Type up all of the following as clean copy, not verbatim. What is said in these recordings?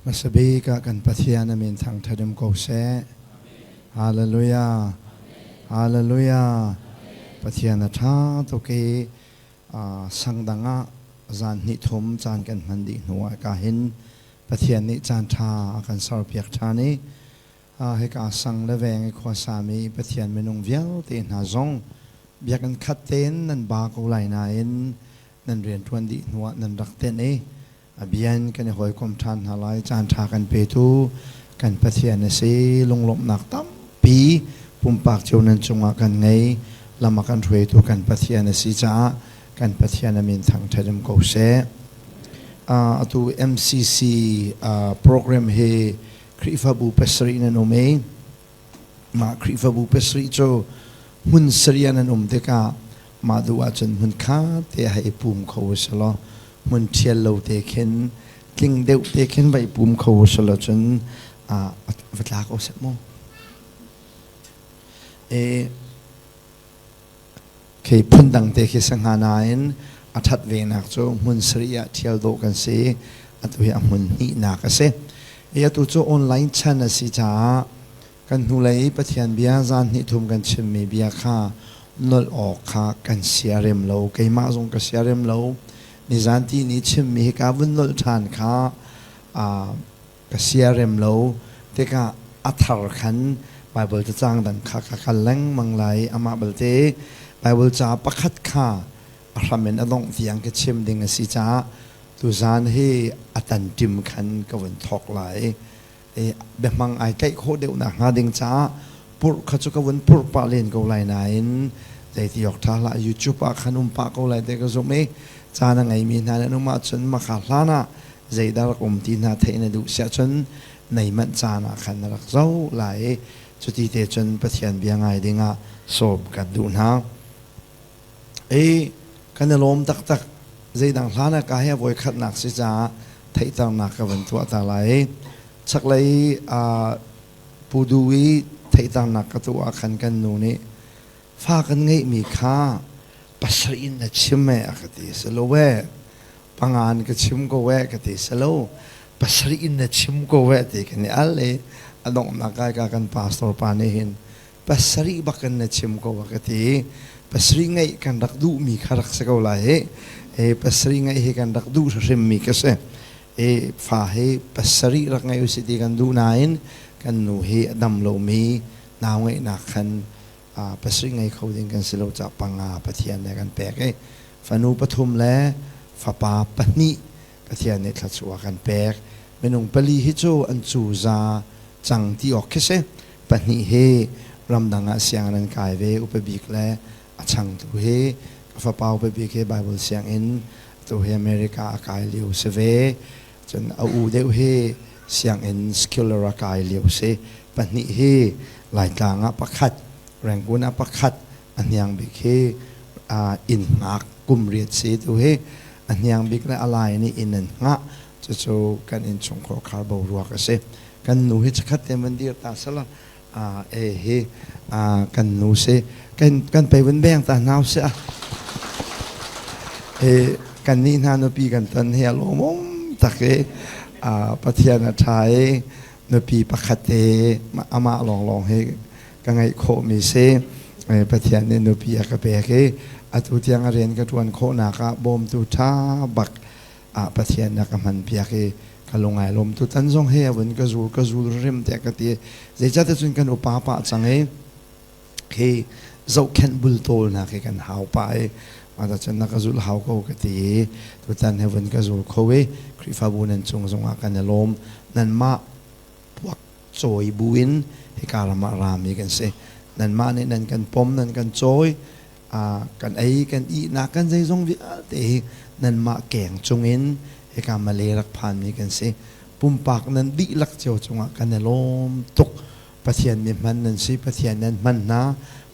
Hmasa bik ah kan Pathian a min thangṭhat um ko seh. Hallelujah. Hallelujah. Pathian a ṭha tuk i sang dang ah zan hnih thum caan kan hman dih hnu ah ka hin Pathian nih caan ṭha a kan serpiak ṭhan i hika sang le veng i khuasami Pathian minung vialte hna zong biakinn khat tein nan ba ko lai nain nan rianṭuan dih hnuah nan rak tenh i a bian kan i hawikom ṭhan hna lai. Caan ṭha kan petu kan Pathian a si. Lunglawmhnak tampi pumpak cio nan cungah kan ngei. Lam a kan hruaitu kan Pathian a si caah kan Pathian a min thangṭhat um ko seh. Atu MCC program hi Khrihfabu pasarih nan um i mah Khrihfabu pasarih cu hmun sarih ah nan um tikah mah duh ahcun hmun khat te ah i pum kho u sih law hmun ṭhial lo te khin tling deuh te khin va i pum kho u sih law cun va tla ko seh mu. E, Khi phundang te khi si hnga nain a ṭhat venak cu hmun sarih ah ṭhial dawh kan si. Atu hi a hmun hnihnak a si. I atu cu online chan a si caah kan hnulei i Pathian bia zan hnih thum kan chimmi bia kha nolh awk kha kan siarem lo. Keimah zong ka siarem lo. Nizan ti ni chimmi hi ka vun nolh ṭhan kha ka siarem lo tikah a thar khan Baibal cacang dang kha ka kal lengmang lai. Amah belte Baibal ca pakhat kha a hram in a dongh tiang ka chim ding a si caah tuzaan hi a tanṭim khan ka vun thawk lai. Biahmang ai tlaih khawh deuh nakhnga ding caah purh kha cu ka vun purh pah len ko lai nain zeiti awk ṭha hlah YouTube ah khan um pah ko lai ti ka zumh i caan a ngeimi hna nih an um ahcun maka hlan ah zeidah rak um ti hna theih na duh siah cun nei manh caan ah khan na rak zoh lai i cuti te cun Pathian bia ngai dingah sawm kan duh hna. I kan i lawm taktak zeidang hlan ah ka hi a voikhatnak si caah theihternak ka van tuah ta lai. Chaklei Pudu i theihternak ka tuah ah khan kan nu nih fa kan ngeihmi kha pasarih in na chim e a ka ti si lo e pangan ka chim ko e ka ti si lo pasarih in na chim ko e ti kan i al i a donghnak kai ka kan pastor pa nih hin pasarih bak in na chim ko a ka ti pasarih ngeih kan rak duhmi kha rak si ko lai hi e pasarih ngeih hi kan rak duh hrimmi ka si e fa hi pasarih rak ngei usih ti kan duh nain kan nu hi a dam lomi nau ngeihnak khan pasarih ngei kho ding kan si lo ca panga Pathian nih kan pek i fanu pathum le fapa pahnih Pathian nih thluachuah kan pek. Minung pali hi cu an cuza cang ti awk khi si. Pahnih hi ramdang ah sianginn an kai ve upa bik le a changtu hi ka fapa upa bik hi Bible sianginn tu hi America a kai lio si ve. Cun a u deuh hi sianginn secular a kai lio si. Pahnih hi Laitlang ah pakhat, Rangoon ah pakhat, a hniang bik hi inn hngak kum riat si tu hi a hniang bik le a lai nih inn an hngah cucu kan innchungkhar khar boruak a si kan nu hi chakhat te van dir ta sala e hi kan nu si kan kan pe vun beng ta nau si a e kan nih hna nupi kan ton hi a lawmawm tak i Pathian a ṭha i nupi pakhat te amah lawnglawng hi ka ngeih khawhmi si. Pathian nih nupi a ka pek i atu tiang a rian ka ṭuan khawhnak ah bawmtu ṭha bak ah Pathian a ka hmanpiak i ka lung ai lawm. Tutan zong hi a vun ka zul ka zul rim tiah ka ti. Zeicahtiah cun kan upa pah cang i khi zohkhenh bultawlnak hi kan hau pah i mah cun na ka zul hau ko ka ti i tutan hi vun ka zul kho i Khrihfabu nan cung zongah kan i lawm. Nanmah puak cawi buin hika ram ah rami kan si. Nanmah nih nan kan pom, nan kan cawi, kan ei, kan ihnak, kan zeizong vialte hi nanmah keng cungin hika Malay rak phanmi kan si. Pumpak nan dihlak cio cungah kan i lawm tuk. Pathian nih hman nan si, Pathian nan hman hna.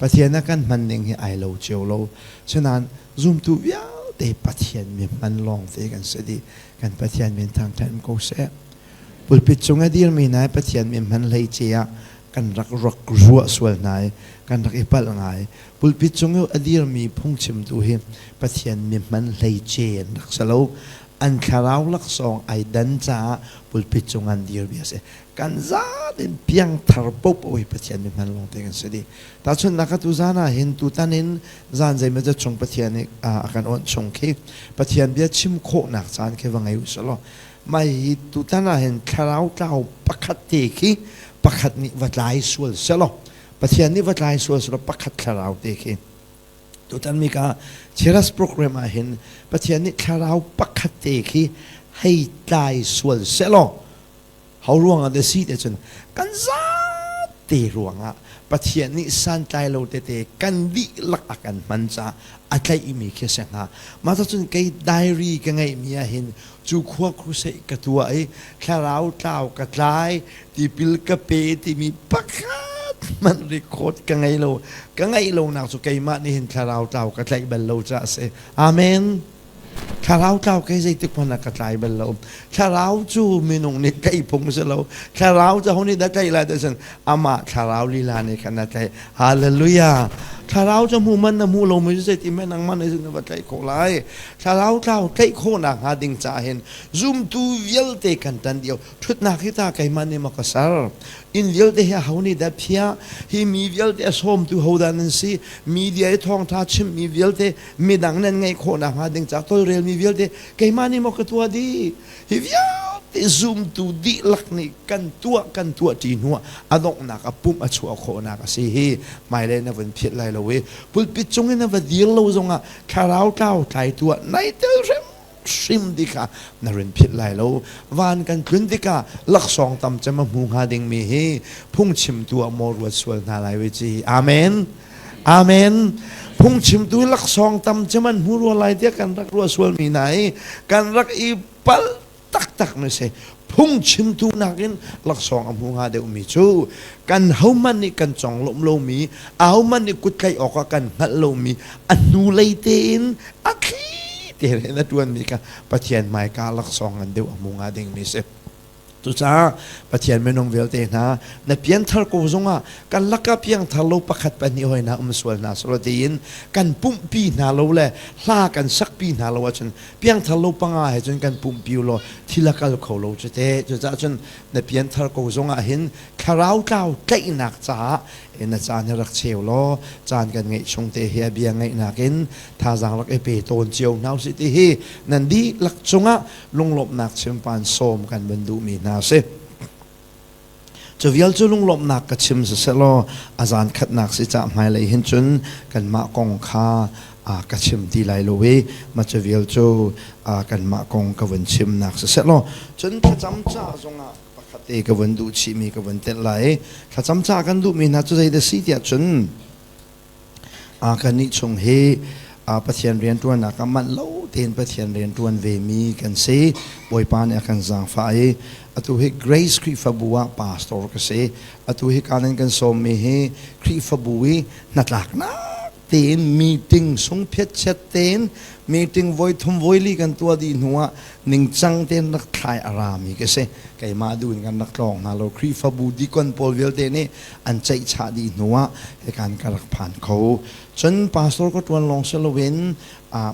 Pathian a kan hman ning hi ai lo cio lo. Cunain zumtu vialte Pathian mi hman lawng te kan si dih. Kan Pathian min thangṭhat ko seh. Pulpit cung a dirmi hna hi Pathian min hman hleice ah kan rak rak ruah sual hna i kan rak i palh ngai. Pulpit cung i a dirmi phungchimtu hi Pathian mi hman hleice an rak si lo. An thlarau laksawng ai dan caah pulpit cung an dir bia a si. Kan zatin piangthar popo hi Pathian mi hman lawng te kan si dih. Tahchunhnak atu zan ah hin tutan in zan zeimaw zat chung Pathian nih a kan awnh chung khi Pathian bia chim khawhnak caan khi va ngei u sih law mai hi tutan ah hin thlarau tlau pakhat te khi pakhat nih va tlai sual selaw Pathian nih va tlai sual selaw pakhat thlarau te khi tutan mi ka Cheras program ah hin Pathian nih thlarau pakhat te khi hei tlai sual selaw Ho ruangah dah si te cun kan zate ruangah Pathian nih santlai lo tete kan dihlak a kan hman caah a tlaihmi khi a si hnga. Mah cun kei diary ka ngeihmi ah hin cu khua crusade ka tuah i thlarau tlau ka tlai tipil ka pe timi pakhat hmanh record ka ngei lo. Ka ngeih lonak cu keimah nih hin thlarau tlau ka tlaih bal lo caah a si. Amen. Thlarau tlau kei zeitik hmanh ah ka tlai bal lo. Thlarau cu minung nih tlaih phung si lo. Thlarau cu ho nih dah tlaih lai ti cun amah thlarau lila nih khan a tlaih. Hallelujah. Thlarau cu hmu man na hmu lo mi cu zeiti hmanh nangmah nih cun na va tlaih khawh lai. Thlarau tlau tlaih khawhnak hnga ding caah hin zumtu vialte kan tan dio. Ṭhutnak hi ta keimah nih maw ka ser. Inn vialte hi aho nih dah phiah? Hi mi vialte a sawmtu ho dah nan si? Media i thawngṭha chimmi vialte midang nan ngeih khawh nakhnga ding ca tawlrelmi vialte keimah nih maw ka tuah dih hi vialte zumtu dihlak nih kan tuah kan tuah ṭi hnuah a donghnak a pumh a chuah khawhnak a si hi hmailei na vun phiat lai lo i pulpit cung in na va dir lo zongah thlarau tlau tlai tuah nai tel hrim hrim ti kha na rin philh lai lo van kan tlun tikah laksawng tam cem a hmu hnga dingmi hi phungchimtu ah maw ruat sual hna lai wei ci amen Amen. Phungchimtu laksawng tam cu man hmu rua lai tiah kan rak ruah sualmi hna i kan rak i palh taktak mi si. Phungchimtu nakin laksawng a hmu hnga deuhmi cu kan hohmanh nih kan conglawmh lomi, ahohmanh nih kuttlaih awkah kan hngalh lomi, a hnulei tein a thli tein a ṭuanmi kha Pathian hmaika laksawng ngan deuh a hmu hnga dingmi si. Cucaah Pathian minung vialte hna na pianthar ko zongah kan lakah piangthar lo pakhat pahnih hoi hna um sual hna selaw tiin kan pumhpi hna lo le hla kan sakpi hna lo ahcun piangthar lo panga he cun kan pumhpi law thil a kal kho lo cu te. Cucaah cun na pianthar ko zongah hin thlarau tlau tlaihnak caah na caan hi rak cheu law caan kan ngeih chung te hi a bia ngaihnak in thazaang rak i pe tawn cio hna usih ti hi nan dihlak cungah lunglawmhnak chimpan sawm kan van duhmi hna a si. Cu vial cu lunglawmhnak ka chim siselaw a zan khatnak si cah hmailei hin cun kanmah kong kha ka chim ti lai lo i ma cu vial cu kanmah kong ka vun chimnak siselaw cun thlacam ca zongah pakhat te ka vun duh chihmi ka vun telh lai i thlacam ca kan duhmi hna cu zei dah si tiah cun Kannih chung hi Pathian rianṭuannak ah manh lo tein Pathian rianṭuan vemi kan si. Bawipa nih a kan zaangfah i atu hi Grace Khrihfabu ah pastor ka si. Atu hi kaan in kan sawmmi hi Khrihfabu i hnatlaknak tein meeting sungphiatchiat tein meeting voi thum voi li kan tuah dih hnuah ningcang tein rak thlai a rami ka si. Keimah duh in kan rak tlawng hna lo. Khrihfabu dikon pawl vialte nih an ceihchah dih hnuah hikan ka rak phan kho. Cun pastor ka ṭuan lawng si loin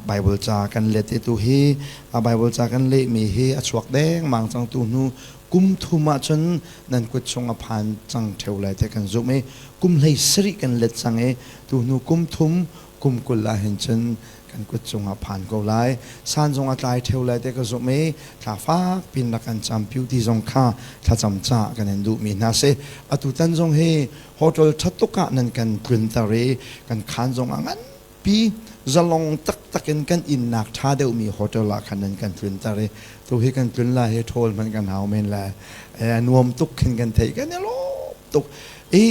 Bible ca kan let i tu hi Bible ca kan lehmi hi a chuak dengmang cang tu hnu kum thum ahcun nan kut chung a phan cang ṭheo lai tiah kan zumh i kum 17 kan let cang i tu hnu kum thum kum 20 ah hin cun kan kut cungah phan ko lai. San zong a tlai ṭheo lai te ka zumh i thla fak pin rak kan campiu ti zong kha thlacam ca kan in duhmi hna si. Atu tan zong hi hotel ṭha tuk ah nan kan tlunter i kan khaan zong a nganpi zalong taktak in kan innak ṭha deuhmi hotel ah khan nan kan tlunter i tu hi kan tlun lai hi ṭhawl hmanh kan hau men lai. A nuam tuk khin kan theih kan i lawm tuk. I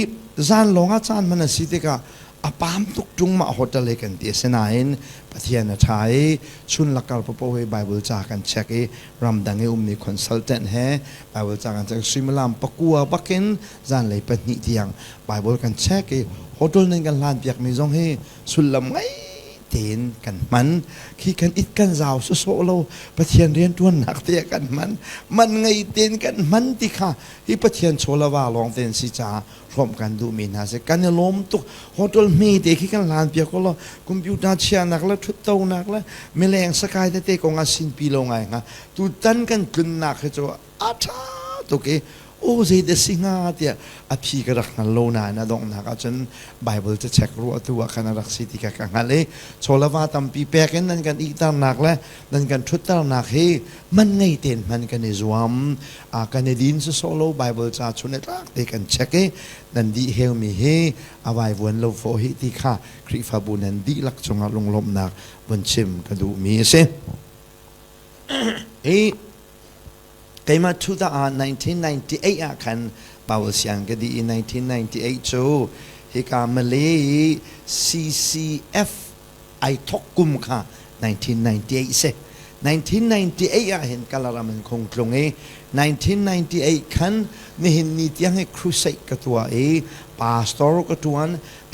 zan lawng ah caan hman a si tikah a pam tuk ṭung mah hotel hi kan ti. Asinain Pathian a ṭha i chun lakar paoh hi Bible ca kan check i ramdang i ummi consultant he Bible ca kan check suimilam 9 bakin zanlei 2 tiang Bible kan check i hotel nan kan hlan piakmi zong hi sullam ngei tein kan hman. Khi kan it kan zau sawsawh lo Pathian rianṭuannak te ah kan hman. Man ngei tein kan hman ti kha hi Pathian chawlava lawng tein si caah hrawmh kan duhmi hna si. Kan i lawm tuk. Hotel hme te khi kan hlan piak ko law computer chiahnak le ṭhuttonak le mileng sakai tete kong ah sinpi lo ngai hnga. Tutan kan tlunnak hi cu a ṭha tuk i aw zeidah si hnga tiah a phi ka rak hngal lo nain a donghnak ahcun Bible ca check ruah tu ah khan a rak si ti kha ka hngalh i chawlava tampi pek in nan kan ihternak le nan kan ṭhutternak hi man ngei tein hman kan i zuam kan i din sawsawh lo Bible ca chun le tlak te kan check i nan dih heumi hi a vaivuan lo fawh hi ti kha Khrihfabu nan dihlak cungah lunglawmhnak vun chim ka duhmi a si. Hi Keimah 2000 1998 ah khan Bible siang ka dih i 1998 cu hika Malay i CCF ai thok kum kha 1998 si. 1998 ah hin Kalaram in khung tlung i 1998 khan nihin ni tiang hi crusade ka tuah i pastor ka tuan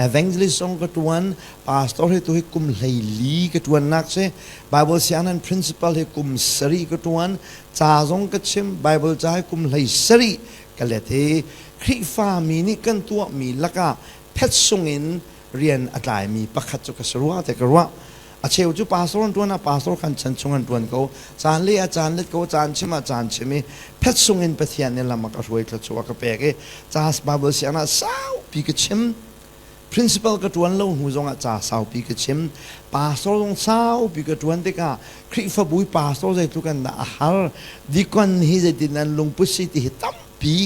evangelist zong ka tuan pastor hi tu hi kum 14 ka tuannak si Bible sianginn principal hi kum sarih ka tuan ca zong ka chim Bible ca hi kum 17 ka let hi Khrihfa mi nih kan tuahmi lakah phet sung in rian a tlaimi pakhat cu ka si rua te ka ruah a cheu cu pastor an tuan ah pastor kan chan chung an tuan ko caan le a caan let ko caan chim ah caan chim i phet sung in Pathian nih lam a ka hruai thluachuah ka pek i ca Bible siang ah saupi ka chim principal ka tuan lo hnu zongah ca saupi ka chim pastor zong saupi ka tuan tikah Khrihfabu i pastor zeitluk an dah a har dikon hi zeitin an lungput si ti hi tampi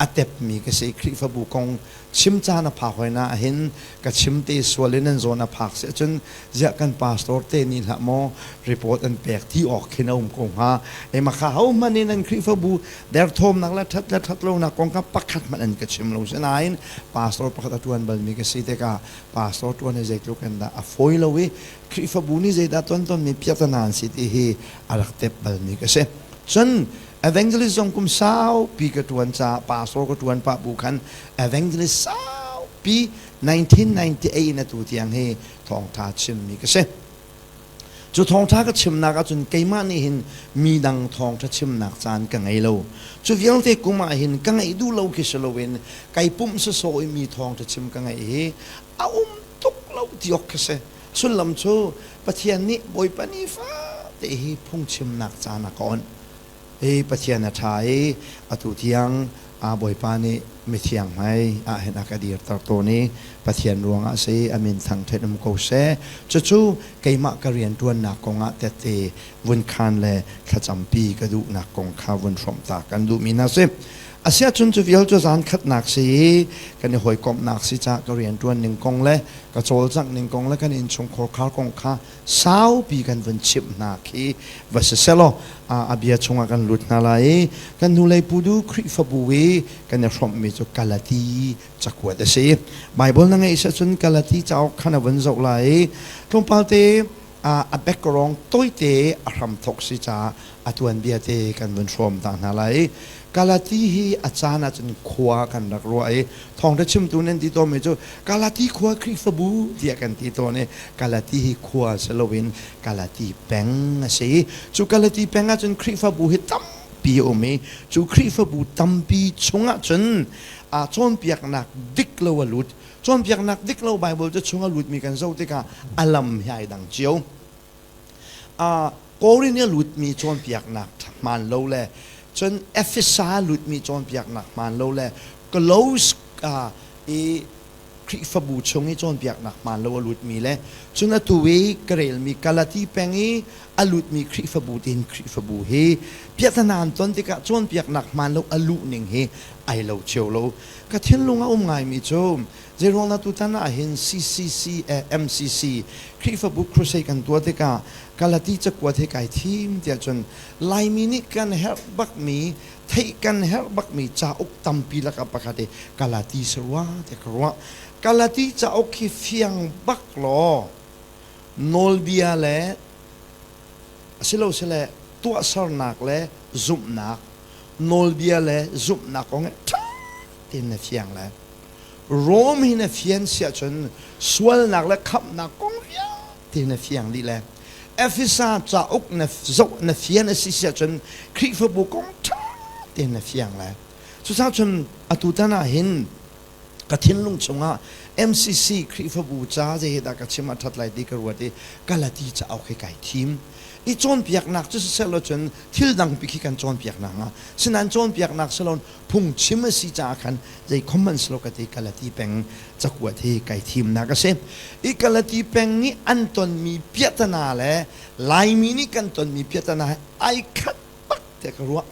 a tepmi ka si Khrihfabu kong chim caan a phak hoi na hin ka chim te sual in an zawn a phak si ahcun ziah kan pastor te nih hlah maw report an pek ti awk khin a um ko hnga e makha ho hmanh in an Khrihfabu derthawmnak le that le that lonak kong kha pakhat hmanh an ka chim lo sinain pastor pakhat a tuan balmi ka si tikah pastor tuan hi zeitluk in dah a fawi lo i Khrihfabu nih zeidah tuan tonmi piahtana an si ti hi a rak tep balmi ka si cun evangelist zong kum saupi ka tuan caah pastor ka tuan pah bu khan evangelist saupi 1998 in atu tiang hi thawngtha chimmi ka si. Cu thawngtha ka chimnak ahcun keimah nih hin mi dang thawngtha chimnak caan ka ngei lo. Cu vialte kum ah hin ka ngeih duh lo khi si loin kai pumh sawsawh i mi thawngtha chim ka ngeih hi a um tuk lo ti awk khi si. Sullam cu Pathian nih Bawipa nifate hi phungchimnak caan a ka onh. Hi Pathian a ṭha i atu tiang Bawipa nih mithiang hmai ah hin a ka dirter tawn i Pathian ruangah si a min thangṭhat um ko seh. Cucu keimah ka rianṭuannak kongah tette vun khaan le thlacampi ka duhnak kong kha vun hrawmh ta kan duhmi hna si. Asiahcun cu vial cu zan khatnak si i kan i hawikomhnak si caah ka rianṭuan ning kong le ka cawlcangh ning kong le kan innchungkhar khar kong kha saupi kan vun chimh hna khi va si selaw a bia chungah kan lut hna lai i kan hnulei pudu Khrihfabu i kan i hrawmhmi cu Galati cakuat a si. Bible na ngeih cun Galati cauk khan a vun zoh lai i tlawmpal te a background tawite a hramthok si caah a tuanbia te kan vun hrawm ta hna lai. Galati hi a caan ahcun khua kan rak ruah i thawngṭha chimtu nan ti tawnmi cu Galati khua Khrihfabu tiah kan ti tawn i Galati hi khua si loin Galati peng a si. Cu Galati peng ahcun Khrihfabu hi tampi a um i cu Khrihfabu tampi chungah cun cawnpiaknak dik lo a lut. Cawnpiaknak dik lo Bible cu chung a lutmi kan zoh tikah a lam hi ai dang cio. Korin i a lutmi cawnpiaknak hmaan lo le cun Efesa lutmi cawnpiaknak hmaan lo le Kolose i Khrihfabu chung i cawnpiaknak hmaan lo a lutmi le cun atu i ka relmi Galati peng i a lutmi Khrihfabu tiin Khrihfabu hi piahtana an ton tikah cawnpiaknak hmaan lo a luh ning hi ai lo cio lo. Ka thinlung a um ngaimi cu Zeiruang dah tutan ah hin CCC MCC Khrihfabu Crusade kan tuah tikah Galati cakuat hi kai thim tiah cun Laimi nih kan herh bakmi theih kan herh bakmi cauk tampi lakah pakhat hi Galati si rua tiah ka ruah. Galati cauk hi fiang bak law nawlbia le asilosile tuahsernak le zumhnak nawlbia le zumhnak kong hi ṭha tein na fiang lai. Rom hi na fian siah cun sualnak le khamhnak kong vialte ti na fiang dih le Efesa cauk na zoh na fian a si si ahcun Khrihfabu kong ṭha tein na fiang le cucaah cun atu tan ah hin ka thinlung chungah MCC Khrihfabu ca zei hi dah ka chim a ṭhat lai ti ka ruat i Galati cauk hi kai thim. I cawnpiaknak cu siseh law cun thil dangpi khi kan cawnpiaknak hnga. Sinain cawnpiaknak si loin phungchim a si caah khan zei khom hmanh si lo ka ti Galati peng cakuat hi kai thimnak a si. I Galati peng nih an tonmi piahtana le Laimi nih kan tonmi piahtana he ai khat bak tiah ka ruah.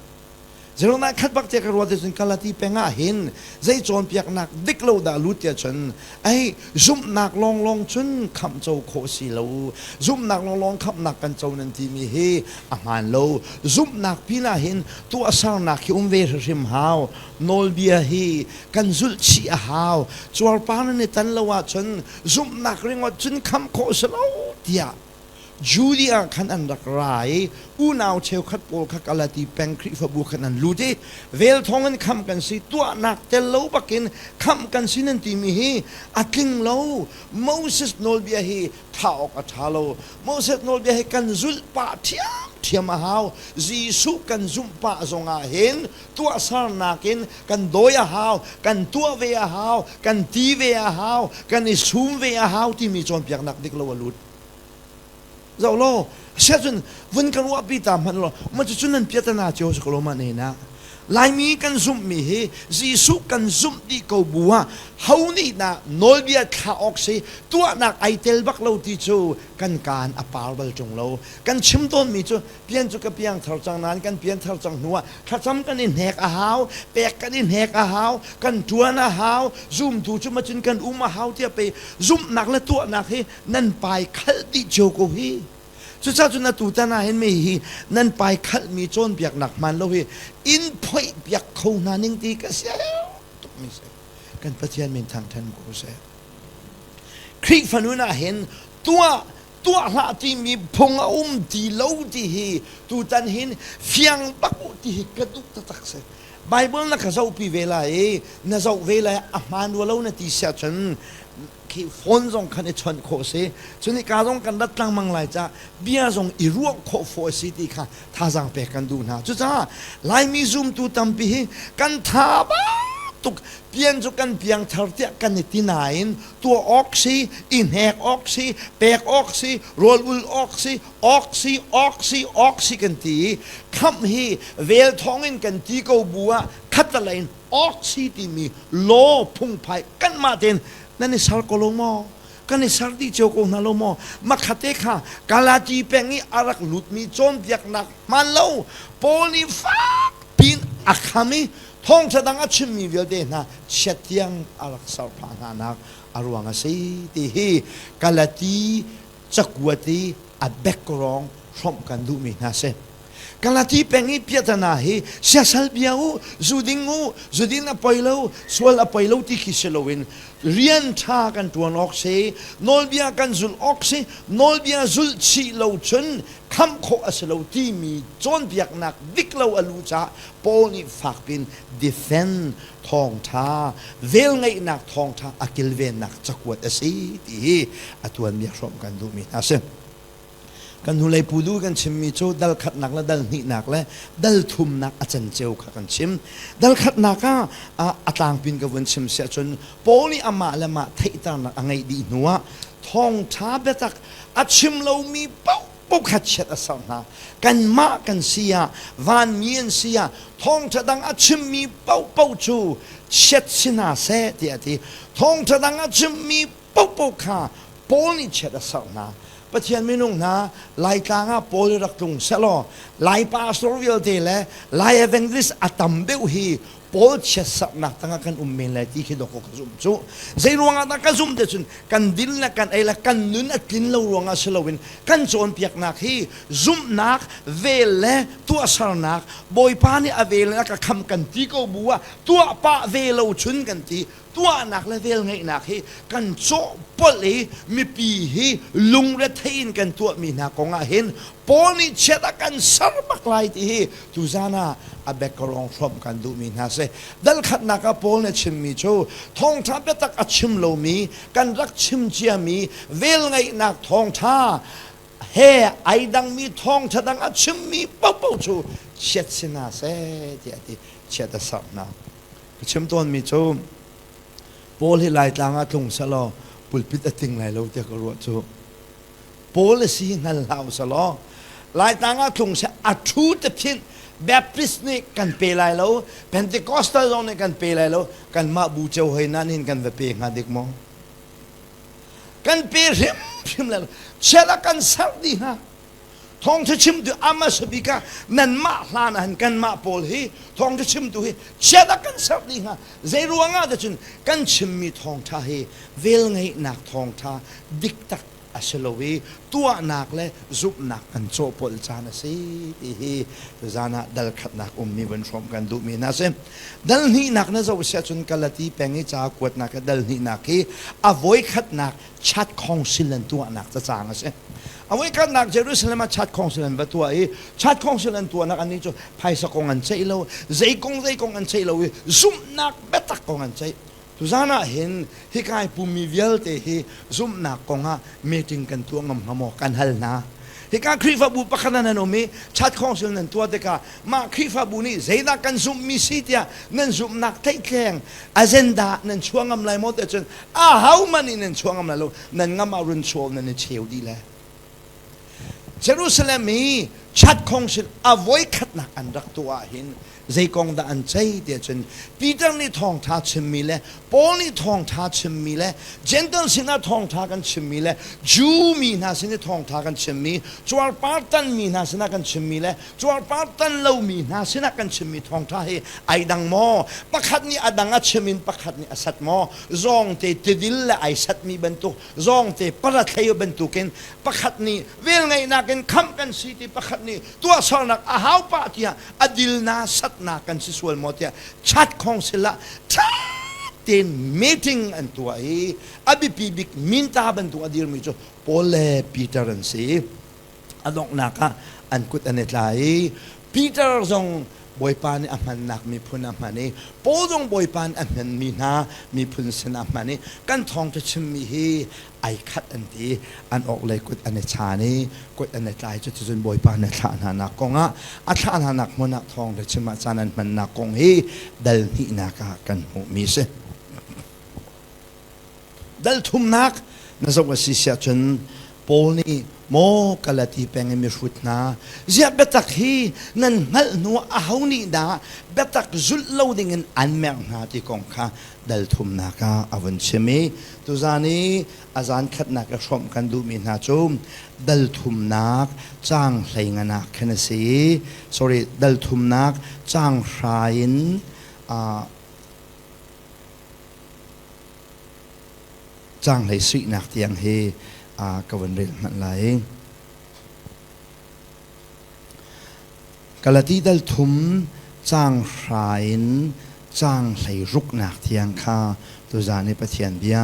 Zeruangah khat bak tiah ka ruah cun Galati peng ah hin zei cawnpiaknak dik lo dah lut tiah cun ai zumhnak lawnglawng cun khamh co khawh si lo zumhnak lawnglawng khamhnak kan co nan timi hi a hmaan lo zumhnak pinah hin tuahsernak hi um ve hrimhrim hau nawlbia hi kan zulh chih a hau cuarpar nan i tan lo ahcun zumhnak ringawt cun khamh khawh si lo tiah Judea khan an rak ra i unau cheukhat pawl kha Galati peng Khrihfabu khan an lut i vel thawng in khamh kan si tuahnak tel lo bakin khamh kan si nan timi hi a tling lo. Moses nawlbia hi thah awk a ṭha lo. Moses nawlbia hi kan zulh pah ṭhiamṭhiam a hau. Jesuh kan zumh pah zongah hin tuahsernak in kan dawi a hau, kan tuah ve a hau, kan ti ve a hau, kan i sum ve a hau timi cawnpiaknak dik lo a lut. Zoh law, siahcun vun ka ruahpi ta hmanh law, ma cucu nan piatana cio si ko lo ma ne na. Laimi kan zumhmi hi Jesuh kan zumh dih ko bu ah ho nih dah nawlbia thlah awk si tuahnak ai tel bak lo ti cu kan kaan a par bal ṭung lo. Kan chim tawnmi cu pian cu ka piang thar cang nain kan pian thar cang hnu ah thlacam kan i hnek a hau, pek kan i hnek a hau, kan ṭuan a hau, zumtu cu macun kan um a hau tiah pei zumhnak le tuahnak hi nan pai khalh dih cio ko hi. Cucaah cun atu tan ah hin mi hi nan pai khalhmi cawnpiaknak hmaan lo hi in phoih piak kho hna ning ti ka sia tuk mi si. Kan Pathian min thangthan ko seh. Khrihfa nun ah hin tuah tuah hlah timi phung a um ti lo ti hi tutan hin fiang bak u ti hi ka duh taktak si. Bible na ka zohpi ve lai i na zoh ve lai a hmaan rua lo na ti siah cun khi phone zong khan i chawnh khawh si cun hika zong kan rat lengmang lai ca bia zong i ruah khawh fawh si ti kha thazaang pek kan duh hna cucaah Laimi zumtu tampi hi kan tha tuk pian cu kan piang thar tiah kan i ti nain tuah awk si i hnek awk si pek awk si rawl ul awk si awk si awk si awk si kan ti i khamh hi vel thawng in kan ti ko bu ah khatalei in awk si timi law phungphai kanmah tein nan i ser ko lo maw kan i ser dih cio ko hna lo maw makhate kha Galati peng i a rak lutmi cawnpiaknak hmaan lo Paul nih fak piin a kham i thawngṭha dang a chimmi vialte hna chiat tiang a rak ser phah hna nak a ruang a si ti hi Galati cakuat i a background hrawmh kan duhmi hna si. Galati peng i piahtana hi siasal bia u, zu ding u, zu din a poi lo, sual a poi lo ti khi si loin rian ṭha kan ṭuan awk si, nawlbia kan zulh awk si, nawlbia zulh chih lo cun khamh khawh a si lo timi cawnpiaknak dik lo a lu caah Paul nih fakpin defend thawngṭha, velngeihnak thawngṭha a kilvennak cakuat a si ti hi a tuanbia hrawmh kan duhmi hna a si. Kan hnulei pudu kan chimmi cu dal khatnak le dal hnihnak le dal thumnak a canceu kha kan chim. Dal khatnak ah a tlangpin ka vun chim siah cun Paul nih amah le mah theihternak a ngeih dih hnuah thawngṭha biatak a chim lomi paohpaoh kha chiat a serh hna. Kanmah kan si ah, vanmi an si ah, thawngṭha dang a chimmi paohpaoh cu chiat si hna seh tiah a ti. Thawngṭha dang a chimmi paohpaoh kha Paul nih chiat a serh hna. Pathian minung hna Laitlang ah Paul rak tlung sehlaw Lai pastor vialte le Lai evangelist a tam deuh hi Paul chiatserhnak tangah kan um men lai ti khi dawkaw ka zumh cu. Zei ruangah dah ka zumh te cun kan din le kan ei le kan nun a tlin lo ruangah si loin kan cawnpiaknak hi zumhnak vel le tuahsernak Bawipa nih a vel in a ka kham kan ti ko bu ah tuah pah ve lo chun kan ti. Tuahnak le velngeihnak hi kan cawhpolh i mipi hi lungrethei in kan tuahmi hna kong ah hin Paul nih chiat a kan ser bak lai ti hi tuzan ah a background hrawmh kan duhmi hna si. Dal khatnak ah Paul nih a chimmi cu thawngṭha biatak a chim lomi kan rak chim ciami velngeihnak thawngṭha he ai dangmi thawngṭha dang a chimmi paohpaoh cu chiat si hna seh tiah a ti. Chiat a serh hna. Ka chim tawnmi cu Paul hi Laitlang ah tlung sehlaw pulpit a ting lai lo tiah ka ruah cu. Paul a si hngal hlah u selaw Laitlang ah tlung seh a ṭhu te phinh Baptist nih kan pe lai lo Pentecostal zong nih kan pe lai lo kanmah bu cio hoi nan hin kan va pe hnga dik maw kan pe hrimhrim lai lo chiat ah kan serh dih hna thawngṭha chimtu amasa bik ah nanmah hlan ah hin kanmah pawl hi thawngṭha chimtu hi chiat ah kan serh dih hnga zei ruangah dah cun kan chimmi thawngṭha hi velngeihnak thawngṭha dik tak a si lo i tuahnak le zumhnak kan cawhpolh caan a si ti hi tuzaan ah dal khatnak ummi vun hrawm kan duhmi hna si. Dal hnihnak na zoh si ahcun Galati peng i ca kuatnak i dal hnihnak hi a voikhatnak chat council an tuahnak cacang a si. A voikhatnak Jerusalem ah chat council an va tuah i chat council an tuahnak annih cu phaisa kong an ceih lo, zei kong zei kong an ceih lo i zumhnak biatak kong an ceih. Tuzaan ah hin hika i pummi vialte hi zumhnak kongah meeting kan tuah ngam hnga maw kan hal hna. Hika Khrihfabu pakhat ah nan um i chat council nan tuah tikah mah Khrihfabu nih zeidah kan zumhmi si tiah nan zumhnak theihtleng agenda nan chuah ngam lai maw tiah cun ahohmanh nih nan chuah ngam lai lo nan ngam ah run chuah nan i cheu dih le. Jerusalem i chat council a voikhatnak an rak tuah ah hin zei kong dah an ceih tiah cun Peter nih thawngṭha chimmi le Paul nih thawngṭha chimmi le Gentle sinah thawngṭha kan chimmi le Jew mi hna sin i thawngṭha kan chimmi cuarpar tanmi hna sinah kan chimmi le cuarpar tan lomi hna sinah kan chimmi thawngṭha hi ai dang maw pakhat nih a dang a chim in pakhat nih a sat maw zawngte tidil le ai satmi bantuk zawngte parathlei bantukin pakhat nih velngeihnak in khamh kan si ti pakhat nih tuahsernak a hau pah tiah a dilna satna kan si sual maw tiah chat council ah ṭha tein meeting an tuah i a biapi bik minta bantuk a dirmi cu Paul le Peter an si. A donghnak ah an kut an i tlai i Peter zong Bawipa nih a hmannak miphun a hman i Paul zong Bawipa nih a hmanmi hna miphun sin a hman i kan thawngṭha chimmi hi ai khat an ti an orhlei kut an i chan i kut an i tlai cuticun Bawipa nih a thlah hna nak kong ah a thlah hna nak hmun ah thawngṭha chim ah caan an hmannak kong hi dal hnihnak ah kan hmuhmi a si. Dal thumnak na zoh a si siah cun Paul nih maw Galati peng i mihrut hna ziah biatak hi nan hngalh hnu ah aho nih dah biatak zulh lo dingin an merh hna ti kong kha dal thumnak ah a vun chim i tuzan i a zan khatnak i hrawmh kan duhmi hna cu dal thumnak caang hleingan ah khin a si i sorry dal thumnak caang hra in caang hlei suihnak tiang hi ka vun rel hmanh lai. Galati dal thum caang hra in caang hlei ruknak tiang kha tuzaan i Pathian bia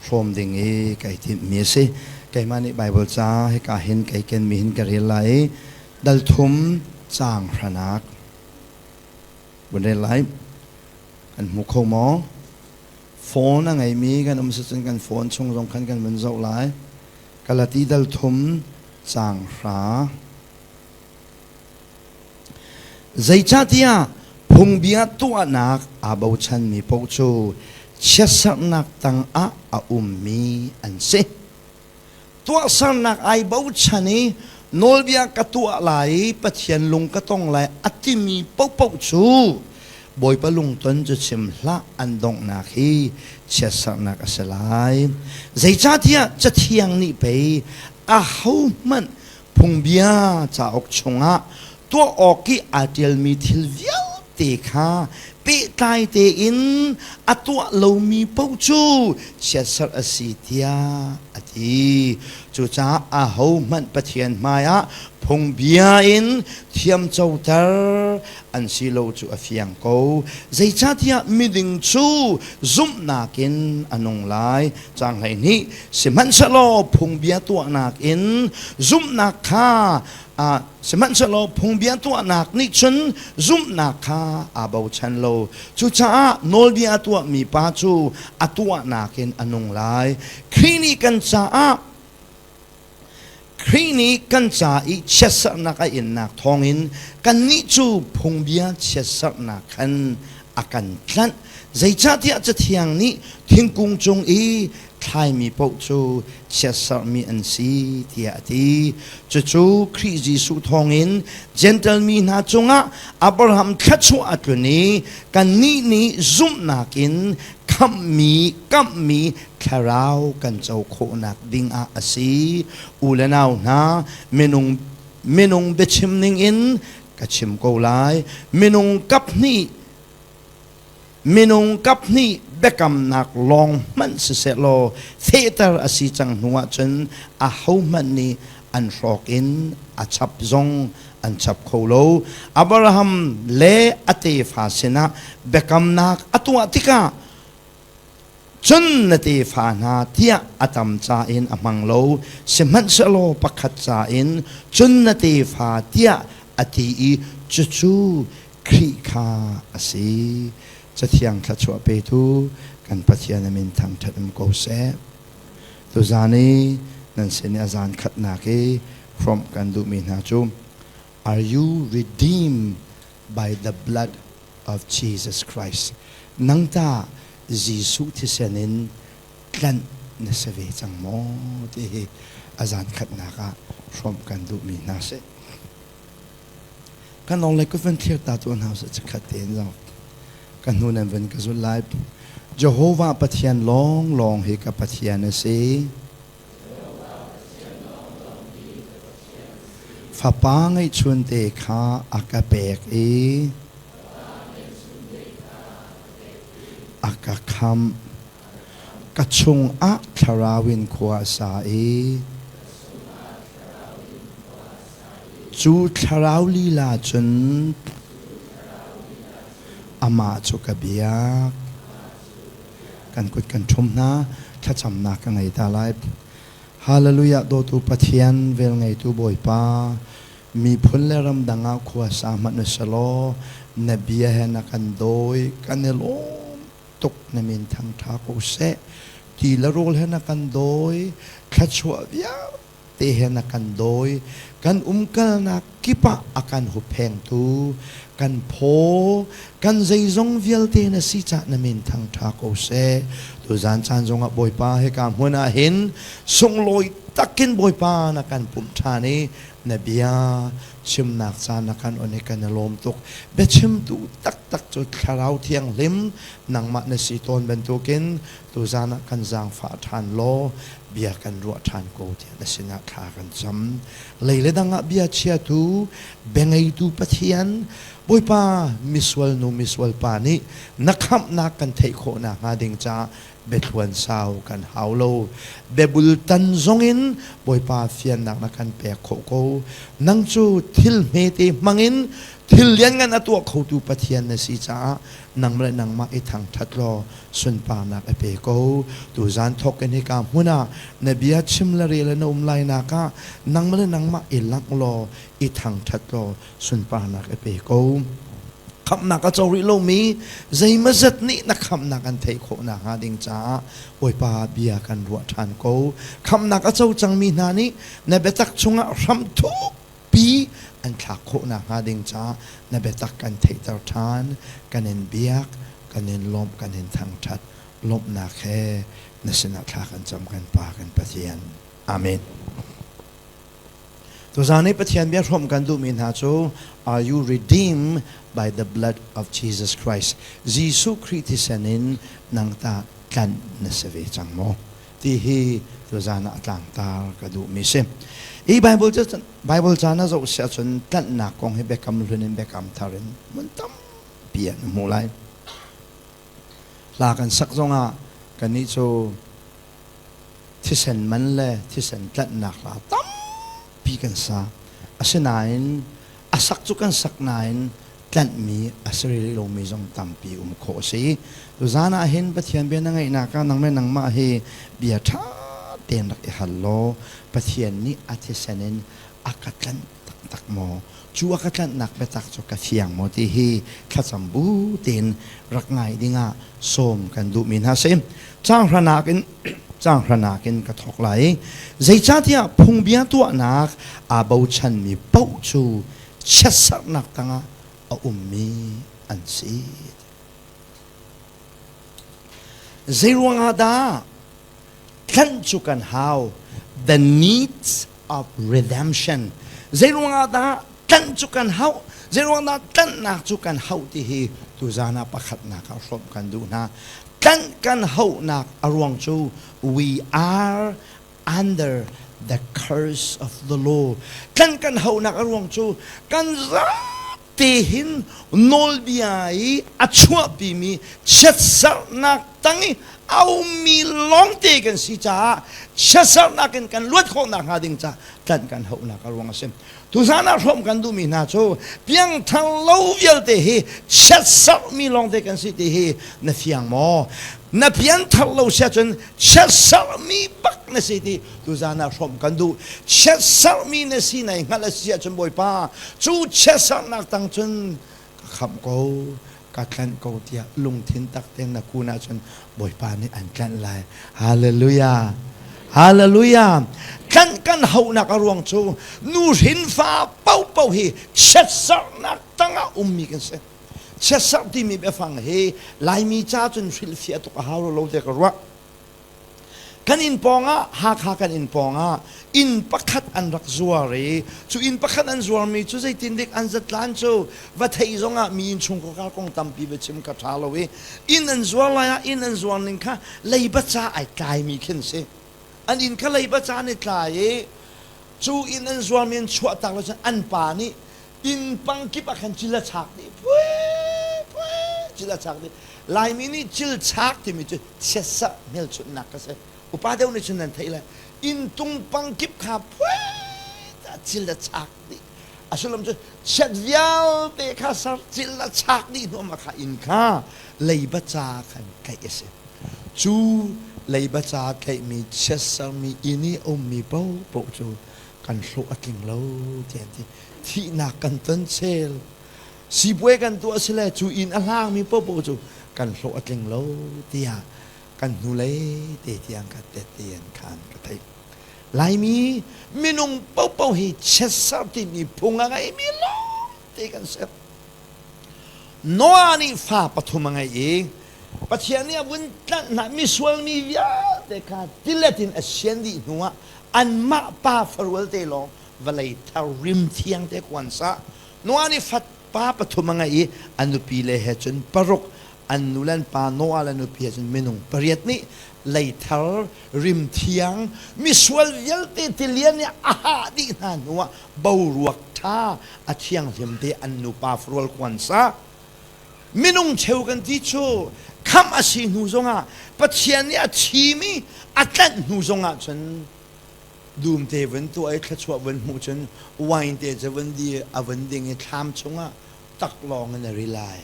hrawm ding i kai timhmi a si. Keimah nih Baibal ca hika hin kai kenmi hin ka rel lai i dal thum caang hranak vun rel lai. Kan hmu kho maw? Phone a ngeimi kan um si cun kan phone chung zong khan kan vun zoh lai. Galati dal thum caang hra. Zeicahtiah phungbia tuahnak aa bochanmi paoh cu chiatserhnak tangah a ummi an si. Tuahsernak ai bochan i nawlbia ka tuah lai i Pathian lung ka tong lai a timi paohpaoh cu Bawipa lungton cu chim hlah an donghnak hi chiatserhnak a si lai. Zeicahtiah Cathiang nih pei ahohmanh phungbia cauk chungah tuah awk i aa ṭialmi thil vialte kha pehtlai tein a tuah lomi paoh cu chiatserh a si tiah a ti. Cucaah ahohmanh Pathian hmaiah phungbia in thiamcoter an si lo cu a fiang ko. Zeicahtiah miding cu zumhnak in a nung lai. Caang 12. Sihmanhsehlaw phungbia tuahnak in zumhnak kha sihmanhsehlaw phungbia tuahnak nih cun zumhnak kha aa bochan lo. Cucaah nawlbia a tuahmi pa cu a tuahnak in a nung lai. Khrih nih kan caah Khrih nih kan ca i chiatserhnak a innak thawngin kannih cu phungbia chiatserhnak khan a kan tlanh. Zeicahtiah Cathiang nih thingkung cung i thlaimi paoh cu chiatserhmi an si tiah a ti. Cucu Khrih Jesuh thawngin Jentail mi hna cungah Abraham thluachuah a tlun i kannih nih zumhnak in khamhmi kamhmi thlarau kan co khawhnak dingah a si. U le nau hna, minung minung biachim ningin ka chim ko lai. Minung kap hnih minung kap hnih biakamnak lawng hmanh sisehlaw fehter a si cang hnu ahcun ahohmanh nih an hrawk in a chap zong an chap kho lo. Abraham le a tefa sinah biakamnak a tuah tikah Cun na tefa hna tiah a tam ca in a hmang lo, sihmanhsehlaw pakhat ca in cun na tefa tiah a ti i cucu Khrih kha a si. Cathiang thluachuah petu kan Pathian a min thangṭhat um ko seh. Tuzan i nan sin i a zan khatnak i hrawmh kan duhmi hna cu Are you redeemed by the blood of Jesus Christ. Nang tah Jesuh thisen in tlanh na si ve cang maw ti hi a zan khatnak ah hrawmh kan duhmi hna si. Kan lawng le kut van thlir ta tu hna usih chikkhat tein zong ka hnu nan van ka zulh lai. Jehovah Pathian lawnglawng hi ka Pathian a si. Fapa ngeihchunte kha a ka pek i a ka khamh. Ka chungah thlarau in khua a sa i cu thlarau lila cun amah cu ka biak. Kan kut kan ṭhum hna, thlacamnak ka ngei ta lai. Hallelujah dawtu Pathian velngeitu Bawipa miphun le ramdang ah khua sa hmanh usalaw na bia he na kan dawi kan i lawm tuk na min thangtha ko seh ti le rawl he na kan dawi thluachuah vialte te he na kan dawi kan umkalnak kip ah a kan hupphengtu kan phaw kan zeizong vialte na si cah na min thangṭha ko seh tuzan caan zongah Bawipa hika hmun ah hin sunglawi takin Bawipa na kan pumh ṭhan i na bia chimnak caan na kan on i kan i lawm tuk biachimtu taktak cu Thlarau Thianghlim nangmah na si tawn bantukin tuzan ah kan zaangfah ṭhan law bia kan ruah ṭhan ko tiah na sinah thla kan cam. Lei le dang ah bia chiatu, biangeitu Pathian, Bawipa misual nu misual pa nih na khamhnak kan theih khawh nakhnga ding caah biathluan sau kan hau lo. Biabul tan zongin Bawipa fiannak na kan pek khawh ko. Nang cu thil hmete hmangin thil lianngan a tuah khotu Pathian na si caah nangmah le nangmah i thangṭhat law sunparnak a pe ko. Tuzan thawk in hika hmun ah na bia chim le rel na um lai nak ah nangmah le nangmah i langh law i thangṭhat law sunparnak a pe ko. Khamhnak a co rih lomi zeimazat nih na khamhnak an theih khawh nakhnga ding caah Bawipa bia kan ruah ṭhan ko. Khamhnak a co cangmi hna nih na biatak chungah hram thukpi an thlak khawh nakhnga ding caah na biatak kan theihter ṭhan. Kan in biak, kan in lawmh, kan in thangṭhat. Lawmhnak he na sinah thla kan cam kan Pa kan Pathian. Amen. Tuzaan i Pathian bia hrawmh kan duhmi hna cu Are you redeemed by the blood of Jesus Christ? Jesuh Khrih thisen in nang tah tlanh na si ve cang maw? Ti hi tuzaan ah tlangtar ka duhmi si. Hi Bible cu Bible ca na zoh si ahcun tlanhnak kong hi biakam hlun in biakam thar in hmun tampi ah na hmuh lai. Hla kan sak zongah kannih cu Thisen man le thisen tlanhnak hla tampi kan sa. Asinain a sak cu kan sak nain tlanhmi a si rih lomi zong tampi um khawh a si. Tuzaan ah hin Pathian bia na ngaihnak ah nang le nangmah hi bia ṭha tein rak i hal law Pathian nih a thisen in a ka tlanh taktak maw? Cu a ka tlanhnak biatak cu ka fiang maw ti hi thlacam bu tein rak ngai dingah sawm kan duhmi hna si. Caang hranak in caang hranak in ka thawk lai. Zeicahtiah phungbia tuahnak aa bochanmi paoh cu chiatserhnak tangah a ummi an si. Zeiruangah dah tlanh cu kan hau? The needs of redemption. Zeiruangah dah tlanh cu kan hauh? Zeiruangah dah tlanhnak cu kan hauh ti hi tuzan ah pakhatnak ah hrawmh kan duh hna. Tlanh kan hauhnak a ruang cu we are under the curse of the law. Tlanh kan hauhnak a ruang cu kan zate hin nawlbia i a chuahpimi chiatserhnak tang i a ummi lawngte kan si caah chiatserhnak in kan luat khawh nakhnga ding ca tlanh kan hauhnak a ruang a si. Tuzan ah hrawm kan duhmi hna cu piangthar lo vialte hi chiatserhmi lawngte kan si ti hi na fiang maw? Na pianthar lo si ahcun chiatserhmi bak na si ti tuzan ah hrawm kan duh. Chiatserhmi na si nai hngalh a si ahcun Bawipa cu chiatserhnak tang cun ka khamh ko ka tlanh ko tiah lungthin tak tein na kun ahcun Bawipa nih an tlanh lai. Hallelujah. Hallelujah. Tlanh kan hauhnak a ruang cu nu hrinfa paohpaoh hi chiatserhnak tangah ummi kan si. Chiatserh timi biafang hi Laimi ca cun hrilhfiah tuk a hau lo te ka ruah. Kan inn pawngah Hakha kan inn pawngah inn pakhat an rak zuar i cu inn pakhat an zuarmi cu zeitindik an zatlan cu va theih zongah mi inn chungkhar kong tampi va chim kha ṭha lo i inn an zuar lai ah inn an zuar ning kha leiba ca ai tlaimi khin si. An inn kha leiba ca an i tlai i cu inn an zuarmi an chuahtak lo cun an pa nih inn pangkip ah khan cil a chak dih pui pui cil a chak dih Laimi nih cil chak timi cu chiatserh hmelchunhnak ka si upa deuh nih cun nan theih lai inn tung pangkip kha phui ta cil a chak dih a sullam cu chiat vialte kha sar cil a chak dih hnu ma kha inn kha leiba ca khan tlaih a si cu leiba ca tlaihmi chiatsermi inn i ummi paohpaoh cu kan hlawh a tling lo tiah an ti thihnak kan ton chel sipuai kan tuah si le cu inn a hlangmi paohpaoh cu kan hlawh a tling lo tiah kan hnulei te tiang ka tette an khan ka theih Laimi minung paohpaoh hi chiatser timi phung a ngeimi lawngte kan si Noah nih fa pathum a ngei i Pathian nih a vun tlanh hna misual mi vialte kha tilet in a sian dih hnuah anmah pa farual te lawng vawlei thar rim thiang te kuan sa Noah nih fat pa pathum a ngei i a nupi le he cun paruk an nu le an pa Noah le nupi he cun minung pariat nih leithar rim thiang misual vialte tilian nih a hah dih hna hnuah boruak ṭha a thianghlim te an nupa farual kuan sa minung cheu kan ti cu khamh a si hnu zongah Pathian nih a thim i a tlanh hnu zongah cun dum te vun tuah i thluachuah vun hmuh cun wine te cu vun di a vun ding i thlam chungah taklawng in a ri lai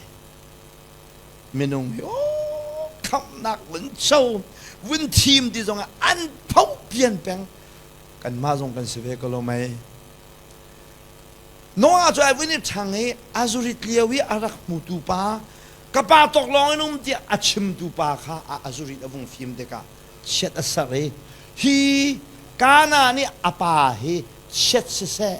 minung hi aw khamhnak vun co vun thim ti zongah an pho pian peng kanmah zong kan si ve ko lo mei Noah cu ai vun i ṭhang i a zurit lio i a rak hmutu pa ka pa tawklawng in um tiah a chimtu pa kha a zurit a vung fim tikah chiat a serh i hi Kana nih a pa hi chiat siseh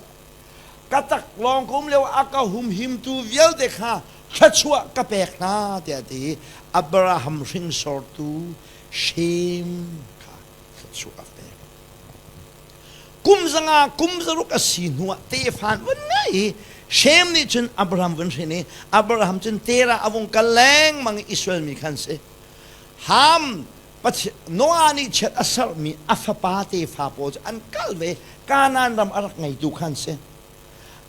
ka taklawng ka um lio a ka humhimtu vialte kha thluachuah ka pek hna tiah a ti i Abraham hringsortu Shem kha thluachuah a pek. Kum zanga kum zaruk a si hnuah tefa an vun ngei i Shem nih cun Abraham vun hrin i Abraham cun Terah a vung kal lengmang i Israel mi khan si. Ham Noah nih chiat a sermi a fapa tefa pawl cu an kal ve Kanaan ram a rak ngeitu khan si.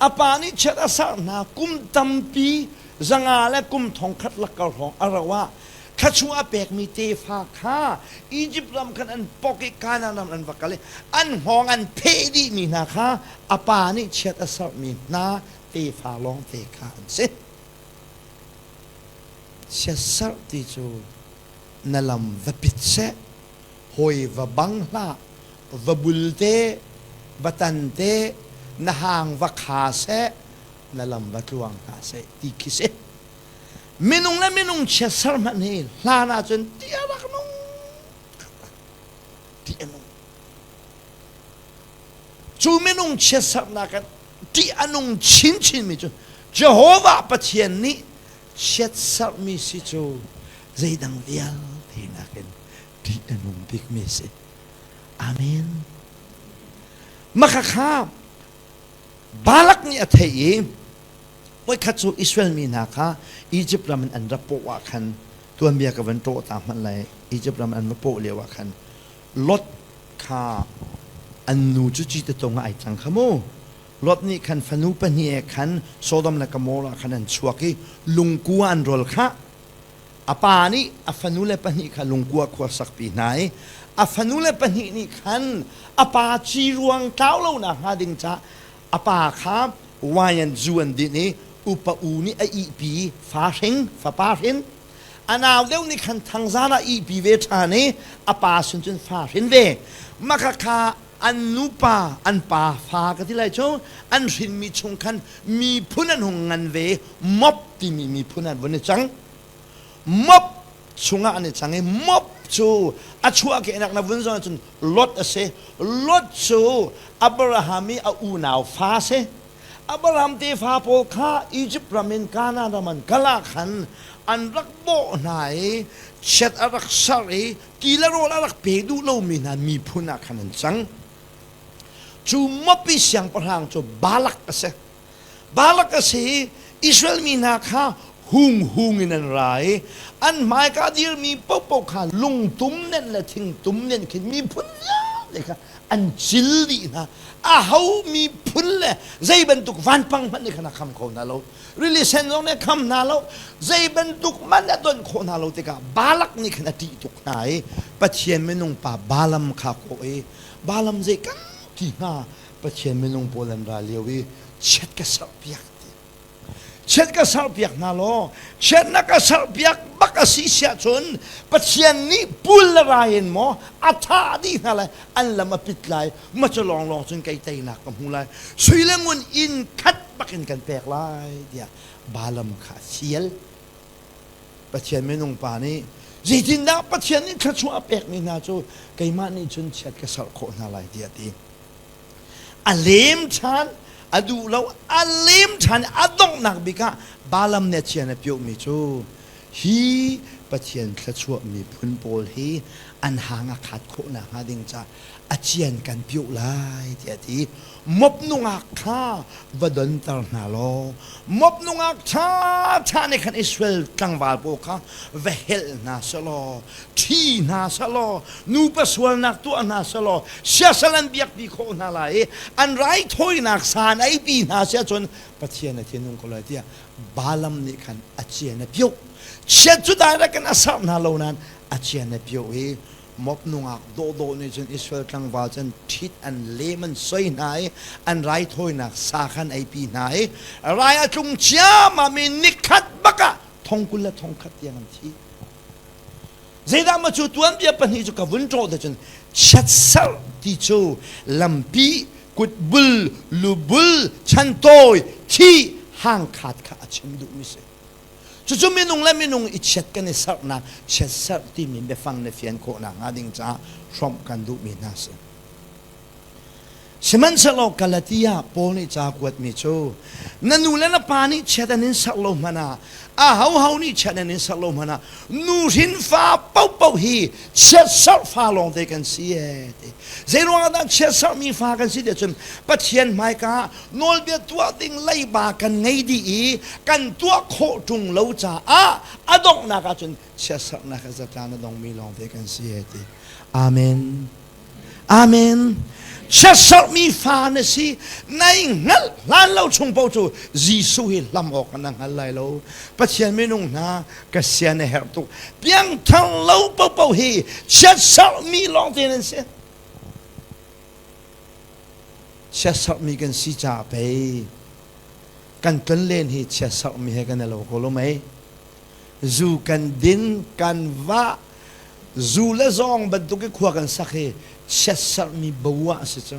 A pa nih chiat a serh hna kum tampi zanga le kum thongkhat lakkar hrawng a rauh ah. Thluachuah a pekmi tefa kha Izipt ram khan an pok i Kanaan ram an va kal i an hngawng an pheh dihmi hna kha a pa nih chiat a serhmi hna tefa lawngte kha an si. Chiatserh ti cu na lam va pit seh, hawi va bang hlah, va bul te, va tan te, na hang va kha seh, na lam va tluang hna seh ti khi si. Minung le minung chiatser hmanh hi hlan ahcun ti a rak nung ti a nung. Cu minung chiatsernak in ṭih a nung chinchinmi cu Jehovah Pathian nih chiatserhmi si cu zeidang vialte nakin ṭih a nung bikmi a si. Amen. Maka kha Balak nih a theih i voikhat cu Israel mi hna kha Izipt ram in an ra pawh ah khan tuanbia ka van ṭawh ta hmanh lai Izipt ram an va pawh lio ah khan Lot kha an nu cu cite tung ah ai cang kha mu. Lot nih khan fanu pahnih he khan Sodom le Gomorrah khan an chuak i lungkua an rawl khah. A pa nih a fanule pahnih kha lungkua khua sakpi hna i a fanule pahnih nih khan a pa ci ruang tlau lonak hnga ding caah a pa kha wine an zu an dinh i upa u nih a ihpi fa hring fapa hrin a nau deuh nih khan thangzan ah ihpi ve ṭhan i a pa sin cun fa hrin ve maka kha an nupa an pa fa ka ti lai cu an hrinmi chung khan miphun an hung ngan ve mop timi miphun an vun i cang mop chungah an i cang i mop cu a chuahkehnak na vun zong cun Lot a si Lot cu Abraham i a unau fa a si Abraham tefa pawl kha Izipt ram in Kanaan ram an kal ah khan an rak bawh hna i chiat a rak serh i ti le rawl a rak pe duh lomi hna miphun ah khan an cang. Cu Mopi siangpahrang cu Balak a si. Balak a si i Israel mi hna kha hung hung in an ra i an hmaika dirmi paohpaoh kha lungtum nenh le thingtum nenh khin miphun vialte kha an cil dih hna. Aho miphun le zei bantuk vanpang hmanh nih khan a kham kho hna lo. Rili sen zong nih a kham hna lo. Zei bantuk hmanh a donh khawh hna lo tikah Balak nih khan a ṭih tuk hna i Pathian minung pa Balaam kha kawh i Balaam zei kan ti hnga Pathian minung pawl an ra lio i chiat ka serhpiak ti. Chiat ka serhpiak hna law chiat na ka serhpiak bak a si siah cun Pathian nih pul le rai in maw a thah dih hna lai an lam a pit lai ma cu lawnglawng cun kei teinak ka hmu lai sui le ngun inn khat bakin kan pek lai tiah Balaam kha a fial. Pathian minung pa nih zeitindah Pathian nih thluachuah a pekmi hna cu keimah nih cun chiat ka serh khawh hna lai tiah a ti. A lem ṭhan, a duh lo, a lem ṭhan a donghnak bik ah Balaam nih a chian a piohmi cu hi Pathian thluachuah miphun pawl hi an hang a khat khawh nakhnga ding caah a cian kan pioh lai tiah a ti. Mop nungak kha va donter hna law mop nungak ṭhaṭha nih khan Israel tlangval pawl kha va helh hna selaw ṭhi hna selaw nupa sualnak tuah hna selaw siasal an biakpi khawh hna lai i an raithawinak sa an eipi hna si ahcun Pathian a thinhung ko lai tiah Balaam nih khan a cian a pioh. Chiat cu direct in a serh hna lo nain a cian a pioh i Mop nungak dawhdawh nih cun Israel tlangval cun ṭhit an lem an soi hna i an raithawinak sa kha an eipi hna i rai a tlung ciammam i nikhat bak ah thong 20 le thong khat tiang an thi. Zeidah maw cu tuanbia pahnih cu ka vun ṭawh te cun chiatserh ti cu lampi kutbul lubul chantawi thi hangkhat kha a chim duhmi si. Cucu minung le minung i chiat kan i serhnak chiatserh timi biafang na fian khawh nakhnga ding caah hrawmh kan duhmi hna si. Sihmanhsehlaw Galatia Paul nih ca kuatmi cu na nu le na pa nih chiat an in serh lo hmanh ah ahoho nih chiat an in serh lo hmanh ah nu hrin fa paohpaoh hi chiatserh fa lawngte kan si ee ti. Zeiruang ah dah chiatserhmi fa kan si tiah cun Pathian hmaika ah nawlbia tuah ding leiba kan ngei dih i kan tuah khawh ṭung lo caah a donghnak ahcun chiatserhnak he zatlan a dongmi lawngte kan si he ti. Amen. Amen. Chiatserhmi fa na si. Nai hngalh hlan lo chung paoh cu Jesuh hi hlam awk na hngal lai lo. Pathian minung hna ka sian a herh tuk. Piangthar lo paohpaoh hi chiatserhmi lawngte nan si. Chiatserhmi kan si caah pei kan tlonlen hi chiatserhmi he kan i lo ko lo mei. Zu kan din, kan vah, zu le zawng bantuk i khua kan sak hi chiatserhmi bo ah a si cu.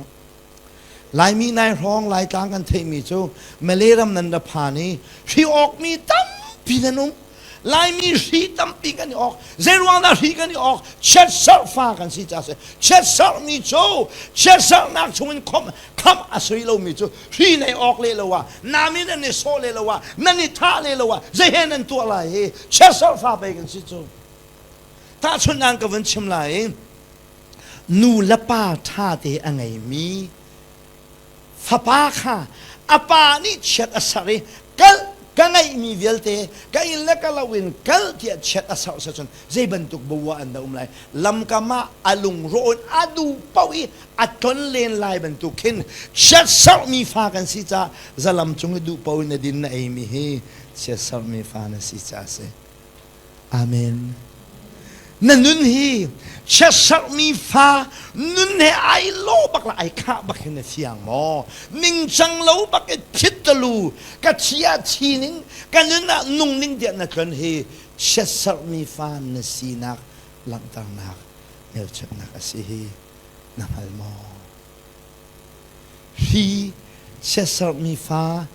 Laimi nai hrawng Laitlang kan theihmi cu Malay ram nan ra phan i hri awkmi tampi nan um. Laimi hri tampi kan i awk. Zeiruang dah hri kan i awk? Chiatserh fa kan si caah si. Chiatserhmi cu chiatserhnak chungin khomh khamh a sui lomi cu hri nei awk le lo ah nami nan i sawh le lo ah nan i thah le lo ah zei he nan tuah lai hi chiatserh fa pei kan si cu. Tahchunhnak ka vun chim lai i nu le pa ṭha te a ngeimi fapa kha a pa nih chiat a ser i kal ka ngeihmi vialte ka inn le ka lo in kal tiah chiat a ser cun zei bantuk bua an dah um lai lamkam ah a lungrawh in a duh paoh i a tlon len lai bantuk khin chiat sermi fa kan si caah zalam cung i duh paoh in na din na eimi hi chiat sermi fa na si caah a si. Amen. Na nun hi chiatserhmi fa nun he ai lo bak la ai khah bak hin na fiang maw? Ningcang lo bak i phit talu ka thi ah thi ning ka nun ah nung ning tiah na tlon hi chiatserhmi fa na sinak langhternak hmelchunhnak a si hi na hngal maw? Hi chiatserhmi fa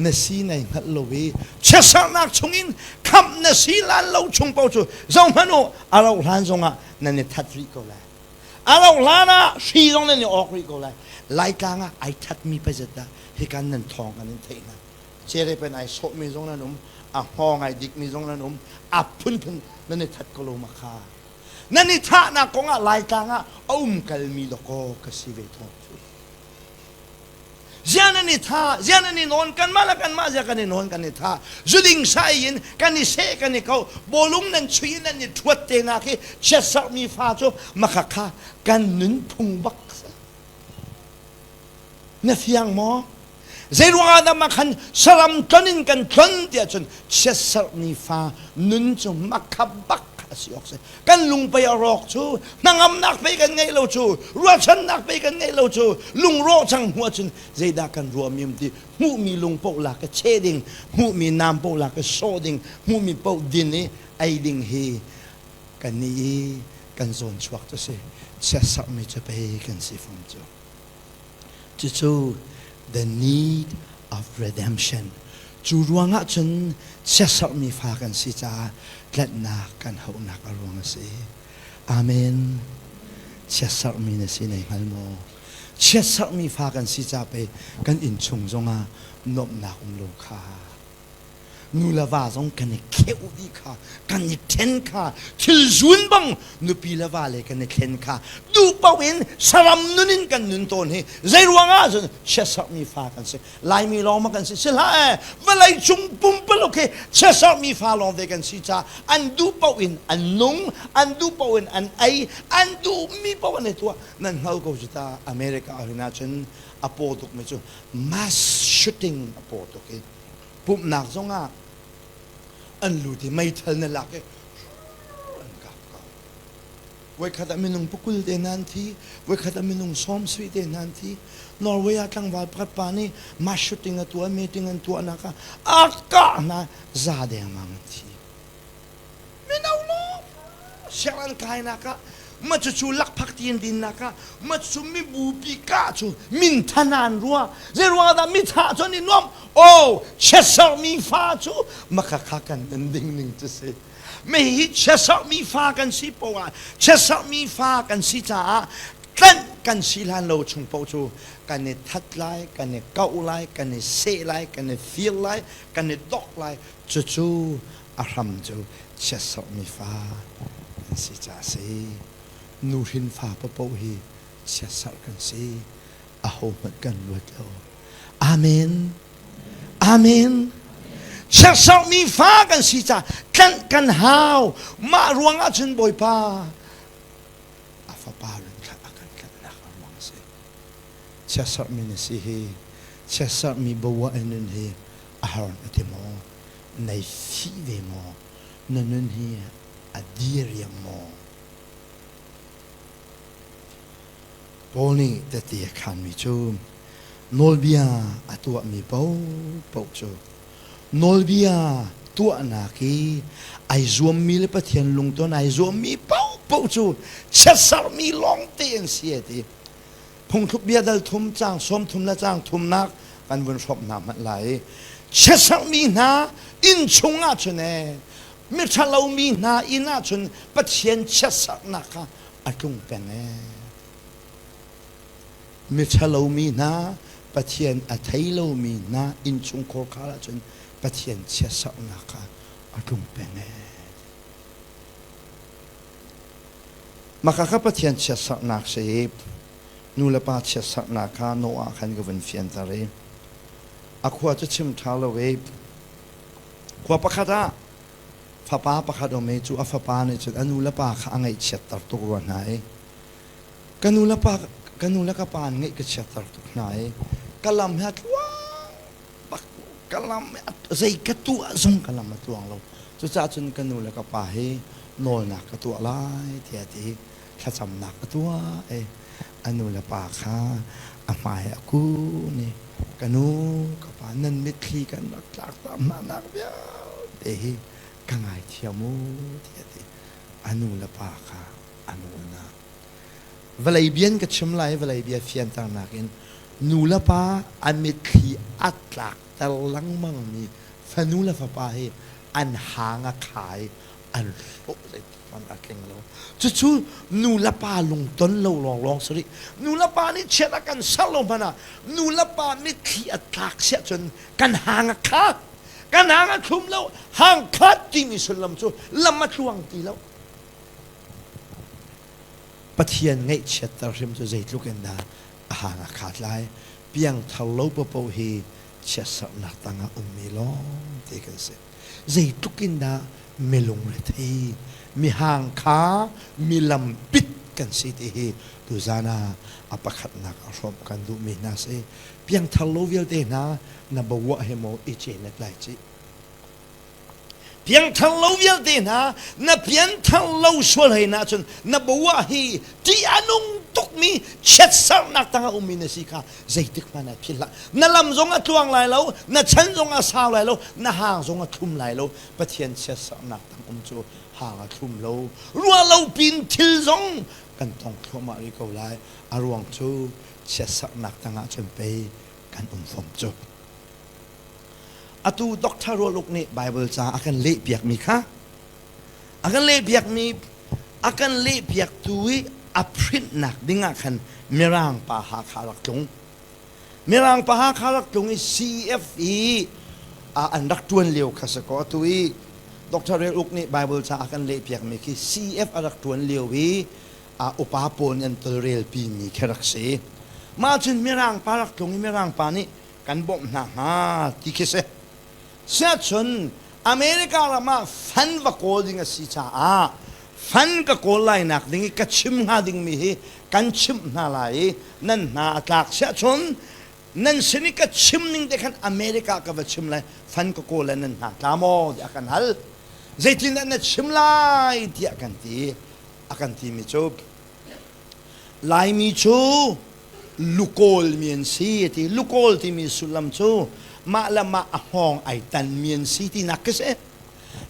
na si nai hngalh lo i chiatserhnak chungin khamh na si lan lo chung paoh cu zohhmanh u a rauh hlan zongah nan i that rih ko lai a rauh hlan ah hri zong nan i awk rih ko lai laitlang ah ai thatmi pazet dah hikan nan thawng kan in theih hna cere pen ai sawhmi zong nan um a hngawng ai dikmi zong nan um a phunphun nan i that ko lo ma kha nan i thahnak kong ah laitlang ah a um kalmi dawkaw ka si ve thawng cu Zia nan i tha, zia nan i nawn, kanmah le kanmah zia kan i nawn kan i tha. Zuding sai in kan i seh kan i ko, bawlung nan chui in nan i ṭhuat te nak hi chiatserhmi fa cu makhakha kan nunphung bak si. Na fiang maw? Zeiruang ah dah makhan saram tlon in kan tlon tiah cun chiatserhmi fa nun cu makha bak a si awk si. Kan lungpei a rawk cu hnangamnak pei kan ngeih lo cu ruahchannak pei kan ngeih lo cu lungrawh cang hnu ahcun zeidah kan ruahmi um ti hmuhmi lung paoh lak i cheh ding hmuhmi nam paoh lak i sawh ding hmuhmi paoh din i ei ding hi kan nih i kan zawn chuak cu si chiatserhmi cu pei kan si fom cu cucu the need of redemption cu ruangah cun siaserhmi fa kan si caah tlanhnak kan hauhnak a ruang a si amen chiatserhmi na si nei hngal maw chiatserhmi fa kan si ca pei kan innchung zongah nuamhnak um lo kha nu le va zong kan i kheuh dih kha kan i ṭhen kha thil zun bang nupi le va le kan i thlen kha duh paoh in saram nun in kan nun tawn hi zei ruangah cun chiatserhmi fa kan si laimi lawng ma kan si si hlah e vawlei cung pumpaluk hi chiatserhmi fa lawng te kan si ca an duh paoh in an nung an duh paoh in an ei an duhmi paoh an i tuah nan hngal ko cu ta America ah cun a paw tukmi cu mass shooting a paw tuk i pumhnak zongah an lut i meithal na lak i an kap ko voikhat ah minung pakul te hna an thi voikhat ah minung sawm sarih te hna an thi Norway ah tlangval pakhat pa nih mass shooting a tuah meeting an tuahnak ah a kah hna za dengmang an thi mino lawng sianginn an kainak ah ma cucu lakphak ti an dinnak ah ma cucu mibupi kah cu minthan ah an ruah zei ruangah dah mithah cu an i nuam oh chiatserhmi fa cu makhakha kan nan ding ning cu si me hi chiatserhmi fa kan si poah chiatserhmi fa kan si caah tlanh kan si hlan lo chung paoh cu kan i that lai kan i kauh lai kan i seh lai kan i fir lai kan i dok lai cucu a hram cu chiatserhmi fa an si caah a si. Nuhrin fa paohpaoh hi chiatserh kan si. Ahohmanh kan luat lo. Amen. Amen. Chiatserhmi fa kan si caah tlanh kan hau. Mah ruangah cun Bawipa a fapa run thlah a kan tlanhnak a ruang a si. Chiatserhmi na si hi, chiatserhmi bawa in nun hi a har na ti maw? Nei fih ve maw? Na nun hi a diriam maw? Paul nih tehte a khaanmi cu nawlbia a tuahmi paohpaoh cu nawlbia tuahnak i ai zuammi le Pathian lungton ai zuammi paohpaoh cu chiatserhmi lawngte an si a ti. Phungthluk bia dal thum caang sawm thum le caang thumnak kan vun hrawmh hna hmanh lai. Chiatserhmi hna inn chung ahcun ee miṭhalomi hna inn ahcun Pathian chiatserhnak kha a tlung peng ee. Miṭhalomi hna Pathian a thei lomi hna innchungkhar khar ahcun Pathian chiatserhnak kha a tlung peng ee. Maka kha Pathian chiatserhnak si i nu le pa chiatserhnak kha Noah khan ka vun fianter i a khua cu chim ṭha lo i khua pakhat ah fapa pakhat um i cu a fapa nih cun a nu le pa kha a ngaihchiatter tuk rua hna i ka nu le pa ka nu le ka pa an ngaih ka chiatter tuk hna i ka lam hi a tluang bak ka lam zei ka tuah zong ka lam a tluang lo. Cucaah cun ka nu le ka pa hi nawlnak ka tuah lai tiah ti thlacamnak a tuah i a nu le pa kha a hmai a kun i ka nu ka pa nan mitthli kan rak tlak ta hna vialte hi ka ngaithiam u tiah ti a nu le pa kha a nawl hna. Vawlei bia in ka chim lai vawlei bia fianternak in nu le pa an mitthli a tlakter lengmangmi fanu le fapa hi an hang a kha i an hlawh zeitik hmanh a tling lo. Cucu nu le pa lungton lo lawnglawng si rih. Nu le pa nih chiat a kan ser lo hmanh ah nu le pa mitthli a tlak siah cun kan hang a kha. Kan hang a thlum lo. Hang khat timi sullam cu lam a tluang ti lo. Pathian ngaihchiatter hrim cu zeitluk in dah a hang a khat lai. Piangthar lo paohpaoh hi chiatserhnak tangah ummi lawngte kan si. Zeitluk in dah milung rethei, mihang kha milampit kan si ti hi tuzan ah a pakhatnak a hrawmh kan duhmi hna si. Piangthar lo vialte hna na bavuah he maw i cenet lai cih. Piangthar lo vialte hna na pianthar lo sual hei na cun na bawa hi ṭih a nung tukmi chiatserhnak tangah ummi na si kha zeitik hmanh ah philh hlah. Na lam zong a tluang lai lo, na chan zong a sau lai lo, na hang zong a thlum lai lo. Pathian chiatserhnak tang um cu hang a thlum lo. Ruah lo pin thil zong kan tong thluahmah rih ko lai. A ruang cu chiatserhnak tangah cun pei kan um fom cu. Atu Dr. Rual Uk nih Bible ca a kan lehpiakmi kha a kan lehpiakmi a kan lehpiaktu i a printnak ding ah khan Mirang pa Hakha rak tlung. Mirang pa Hakha rak tlung i CF i an rak ṭuan lio kha si kaw atu i Dr. Rel Uk nih Bible ca a kan lehpiakmi khi CF a rak ṭuan lio i upa pawl nih an tolrelpi mi khi rak si. Mah cun Mirang pa rak tlung i Mirang pa nih kan bawmh hna hnga ti khi si. Siahcun America ram ah fan va kawl ding a si caah fan ka kawl lai nak ding i ka chim hnga dingmi hi kan chimh hna lai i nan hna a tlak siahcun nan sin i ka chim ning te khan America ka va chim lai fan ka kawl le nan hna tla maw tiah kan hal. Zeitindah na chim lai tiah kan ti. A kan timi cu Laimi cu lukawl mi an si a ti. Lukawl timi sullam cu mah le mah a hngawng ai tanmi an si tinak khi si.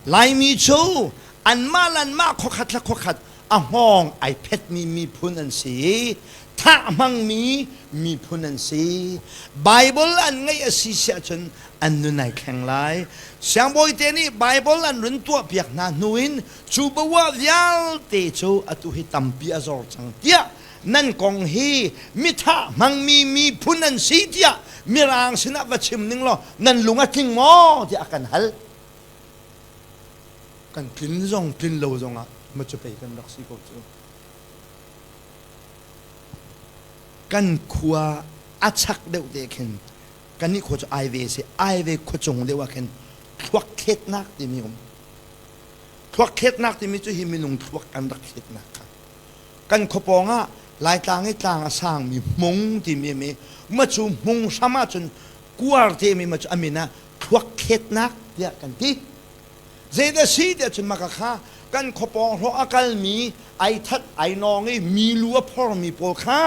Laimi cu anmah le anmah khuakhat le khuakhat a hngawng ai phetmi miphun an si i thah hmangmi miphun an si. Bible an ngeih a si siah cun an nun ai thleng lai. Siangbawi te nih Bible an run tuahpiak hna hnu in cu bawah vialte cu atu hi tampi a zor cang tiah nan kong hi mithah hmangmi miphun an si tiah mirang sinah va chim ning law nan lung a tling maw tiah a kan hal. Kan tlin zong tlin lo zongah ma cu pei kan rak si ko cu. Kan khua a chak deuh te khin kannih khua cu Aive si Aive khua cung deuh ah khin thluak thletnak timi um. Thluak thletnak timi cu hi minung thluak kan rak thletnak kha. Kan khua pawng ah Laitlang i tlang a sangmi hmung timi mi ma cu hmung hram ahcun kuar timi ma cu a min ah thluak thletnak tiah kan ti. Zeidah si tiah cun maka kha kan khuapawng hlawh a kalmi ai that ai nawng i mi lu a phormi pawl kha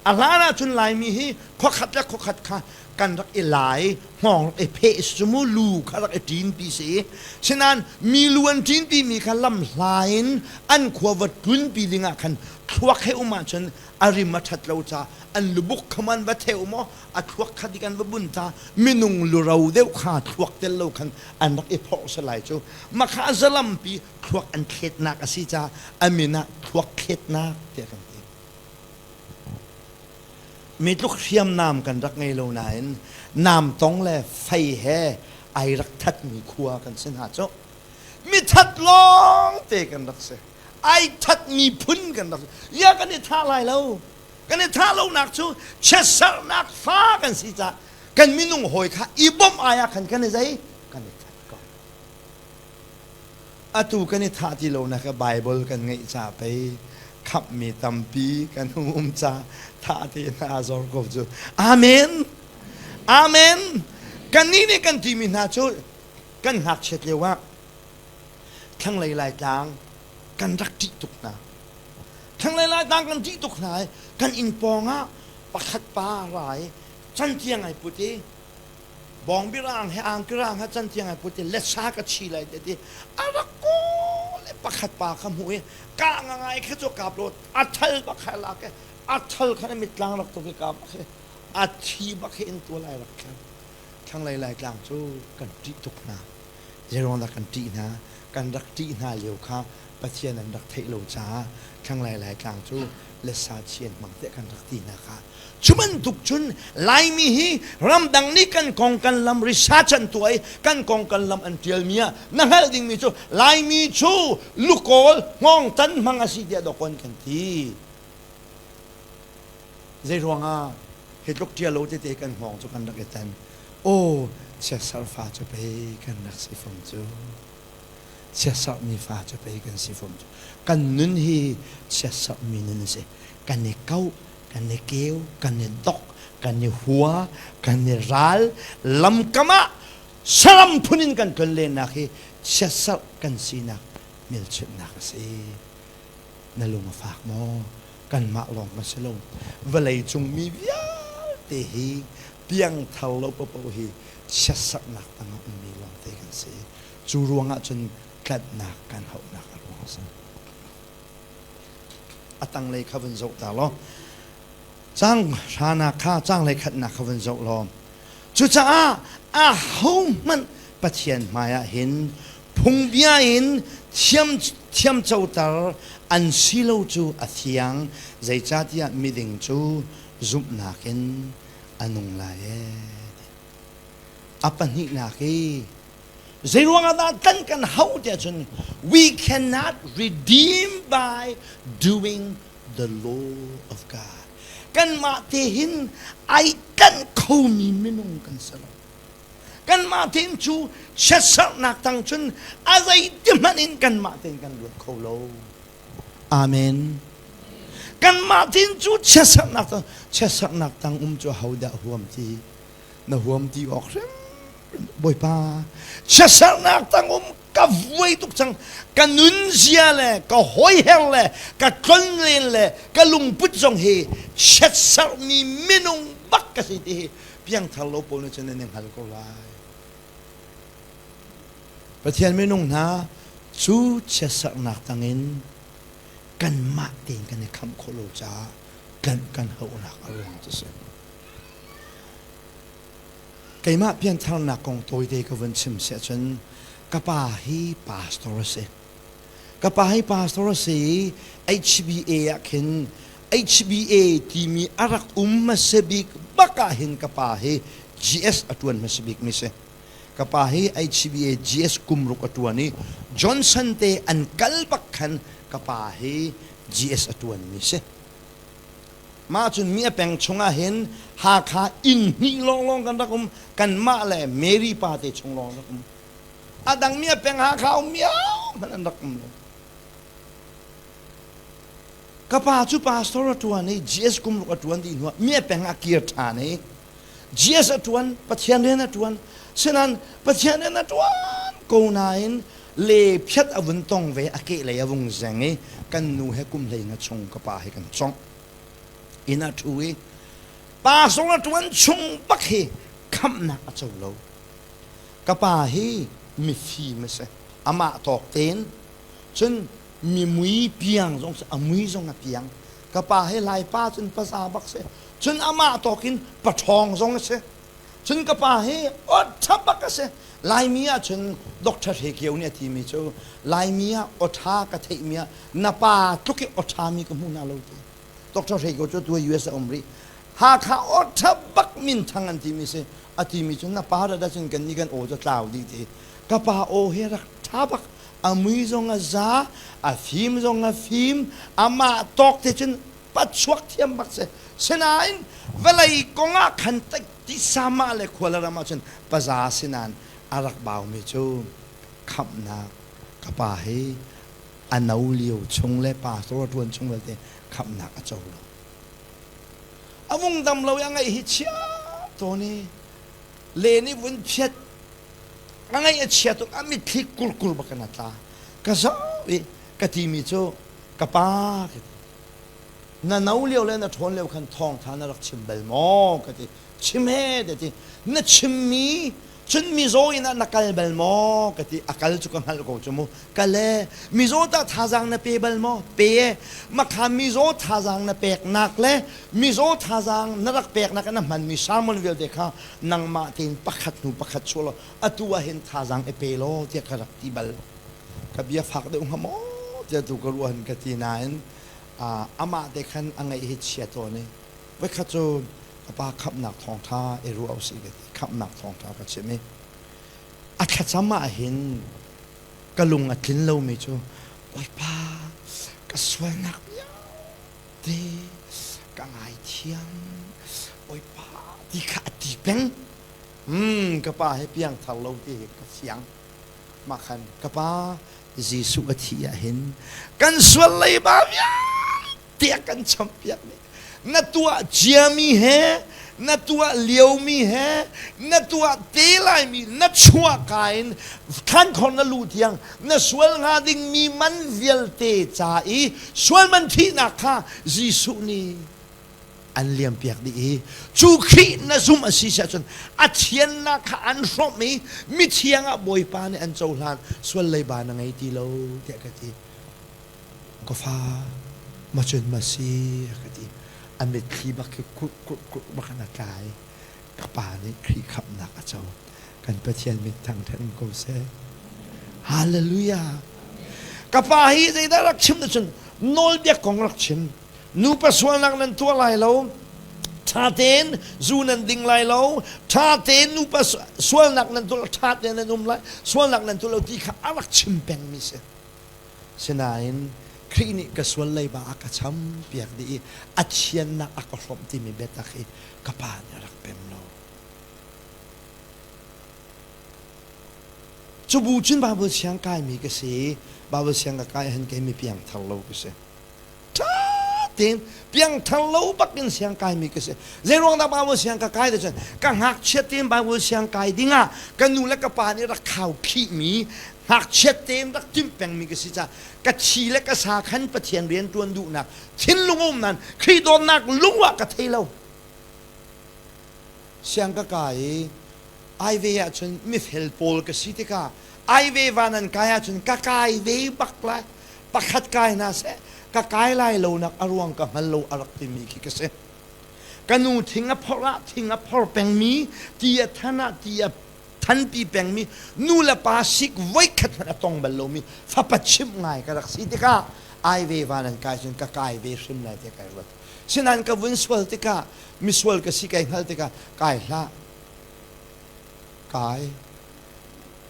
a hlan ahcun Laimi hi khuakhat le khuakhat kha kan rak i lai hngawng rak i pheh si cu mu lu kha rak i ṭinpi si sinain mi lu an ṭinpi mi kha lam hla in an khua va tlunpi dingah khan thluak he um ahcun a rim a ṭhat lo ca an lubuk kha man va theu maw a thluak kha dik an va bun ta minung luro deuh kha thluak tel lo khan an rak i phorh si lai cu makha zalampi thluak an thletnak a si ca a min ah thluak thletnak tiah kan ti Mi tluk hriamnam kan rak ngei lo nain namtong le fei he ai rak thatmi khua kan si hna cu. Mi that lawng te kan rak si. Ai thatmi phun kan rak si. Ya kan i thah lai lo. Kan i thah lonak cu chiatserhnak fa kan si caah kan minung hawi kha i bawmh ai ah khan kan i zei? Kan i that ko. Atu kan i thah ti lonak ah Baibal kan ngeih ca pei khamhmi tampi kan hung um ca thah te hna zor ko cu. Amen. Amen. Kannih nih kan timi hna cu kan ngakchiat lio ah thlanglei Laitlang kan rak ṭih tuk hna. Thlanglei Laitlang kan ṭih tuk hna i kan inn pawng ah pakhat pa ra i cantiang ai put i bawngbi rang he angki rang he cantiang ai put i lesa ka chi lai te ti a rak kawl i pakhat pa kha hmuh i ka nga ngai kha cu kap lo a thal bak kha lak i a thal kha na mitlang rak tuk i ka bak hi a thi bak hi in tual ai rak thlang thlanglei lai tlang cu kan ṭih tuk hna zeiruang dah kan ṭih hna kan rak ṭih hna lio kha Pathian an rak theih lo caah thlanglei lai tlang cu lesa chi an hmang tiah kan rak ti hna kha Cu bantuk cun Laimi hi ramdang nih kan kong kan lam research an tuah i kan kong kan lam an ṭialmi ah na hngalh dingmi cu Laimi cu lukawl hngawngtan hmang a si tiah dawkawn kan ti. Zei ruangah hi tluk ṭial lo tete kan hngawng cu kan rak i tan. Aw, chiatserh fa cu pei kan rak si fom cu. Chiatserhmi fa cu pei kan si fom cu. Kan nun hi chiatserhmi nun a si. Kan i kauh, kan i keu, kan i dok, kan i hua, kan i ral, lamkam ah saram phun in kan tlon lennak hi siasarh kan sinak hmelchunhnak a si. Na lung a fak maw? Kanmah lawng kan si lo. Vawlei cung mi vialte hi piangthar lo paoh hi siasarhnak tangah ummi lawngte kan si. Cu ruangah cun tlanhnak kan hauhnak a ruang a si. A tanglei kha vun zoh ta law cang hranak kha canglei khatnak kha vun zoh law cucaah ahohmanh Pathian hmaiah hin phungbia in thiam thiamcoter an si lo cu a thiang zeicahtiah miding cu zumhnak in a nung lai ee a pahnihnak i Zeiruangah dah kan kan hauh tiah cun we cannot redeem by doing the law of God. Kanmah te hin ai tlanh khomi minung kan si lo. Kanmah tein cu chiatserhnak tang cun a zeiti hmanh in kanmah tein kan luat kho lo. Amen. Kanmah tein cu chiatserhnak tang chiatserhnak tang um cu hodah huam ti na huam ti awk hrim Bawipa chiatserhnak tang um ka vuai tuk cang ka nunzia le ka hawiher le ka tlonlen le ka lungput zong hi chiatserhmi minung bak ka si ti hi piangthar lo pawl nih cun nan i hngal ko lai Pathian minung hna cu chiatserhnak tangin kanmah tein kan i khamh khawh lo caah kan kan hauhnak a ruang cu si Keimah piantharnak kong tawite ka vun chim si ahcun ka pa hi pastor a si. Ka pa hi pastor a si i HBA ah khin HBA timi a rak um hmasa bik bak ah hin ka pa hi GS a ṭuan hmasa bik mi si. Ka pa hi HBA GS kum ruk a ṭuan i Johnson te an kal bak khan ka pa hi GS a ṭuan mi si. Mah cun mi a peng chungah hin Hakha inn hnih lawnglawng kan rak um. Kanmah le Mary pa te chung lawng rak um. A dang mi a peng Hakha um miau hmanh an rak um lo. Ka pa cu pastor a ṭuan i GS kum ruk a ṭuan dih hnuah mi a peng ah kir ṭhan i GS a ṭuan, Pathian rian a ṭuan. Sinain Pathian rian a ṭuan ko nain le phiat a vun tong ve, a kehlei a vung zeng i kan nu he kum 15 chung ka pa he kan congh. Inn ah ṭhu i pastor a ṭuan chung bak hi khamhnak a co lo. Ka pa hi mifim a si. Amah tawk tein cun mi mui piang zong a mui zong a piang. Ka pa hi Laipa cun paza bak si. Cun amah tawk in paṭhawng zong a si. Cun ka pa hi awṭha bak a si. Laimi ah cun Dr. Hre Kio nih a timi cu Laimi ah awṭha ka theihmi ah na pa tluk i awṭha mi ka hmu hna lo ti. Dr. Hre Kio cu tu US a um rih. Hakha awṭha bak minthang an timi si. A timi cu na pa rat ahcun kan nih kan aw cu tlau dih ti. Ka pa aw hi rak ṭha bak. A mui zong a za, a fim zong a fim, amah tawk te cun pachuak thiam bak si. Sinain vawlei kong ah khan tisa mah le khua le ram ah cun paza sinain a rak baumi cu khamhnak ka pa hi a no lio chung le pastor a ṭuan chung vialte khamhnak a co lo. A vung dam lo i a ngaih hi chia tawn i len i vun phiat a ngaih a chia tuk a mitthli kurkur bak in a tla. Ka zoh i ka timi cu ka pa ka ti. Na no lio le na ṭhawn lio khan thawngṭha na rak chim bal maw ka ti. Chim he ka ti. Na chimmi cun mizaw inn ah na kal bal maw ka ti. A kal cu ka hngalh ko cu mu. Kal e. Mizaw tah thazaang na pe bal maw? Pe e. Makha mizaw thazaang na peknak le mizaw thazaang na rak peknak ah na hmanmi sermon vialte kha nangmah tein pakhat hnu pakhat chuah law atu ah hin thazaang i pe law tiah ka rak ti bal. Ka bia fak deuh hnga maw tiah tu ka ruah hin ka ti nain amah te khan a ngaih hi chia tawn i voikhat cu ka pa khamhnak thawngṭha i ruah usih ka ti khamhnak thawngṭha ka chim i a thlacam ah hin ka lung a tlin lomi cu Bawipa ka sualnak vialte ka ngaithiam Bawipa ti kha a ti peng ka pa hi piangthar lo ti hi ka fiang mah khan ka pa Jesuh a thih ah hin kan sual leiba vialte a kan champiak dih. Na tuah ciami he, na tuah liomi he, na tuah te laimi na chuahka in thlankhor na luh tiang na sual hnga dingmi man vialte ca i sual man thihnak kha Jesuh nih an liampiak dih i cu Khrih na zumh a si ahcun a thiannak kha an hrawmh i mithiang ah Bawipa nih an cohlan sual leiba na ngei ti lo tiah ka ti. Ka fa ma cun ma si a ka ti. A mitthli bak khi kurh kurh kurh bak in a tla i ka pa nih Khrih khamhnak a co. Kan Pathian min thangṭhat um ko seh. Hallelujah. Ka pa hi zeidah rak chim na cun nawlbia kong rak chim. Nupa sualnak nan tuah lai lo, ṭha tein zu nan ding lai lo, ṭha tein nupa sualnak nan tuah lo, ṭha tein nan um lai, sualnak nan tuah lo ti kha a rak chim pengmi si. Sinain Khrih nih ka sual leiba a ka champiak dih i a thiannak a ka hrawmh timi biatak hi ka pa nih a rak pem lo. Cu bu cun Baibal siang kaimi ka si i Baibal siang ka kai han kei mi piangthar lo ka si. Ṭha tein piangthar lo bak in siang kaimi ka si. Zeiruang dah Baibal siang ka kai cun ka ngakchiat tein Baibal siang kai dingah ka nu le ka pa nih rak khaukhihmi ngakchiat tein rak timh pengmi ka si caah ka thi le ka sa khan Pathian rian ṭuan duhnak thinlung um nain Khrih dawtnak lung ah ka thei lo. Siang ka kai i ai ve ahcun mifel pawl ka si tikah ai ve van an kai ahcun ka kai ve bak lai. Pakhat kai hna seh ka kai lai lonak a ruang ka hngal lo a rak timi khi ka si. Ka nu thing a phorh ah thing a phor pengmi, ti a than ah ti a thanpi pengmi, nu le pa sik voikhat hmanh a tong bal lomi fapa chimh ngai ka rak si tikah ai ve van an kai cun ka kai ve hrim lai tiah kai ruat. Sinain ka vun sual tikah misual ka si kai hngal tikah kai hlah kai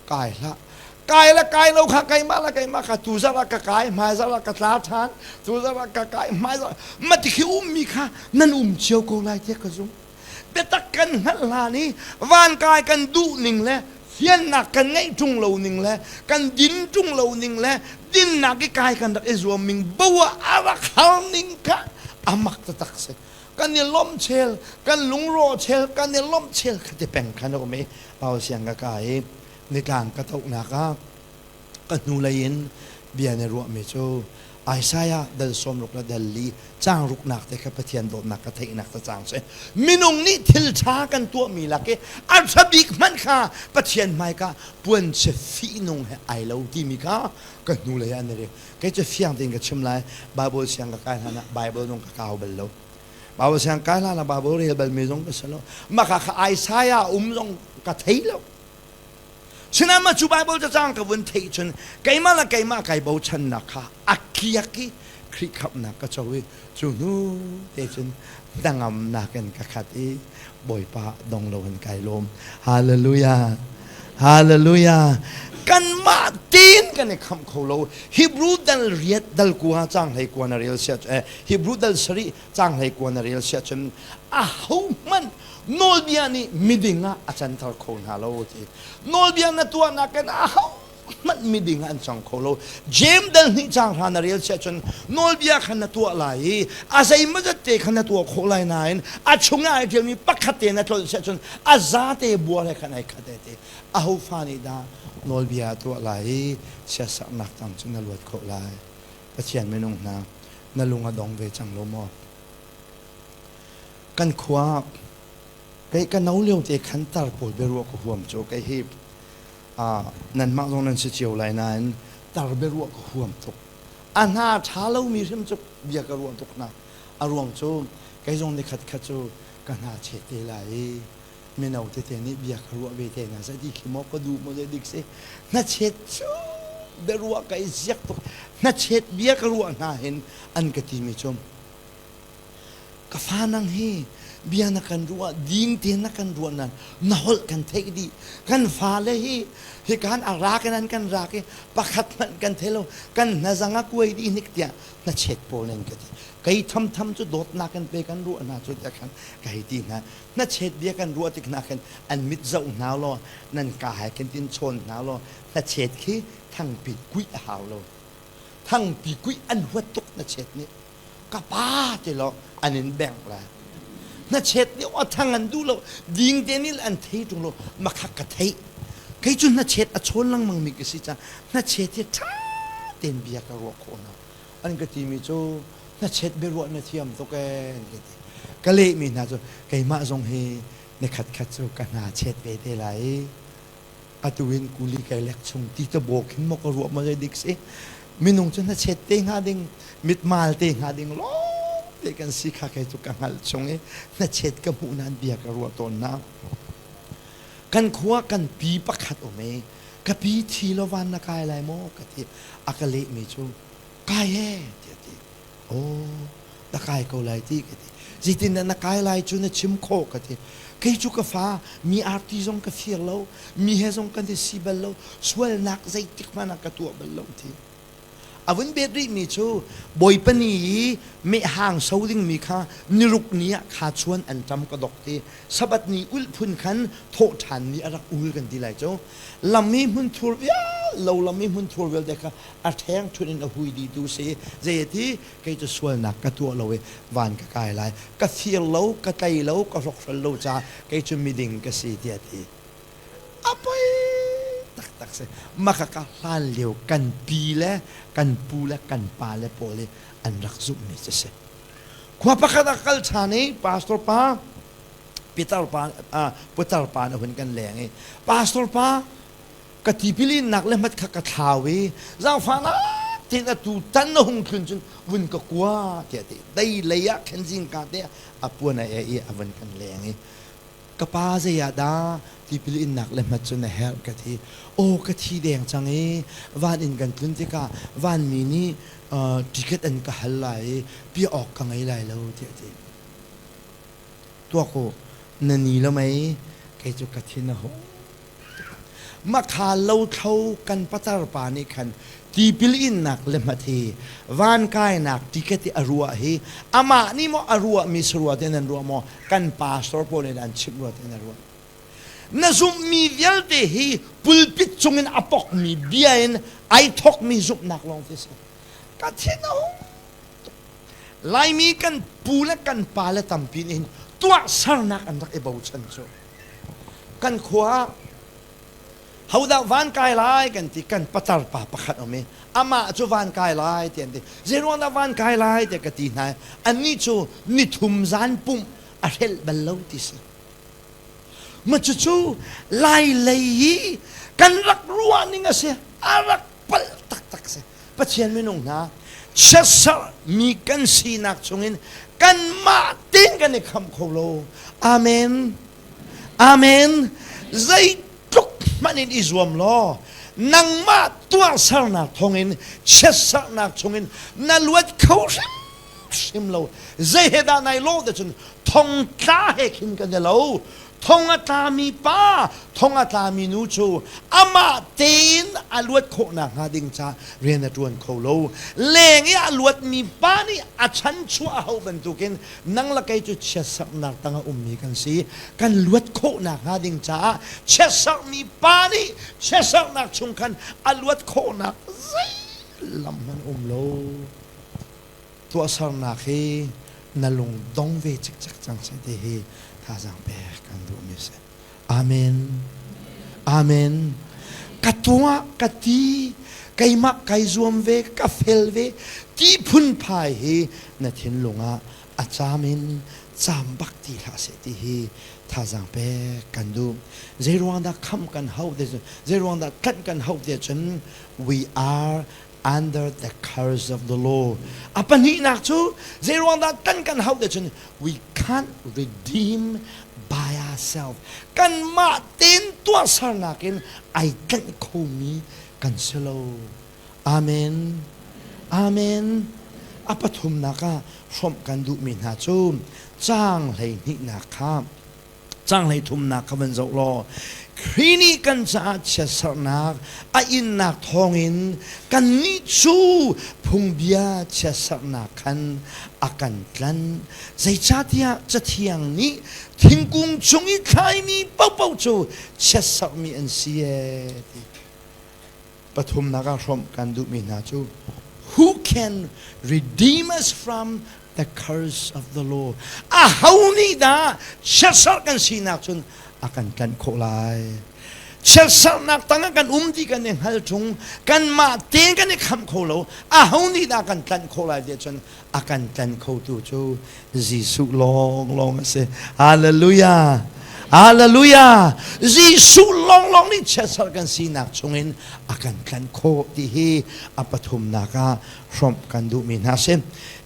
kai hlah kai le kai lo kha keimah le keimah kha tu zarh ah ka kai hmai zarh ah ka tla ṭhan tu zarh ah ka kai hmai zarh mati khi ummi kha nan um cio ko lai tiah ka zum biatak kan hngalh hlan i van kai kan duh ning le Fiannak kan ngeih ṭung lo ning le kan din ṭung lo ning le dinnak i kai kan rak i zuam ning bo ah a rak har ning kha a mak taktak si. Kan i lawmh chel, kan lungrawh chel, kan i lawmh chel kha ti peng khan a um i Paul siang ka kai i nitlang ka tohnak ah ka hnulei in bia na ruahmi cu Isaiah dal 60 le dal li caang ruknak te kha Pathian dawtnak ka theihnak ta caang si. Minung nih thil ṭha kan tuahmi lak i a ṭha bik hmanh kha Pathian hmaika puanchia fihnung he ai lo timi kha ka hnulei ah an i rel. Kei cu fiang tein ka chim lai. Bible siang ka kai hlan ah Bible zong ka kau bal lo. Bible siang kai hlan ah Bible rel balmi zong ka si lo. Mah kha Isaiah um zong ka thei lo. Sinain mah cu Baibal cacang ka vun theih cun keimah le keimah kai bochannak kha a kiak i Khrih khamhnak ka co i cu hnu te cun hnangamnak in ka khat i Bawipa dong loin kai lawm. Hallelujah. Hallelujah. Kanmah tein kan i khamh kho lo. Hebrew dal riat dal kua cang hlei kua na rel sia eh, Hebrew dal sarih cang hlei kua na rel sia cun a ho hmanh nawlbia nih miding ah a canter kho hna lo ti nawlbia na tuahnak in aho hmanh miding ah an cang kho lo James dal hnih cang hra na rel siah cun nawlbia kha na tuah lai i a zeimawzat te kha na tuah khawh lai nain a chungah ai ṭialmi pakhat te na tlolh siah cun a zate buar he khan ai khat ai ti aho fa nih dah nawlbia a tuah lai i siasaknak tang cu na luat khawh lai Pathian minung hna na lung a dong ve cang lo maw Kan khua kei ka no lio te khan tar pawl biaruah ka huam cu kei hi nanmah zong nan si cio lai nain tar biaruah ka huam tuk. A hna ṭha lomi hrim cu bia ka ruah tuk hna. A ruang cu kei zong nikhat khat cu ka hna chet te lai i mino tete nih bia ka ruah ve te hna seh ti khi maw ka duh maw zei dik si. Hnachet cu biaruah ka i ziak tuk. Hnachet bia ka ruah hna hin an ka timi cu Ka fa nang hi bia na kan ruah, ding tein na kan ruah nan na holh kan theih dih. Kan fale hi hikan a rak in an kan rak i pakhat hmanh kan thei lo. Kan hnazang a kuai dih hnik tiah hnachet pawl in ka ti. Kei thamtham cu dawtnak in pe kan ruah hna cu tiah khan ka hei ti hna. Hnachet bia kan ruah tik hna khan an mit zoh hna law nan ka hai khin tin chawn hna law hnachet khi thangpi kuih a hau lo. Thangpi kuih an huat tuk hnachet nih. Ka pa ti law an in bengh lai. Hnachet nih aw thang an duh lo, ding te nih an thei ṭung lo, makhak ka theih. Kei cu hnachet a chawn lengmang mi ka si caah hnachet hi ṭha tein bia ka ruah khawh hna. An ka timi cu hnachet biaruah na thiam tuk ee an ka ti. Ka lehmi hna cu keimah zong hi nikhat khat cu ka hna chet ve te lai i atu in kuli kai lek chung ti te bawk hin maw ka ruah maw zei dik si minung cu hnachet te hnga ding mitmal te hnga ding lawng te kan si kha kei cu ka hngalh chung i hnachet ka hmuh nan bia ka ruah tawn na kan khua kan pi pakhat um i ka pi thi lo van na kai lai maw ka ti a ka leh mi cu kai he tiah ti Aw, na kai ko lai ti ka ti. Zeitindah na kai lai cu na chim khawh ka ti. Kei cu ka fa, mi arti zong ka fir lo, mi he zong kan i si bal lo, sualnak zeitik hmanh ah ka tuah bal lo ti. A vun bet rihmi cu Bawipa ni i mehhang so dingmi kha niruk ni ah kha chuan an ṭam ka dok ti. Sabbath ni ulh phun khan thawhṭhan ni a rak ul kan ti lai cu. Lam i hmunthur vial lo lam i hmunthur vialte kha a ṭheng ṭhun in a hui dihtu si. Zei a ti? Kei cu sualnak ka tuah lo i van ka kai lai. Ka fir lo, ka tlei lo, ka hrokhrol lo caah kei cu miding ka si tiah a ti. A poi taktak si. Maka hlan lio kan pi le kan pu le kan pa le pawl i an rak zumhmi cu si. Khua pakhat ah kal ṭhan i pastor pa Peter pa putar pa na hun kan leng i pastor pa ka tipil innak le hmat kha ka thlau i zaangfahnak tein atu tan na hung thlun cun vun ka kua tiah ti dei lei ah khan zingka te a puan a e i a vun kan leng i ka pa zei ah dah tipil innak le hmat cu na herh ka ti aw ka thi deng cang i van in kan tlun tikah vanmi nih ticket an ka hal lai i piah awk ka ngei lai lo tiah ti tuak u na ni lo mei kei cu ka thin a hung Makha lothlo kan patar pa nih khan tipil innak le hmat hi van kainak ticket i a ruah hi amah nih maw a ruahmi sarua te nan ruah maw kan pastor pawl nih an chimh rua te nan ruah. Na zumhmi vialte hi pulpit cungin a pokmi bia in ai thokmi zumhnak lawng ti si. Ka thin a hung tuk. Laimi kan pu le kan pa le tampi nih hin tuahsernak an rak i bochan cu. Kan khua ah hodah van kai lai kan ti, kan patar pa pakhat um i amah cu van kai lai ti an ti. Zeiruang dah van kai lai tiah ka ti hna i annih cu nithum zan pumh a hrelh bal lo ti si. Ma cucu Lai lei i kan rak ruah ning a si, a rak palh taktak si. Pathian minung hna, chiatserh mi kan sinak chungin kanmah tein kan i khamh kho lo. Amen. Amen. Zeitluk hmanh in i zuam law, nangmah tuahsernak thawngin chiatserhnak chungin na luat kho hrimhrim lo. Zei he dah nai lawh te cun thongtla he khin kan i lo. Thong a tlami pa, thong a tlami nu cu amah tein a luat khawh nakhnga ding ca rian a ṭuan kho lo. Leng i a luatmi pa nih a chanchuah a hauh bantukin nang le kei cu chiatserhnak tang a ummi kan si. Kan luat khawh nakhnga ding caah chiatserhmi pa nih chiatserhnak chung khan a luat khawhnak zei lam hmanh um lo. Tuahsernak hi na lung dong ve cikcek cang seh ti hi thazaang pek kan duhmi a si. Amen. Amen. Ka tuah ka ti, keimah kai zuam ve, ka fel ve ti phunphai hi na thinlung ah a caam in caam bak ti hlah seh ti hi thazaang pek kan duh. Zeiruang dah khamh kan hauh ti zeiruang dah tlanh kan hauh ti ahcun we are under the curse of the law. A pahnihnak cu zeiruang dah kan kan hauh te cun we can't redeem by ourselves. Kanmah tein tuahsernak in ai tlanh khomi kan si lo. Amen. Amen. A pathumnak ah hrawmh kan duhmi hna cu caang 12nak kha Caang 33nak kha van zoh law Khrih nih kan caah chiatserhnak a innak thawngin kannih cu phungbia chiatserhnak khan a kan tlanh. Zeicahtiah Cathiang nih thingkung cung i thlaimi paohpaoh cu chiatserhmi an si ee ti. Pathumnak ah hrawmh kan duhmi hna cu who can redeem us from the curse of the law? Aho nih dah chiatserh kan sinak cun a kan tlanh khawh lai? Chiatserhnak tangah kan um ti kan i hngal ṭung, kanmah tein kan i khamh kho lo. Aho nih dah kan tlanh khawh lai tiah cun a kan tlanh khotu cu Jesuh lawnglawng a si. Hallelujah! Hallelujah! Jesuh lawnglawng nih chiatserh kan sinak chungin a kan tlanh khawh ti hi a pathumnak ah hrawmh kan duhmi hna si.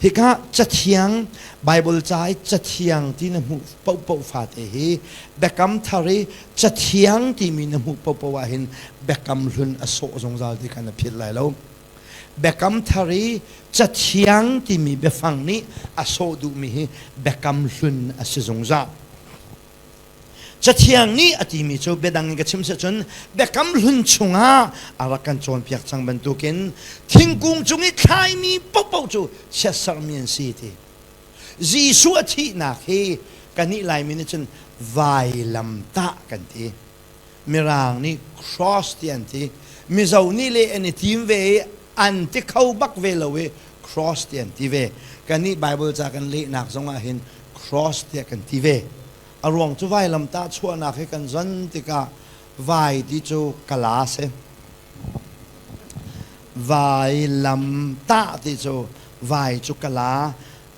Hika cathiang Bible ca i cathiang ti na hmuh paohpaoh fate hi Biakam Thar i cathiang timi na hmuh paohpaoh ah hin Biakam Hlun a sawh zungzal ti kha na philh lai lo. Biakam Thar i Cathiang timi biafang nih a sawh duhmi hi Biakam Hlun a si zungzal. Cathiang nih a timi cu biadang in ka chim si cun Biakam Hlun chungah a rak kan cawnpiak cang bantukin thingkung cung i thlaimi paohpaoh cu chiatserhmi an si ti. Jesuh a thihnak hi kannih Laimi nih cun vailamtah kan ti. Mirang nih cross ti an ti. Mizo nih le an i tim ve i an ti kho bak ve lo i cross ti an ti ve. Kannih Bible ca kan lehnak zong ah hin cross tiah kan ti ve. A ruang cu vailamtah chuahnak hi kan zon tikah vai ti cu kala si. Vailamtah ti cu vai cu kala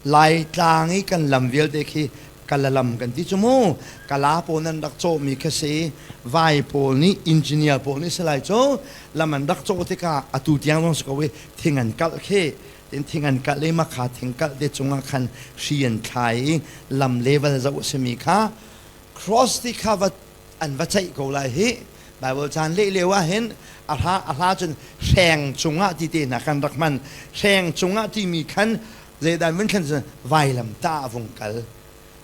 Laitlang i kan lam vialte khi kalalam kan ti cu mu. Kala pawl nan rak cawhmi kha si. Vai pawl nih engineer pawl nih si lai cu lam an rak cawh tikah atu tiang zong si ko i thing an kalh khi tin thing an kalh i makha thing kalh te cungah khan hri an thlai i lam level zoh a simi kha cross ti kha va an va ceih ko lai hi. Bible caan leh lio ah hin a hla a hla cun hreng cungah ti te hna kan rak hman. Hreng cungah timi khan zeidan vun thlen cun vailamtah a vung kal.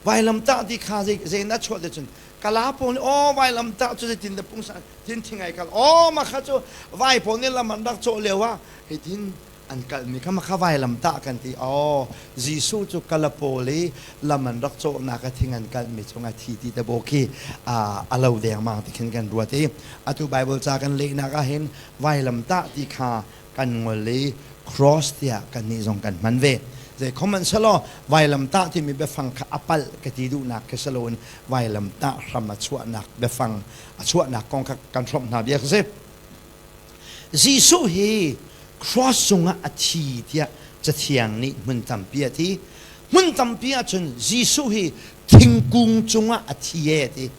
Vailamtah ti kha zei zei na chuah te cun kala pawl nih aw vailamtah cu zeitin dah pungsan tin thingai kal aw mah kha cu vai pawl nih lam an rak cawh lio ah hitin. An kalhmi kha makha vailamtah kan ti. Aw, Jesuh cu kalapawl i lam an rak cawhnak a thing an kalhmi cungah thi ti te bawk khi a lo dengmang ti khin kan ruat i atu Bible ca kan lehnak ah hin vailamtah ti kha kan ngol i cross tiah kannih zong kan hman ve. Zei khom an selaw vailamtah timi biafang kha a palh ka ti duhnak khi si loin vailamtah hram a chuahnak biafang a chuahnak kong kha kan hrawmh hna bia khi si. Jesuh hi cross cungah a thi tiah Cathiang nih hmun tampi a ti. Hmun tampi ahcun Jesuh hi thingkung cungah a thi e a ti.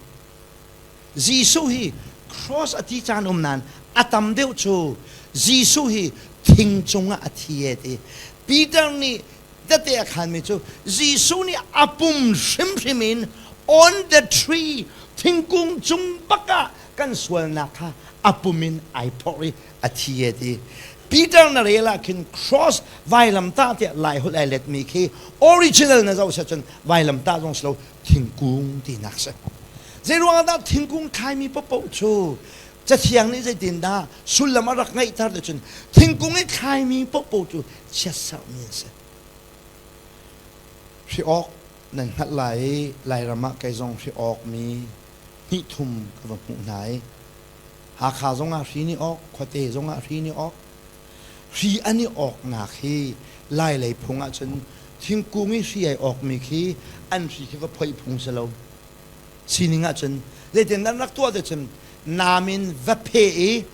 Jesuh hi cross a ti caan um nain a tam deuh cu Jesuh hi thing cungah a thi e a ti. Peter nih tete a khanmi cu Jesuh nih a pum hrimhrim in on the tree thingkung cung bak ah kan sualnak kha a pum in ai phorh i a thi e ti. Peter na rel ah khin cross vailamtah tiah Lai holh ai letmi khi original na zoh cun vailamtah zong si lo thingkung tinak si. Zei ruangah dah thingkung thlaimi paohpaoh cu Cathiang nih zeitindah sullam a rak ngeihter ti cun thingkung i thlaimi paohpaoh cu chiatserhmi an si. Hri awk nan hngalh lai i Lairam ah kei zong hri awkmi hnih thum ka va hmuh hna i Hakha zongah hri nih awk, khuate zongah hri nih awk. Hri an i awknak hi Lai lei phung ahcun thingkung i hri ai awkmi khi an hri khi va phoih phung si lo. Sining ahcun zeitin an rak tuah ti cun nam in va pheh i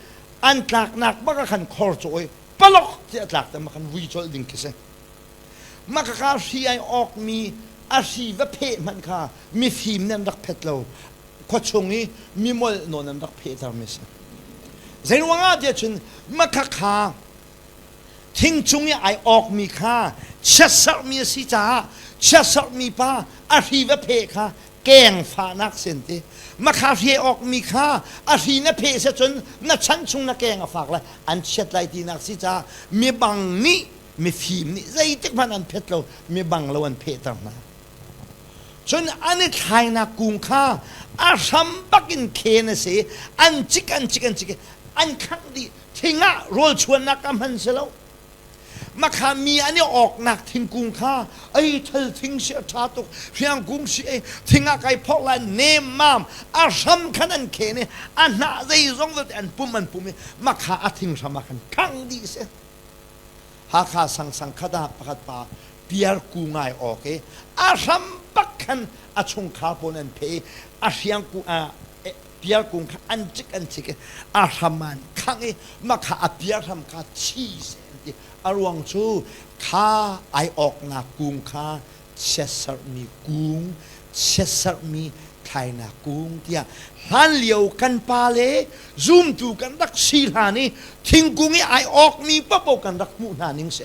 an tlaknak bak ah khan khor cawh i palok ti a tlak te ma khan vui colh ding khi si. Makaka hri ai awkmi a hri va pheh hmanh kha mifim nih an rak phet lo. Khuachung i mimolh nawn an rak phehtermi si. Zeiruangah tiah cun makhakha thing cung i ai awkmi kha chiatserhmi a si caah chiatserhmi pa a hri va pheh kha keng fahnak sin ti makha hri awkmi kha a hri na pheh se cun na chan chung na keng a fak lai an chiat lai tinak si caah mibang nih mifim nih zeitik hmanh an phet lo mibang lo an phehter hna cun an i thlainak kung kha a hram bak in khen a si an cik an cik an cik an khangh dih thing ah rawl chuannak ka hman si lo makha mi an i awknak thingkung kha ei thal thing si a ṭha tuk hriangkung si ei thing ah kai phok lai nem mam a hram khan an khen i a hnah zeizong vialte an pum an pum i makha a thing hram ah khan khang dih si Hakha sangsang khat ah pakhat pa piar ku ngai awk i a hram bak khan a chungkhar pawl an phe i a hriang ku piar kung kha an cik an cik i a hram an khangh i mah kha a piar hram kha thi seh an ti a ruang cu kha ai awknak kung kha chiatserhmi kung chiatserhmi thlainak kung tiah hlanlio kan pa le zumtu kan rak si hlan i thingkung i ai awkmi paohpaoh kan rak hmuh hna ning si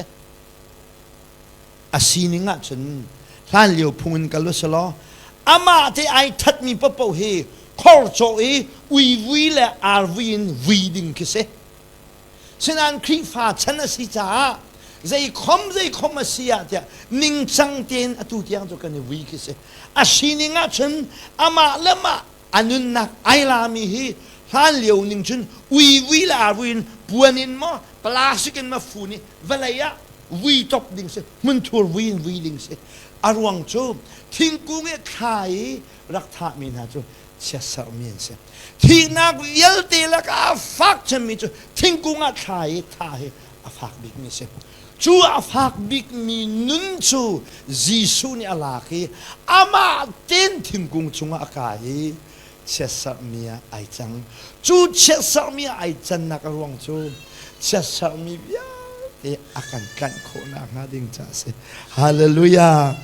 A sining ahcun hlanlio phung in kal u law amah te ai thatmi paohpaoh hi khor cawh i uivui le arvui in vui ding khi si. Sinain Khrihfa chan a si caah zeikhom zeikhom a si ah tiah ningcang tein atu tiang cu kan i vui khi si. A sining ahcun amah le mah a nunnak ai lami hi hlanlio ning cun uivui le arvui in puan in maw plastic in maw fun i vawlei ah vui top ding si hmunthur vui in vui ding si a ruang cu thingkung i thla i rak thahmi hna cu chiatserhmi an si thihnak vialte lakah a fak cemmi cu thingkung ah thla i thah hi a fak bikmi si cu a fak bikmi nun cu Jesuh nih a lak i amah ten thingkung cungah a kai i chiatserhmi ah ai cang. Cu chiatserhmi ah ai cannak a ruang cu chiatserhmi vialte a kan tlanh khawh nakhnga ding caah a si. Hallelujah!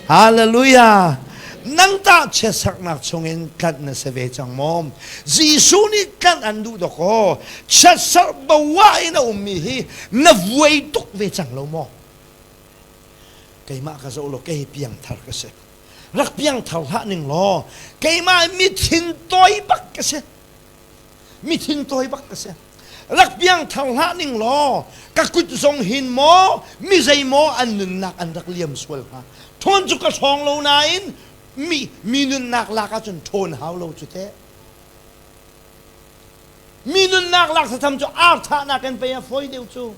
Hallelujah! Nang tah chiatserhnak chungin tlanh na si ve cang maw? Jesuh nih tlanh an duh dawkaw chiatserh bawah in a ummi hi na vuai tuk ve cang lo maw? Keimah ka zoh law kei piangthar ka si. Rak piangthar hlah ning law keimah mithin tawi bak ka si. Mithin tawi bak ka si. Rak piangthar hlah ning law ka kut zong hin maw mi zei maw an nunnak an rak liam sual hnga. Ṭhawn cu ka ṭhawng lo nain mi mi nunnak lak ahcun ṭhawn hau lo cu teh. Mi nunnak lak thatham cu ar thahnak in pei a fawi deuh cu.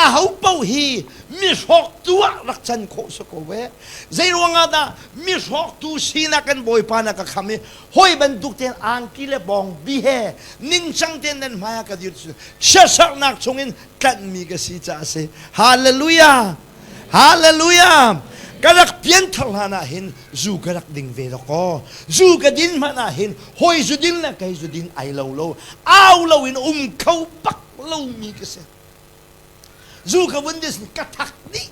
Aho paoh hi mi hrawktu ah rak can khawh si ko ve. Zei ruangah dah mi hrawktu sinak kan Bawipa na ka kham i hawi bantuk tein angki le bawngbi he ningcang tein nan hmai ah ka dir chiatserhnak chungin tlanhmi ka si caah a si. Hallelujah! Hallelujah! Ka rak pianthar hlan ah hin zu ka rak ding ve dawkaw. Zu ka din hmanh ah hin hawi zu din le kei zu din ai lo lo. Au lo in um kho bak lomi ka si. Zu ka vun dis ka thak dih.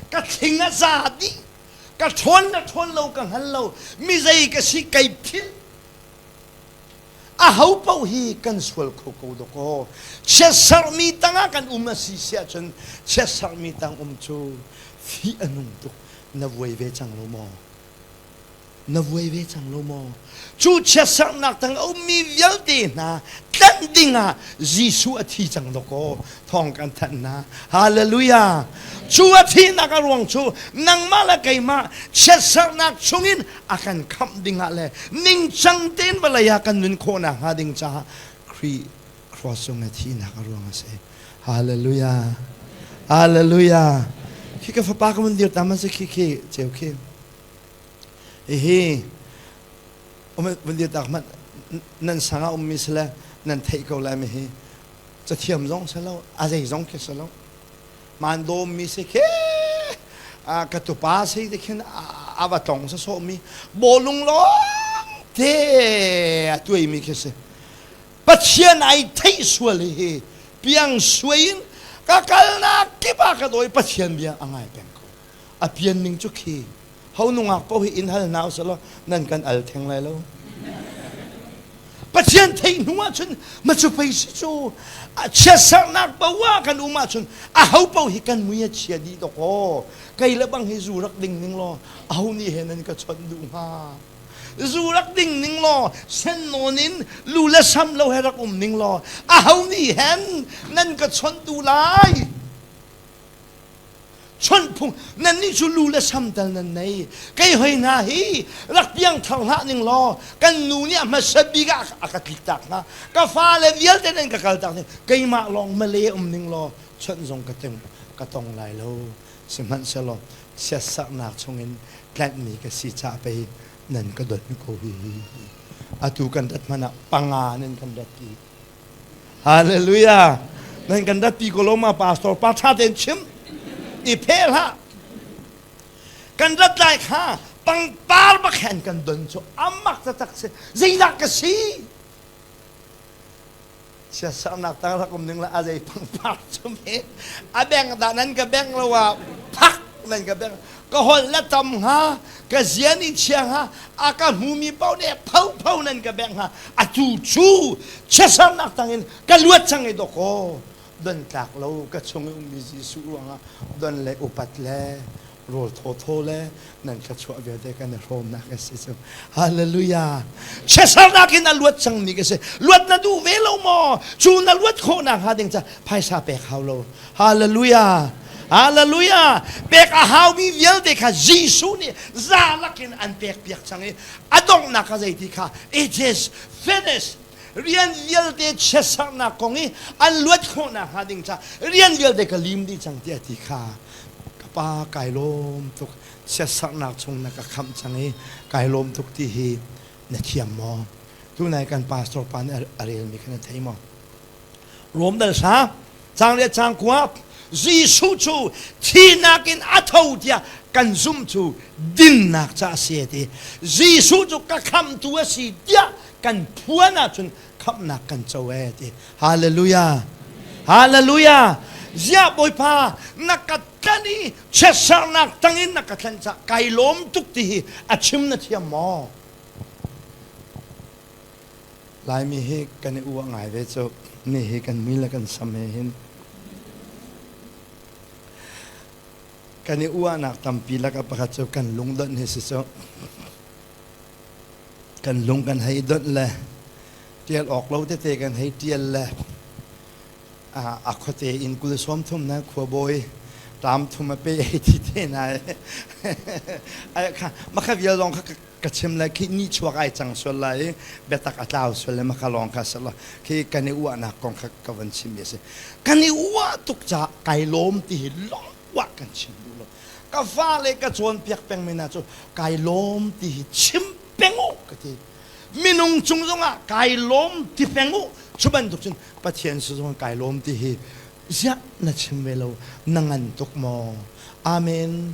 Ka thling a za dih. Ka ṭhawn le ṭhawn lo ka hngal lo. Mi zei ka si kai philh. Aho paoh hi kan sual kho ko dawkaw. Chiatserhmi tangah kan um a si si ahcun chiatserhmi tang um cu fih a nung tuk. Na vuai ve cang lo maw? Na vuai ve cang lo maw? Cu chiatserhnak tang a ummi vialte hna tlanh dingah Jesuh a thi cang dawkaw. Thawng kan thanh hna. Hallelujah! Cu a thihnak a ruang cu nangmah le keimah chiatserhnak chungin a kan khamh dingah le ningcang tein vawlei ah kan nun khawh nakhnga ding caah Khrih cross cung i thihnak a ruang a si. Hallelujah! Hallelujah! Khi ka fapa ka mun dir ta man si khi khi ceu khi. Hihi vun dir tak hmanh nan sang ah ummi si le nan theih ko lai mi hi cathiam zong si lo a zei zong khi si lo maan dawmmi si khi ka tupa si te khin a va tlong sawsawhmi bawlung lawng te a tuaimi khi si Pathian ai theih sual hi piang suai in ka kalnak kip ah ka dawi Pathian bia a ngai peng ko a pian ning cu khi ho nungak paoh hi in hal hna usih law nan kan al theng lai lo. Pathian theih hnu ahcun ma cu pei si cu chiatserhnak paoh ah kan um ahcun aho paoh hi kan mui a chia dih dawk aw kei le bang hi zu rak ding ning law aho nih he nan ka chawnh duh hnga zu rak ding ning law sen nawn in lu le sam lo he rak um ning law aho nih hen nan ka chawnh duh lai Chawnh phung nannih cu lu le sam tal nan nei. Kei hoi hna hi rak piangthar hlah ning law kan nu nih a hmasa bik ah a ka tliktak hna. Ka fale vialte nan ka kaltak ning keimah lawng male um ning law chawnh zong ka teng ka tong lai lo. Sihmanhsehlaw siatsaknak chungin tlanhmi ka si caah pei nan ka don ko hi. Atu kan rat hmanh ah panga nan kan rat i Hallelujah. Nan kan ratpi ko lo ma pastor pa tha tein chim. I phe hlah. Kan rat lai kha pangpar bak hen kan don cu amak taktak si. Zeidah ka si? Siasarnak tang rak um ning la a zei pangpar cu me. A beng dah nan ka beng lo ah phak nan ka beng. Ka holh la tam hnga, ka zian i chia hnga, a ka hmumi paoh nih pho pho nan ka bengh hnga. Atu cu chiatsernak tangin ka luat cang i dawkaw don tlak lo ka chung i ummi Jesuh ruangah don le upat le rawl thawthaw le nan thluachuah vialte kan i hrawmnak a si cu. Hallelujah. Chiatsernak in a luat cangmi ka si. Luat na duh ve lo maw? Cu na luat khawhnak hnga ding ca phaisa pek hau lo. Hallelujah. Hallelujah. Pek a haumi vialte kha Jesuh nih za lakin an pek piak cang i a donghnak kha zeiti kha it is finished. Rian vialte chiatsernak kong i an luat khawhnak hnga ding ca rian vialte ka lim dih cang tiah ti kha ka pa kai lawm tuk chiatsernak chung na ka khamh cang i kai lawm tuk ti hi na thiam maw? Tunai kan pastor pa nih a relmi kha na thei maw? Rom dal sa cang le cang kua Jesuh cu thihnak in a tho tiah kan zumh cu dinnak ca a si ti Jesuh cu ka khamtu a si tiah kan phuan ahcun khamhnak kan co e ti Hallelujah Hallelujah Ziah Bawipa na ka tlanh i chiatsernak tangin na ka tlanh cah kai lawm tuk ti hi a chim na thiam maw Laimi hi kan i uah ngai ve cu. Ni hi kan mui le kan sam he hin kan i uahnak tampi lakah pakhat cu kan lungdonh hi si cu. Kan lung kan hei donh le ṭial awk lo tete kan hei ṭial le a khuate in 33 na khuabawi Ṭam thum a pe ei ti te na Makha vial lawng kha ka chim lai khi ni chuak ai cang sual lai i biatak a tlau sual le makha lawng kha sala khi kan i uahnak kong kha ka van chim mi a si. Kan i uah tuk caah kai lawm ti hi lawng uah kan chim duh lo. Ka fale ka cawnpiak pengmi hna cu kai lawm ti hi chim peng u ka ti. Minung cung zongah kai lawm ti peng u. Cu bantuk cun Pathian si zong kai lawm ti hi ziah na chim ve lo na ngan tuk maw? Amen.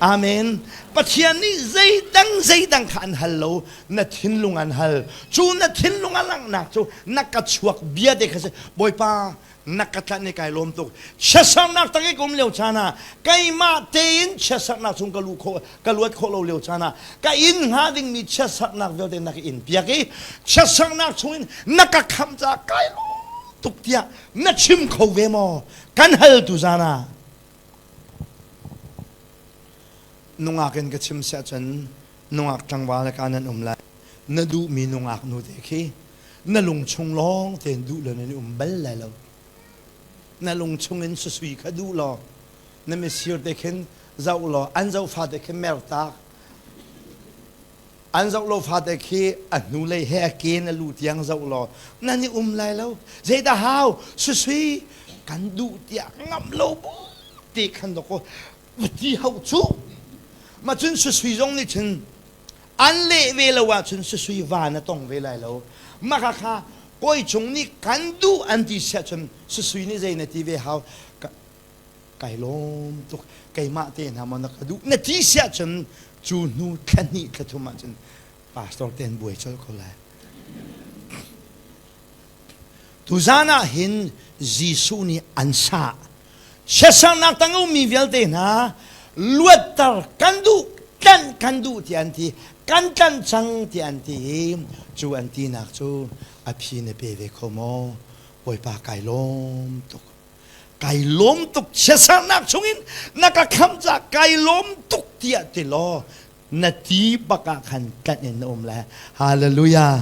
Amen. Pathian nih zeidang zeidang kha an hal lo, na thinlung an hal. Cu na thinlung a langhnak cu na ka chuak bia te kha si. Bawipa, na ka tlanh i kai lawm tuk. Chiatsernak tang i ka um lio caan ah keimah tein chiatsernak chung ka lu khawh ka luat khawh lo lio caan ah ka inn hnga dingmi chiatsernak vialte na ka in piak i chiatsernak chungin na ka khamh caah kai lawm tuk tiah na chim kho ve maw? Kan hal tu zan ah nungak in ka chim siah cun nungak tlangval le ka nan um lai. Na duhmi nungak nu te khi na lung chung lawng tein duh lo nan i um bal lai lo. Na lung chung in susui kha duh law na misir te khin zoh law an zoh fate khi mertak an zoh lo fate khi a hnulei he a ke na lu tiang zoh law nan i um lai lo. Zeidah hau susui kan duh tiah ngamh lo bu ti khan dawk ti hau cu ma cun susui zong nih cun an leh ve lo ahcun susui va na tong ve lai lo. Maka kha kawi chung nih kan duh an ti siah cun susui nih zei na ti ve hau? Kai lawm tuk, keimah te hna maw na ka duh na ti siah cun cu hnu thla hnih thla thum ahcun pastor te an buai colh ko lai. Tuzan ah hin Jesuh nih an sah. Siasarnak tang ummi vialte hna luatter kan duh, tlanh kan duh tiah an ti. Kan tlanh cang tiah an ti i cu an tinak cu a phi na pe ve kho maw? Bawipa kai lawm tuk. Kai lawm tuk siasarnak chungin na ka khamh caah kai lawm tuk tiah ti law na ti bak ah khan tlanh in na um lai. Hallelujah.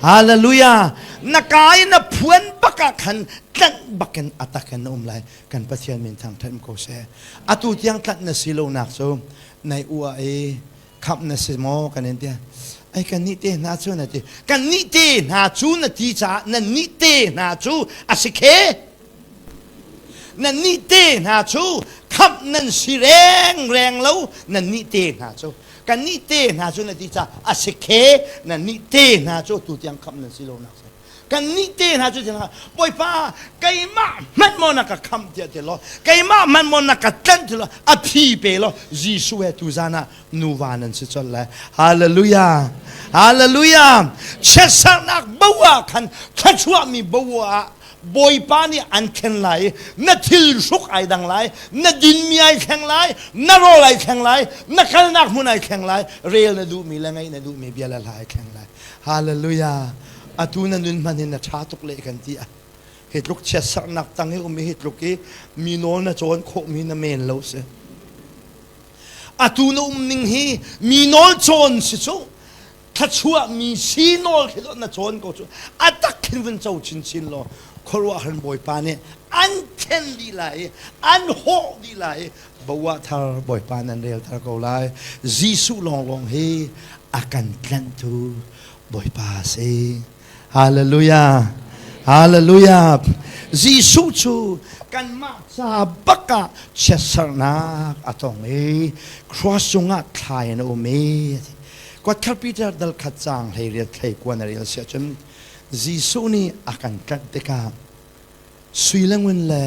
Hallelujah. Na kai na phuan bak ah khan tlanh bak in atak in na um lai. Kan Pathian min thangthat ko seh. Atu tiang tlanh na si lo nak cu nai ua i khamh na si maw kan in tia. Ai kan nih te hna cu na ti. Kan nih te hna cu na ti caah nan nih te hna cu a si khe. Nan nih te hna cu khamh nan si rengreng lo. Nan nih te hna cu kan nih te hna cu na ti caah a si khe. Nan nih te hna cu tu tiang khamh nan si lo nak si. Kan nih te hna cu tiang Bawipa keimah hmanh maw na ka khamh tiah ti law, keimah hmanh maw na ka tlanh ti law, a phi pe law Jesuh he tuzan ah nuva nan si colh lai. Hallelujah. Hallelujah. Chiatsernak bo ah khan thluachuahmi bo ah Bawipa nih an thlen lai. Na thil hruk ai dang lai, na dinmi ai thleng lai, na rawl ai thleng lai, na kalnak hmun ai thleng lai, rel na duhmi le ngaih na duhmi bia le hla ai thleng lai. Hallelujah. Atu na nun hman hin na ṭha tuk le kan ti. Hi tluk chiatsernak tang i um i hi tluk i mi nawl na cawn khawhmi na men lo si. Atu na um ning hi mi nawl cawn si cu thluachuah mi si nawl khi na cawn ko cu a tak khin vun co chinchin law khuaruahhar Bawipa nih an thlen dih lai i an hawh dih lai i boah thar Bawipa nan rel thar ko lai. Jesuh lawnglawng hi a kan tlanhtu Bawipa a si. Hallelujah. Hallelujah. Jesuh cu kanmah ca bak ah chiatsernak a tong i cross cungah thlai in a um i Kuatkhat Peter dal khat caang 18 thlei na rel siah cun Jesuh nih a kan tlanh tikah sui le ngun le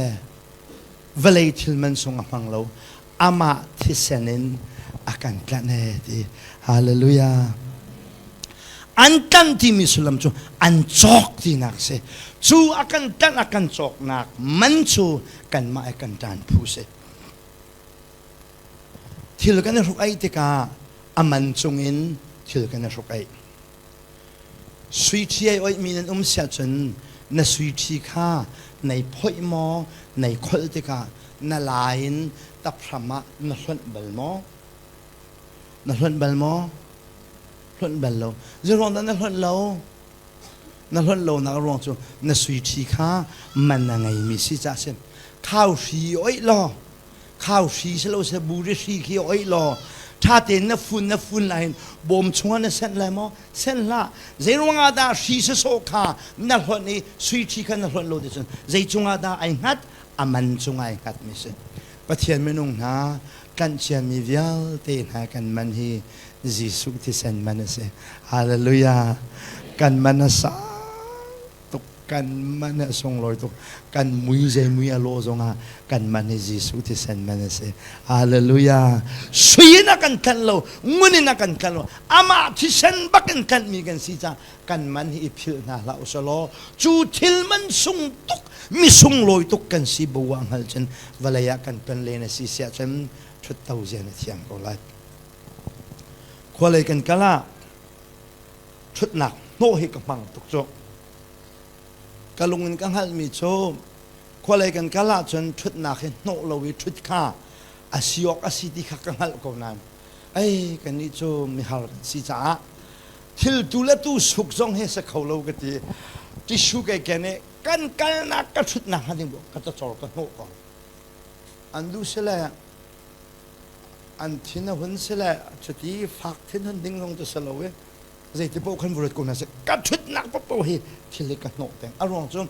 vawlei thil man sung a hmang lo, amah thisen in a kan tlanh e ti. Hallelujah. An tlanh timi sullam cu an cawk tinak si. Cu a kan tlanh a kan cawknak man cu kanmah i kan ṭan phu si. Thil kan i hruk aih tikah a man cungin thil kan i hruk aih. Sui ṭhi ai oihmi nan um siah cun na sui ṭhi kha nei phoih maw, nei kholh tikah na la in taphram ah na hlonh bal maw? Na hlonh bal maw? Hlonh bal lo. Zeiruang dah na hlonh lo? Na hlonh lonak a ruang cu na sui ṭhi kha man a ngeimi si caah a si. Khau hri oih law. Khau hri si lo seh buri hri khi oih law ṭha tein na fun na fun lai hin bawm chungah na senh lai maw? Senh hlah. Zei ruangah dah hri sawsawh kha na hlonh i sui ṭhi kha na hlonh lo ti cun zei cungah dah ai hngat? A man cungah ai hngatmi si. Pathian minung hna tlanh ciami vialte hna kan man hi Jesuh thisen man a si. Hallelujah. Kan man a sang tuk kan man a sunglawi tuk kan mui zei mui a lawh zongah kan man hi Jesuh thisen man a si hallelujah sui in a kan tlanh lo ngun in a kan tlanh lo amah thisen bak in tlanhmi kan si caah kan man hi i philh hna hlah usalaw cu thil man sung tuk mi sunglawi tuk kan si bu ah hngal cun vawlei ah kan ton len a si siah cun ṭhutto zia na thiam ko lai khualei kan kal ah ṭhutnak hnawh hi ka hmang tuk cu. Ka lung in ka hngalhmi cu khualei kan kal ahcun ṭhutnak hi hnawh lo i ṭhut kha a si awk a si ti kha ka hngalh ko nain ei kannih cu mihar kan si caah thil tu le tu suk zong hi si kho lo ka ti. Tissue kai ken i kan kalnak ka ṭhutnak hnga ding ka cawr ka hnawh ko. An duh sile an thin a hun sile cuti fak thin hun ding zong cu si lo i zeiti paoh khan vurat ko hna seh ka ṭhutnak paohpaoh hi thil hi ka hnawh peng a ruang cu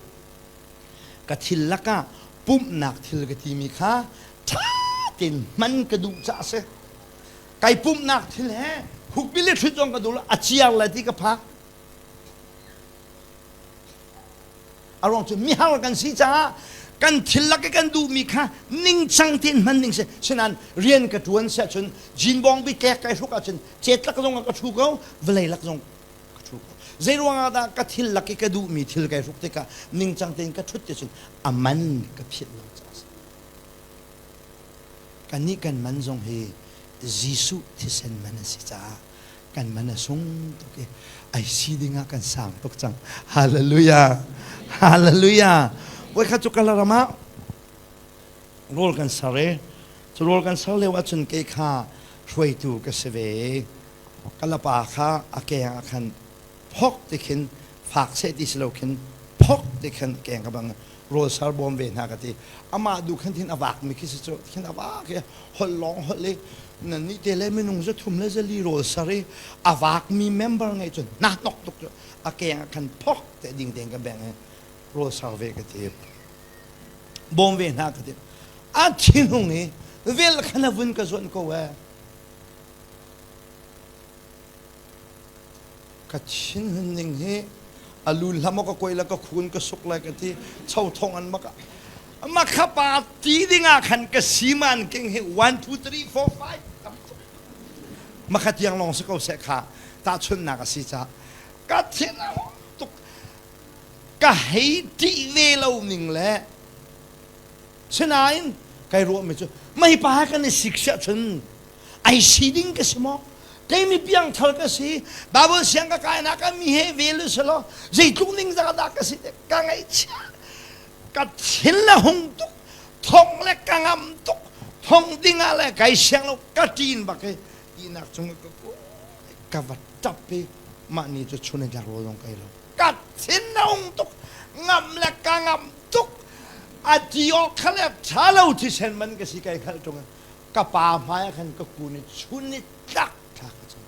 ka thil lakah pumhnak thil ka timi kha ṭha tein hman ka duh caah a si kai pumhnak thil he hukbil le ṭhut zong ka duh lo a ciar le ti ka phak A ruang cu mihar kan si caah kan thil lak i kan duhmi kha ningcang tein hman ding si. Sinain rian ka ṭuan si ahcun jinbawng bi tlek kai hruk ahcun cetlak zong ah ka ṭhu ko, vawlei lak zong ka ṭhu ko. Zei ruangah dah ka thil lak i ka duhmi thil kai hruk tikah ningcang tein ka ṭhut ti cun a man ka philh lo caah a si. Kannih kan man zong hi Jesuh thisen man a si caah kan man a sung tuk i ai si ding ah kan sang tuk cang. Hallelujah. Hallelujah. Voikhat cu Kalaram ah rawl kan ser i cu rawl kan ser lio ahcun kei kha hruaitu ka si ve i kalapa kha a keng ah khan phok ti khin fak seh ti si lo khin phok ti khin keng ka bang rawl ser bawm ve hna ka ti amah du khan thin a vak mi khi si cu khin a vak i holh lawng holh i nan nih te le minung za thum le zali rawl ser i a vak mi member ngei cun na hnok tuk cu a keng ah khan phok te ding tein ka beng i rawl ser ve ka ti bawm ve hna ka ti a thinhung i vel khan a vun ka zuan ko e Ka thinhun ning hi a lu hlam ka kuai la ka khun ka suk lai ka ti cho thong an maka makha pa ti ding ah khan ka siman king hi 1 2 3 4 5 makha tiang long si ko se kha ta chunnak a si ca ka thin a tuk ka hei ti ve lo ning le sinain kai ruah mi cu mei pa kan i sik sia chun ai si ding ka si maw kei mi piangthar ka si Bible siang ka kai nak ah mi he vel si lo zeitluk ning zah dah ka si te ka ngaihchia ka thin le hung tuk thong le ka ngam tuk thong ding ah le kai siang lo ka ṭin bak i tinak cung ka ka va ṭap i mah ni cu chun in tlak rawl zong kai lo ka thin a hung tuk ngam le ka ngam tuk a ti awk kha le ṭha lo thisen man ka si kai hngalh ṭung ka pa hmai ah khan ka kun i chun i tlak thla ka cam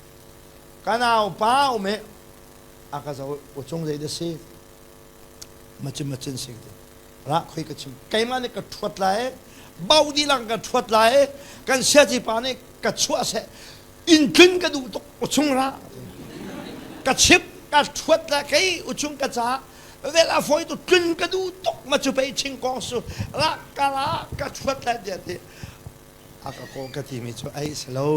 ka nau pa um i a ka zo u cung zei dah si macin macin si ti ra khoi ka chim keimah nih ka ṭhuat lai bau dilang ka ṭhuat lai kan siaci pa nih ka chuah seh inn tlun ka duh tuk u chung ra ka chip ka ṭhuat lai kei u chung ka ca vel a fawi tu tlun ka duh tuk ma cu pei ching kong su ra ka ra ka ṭhuat lai tiah ti a ka kaw ka timi cu ai si lo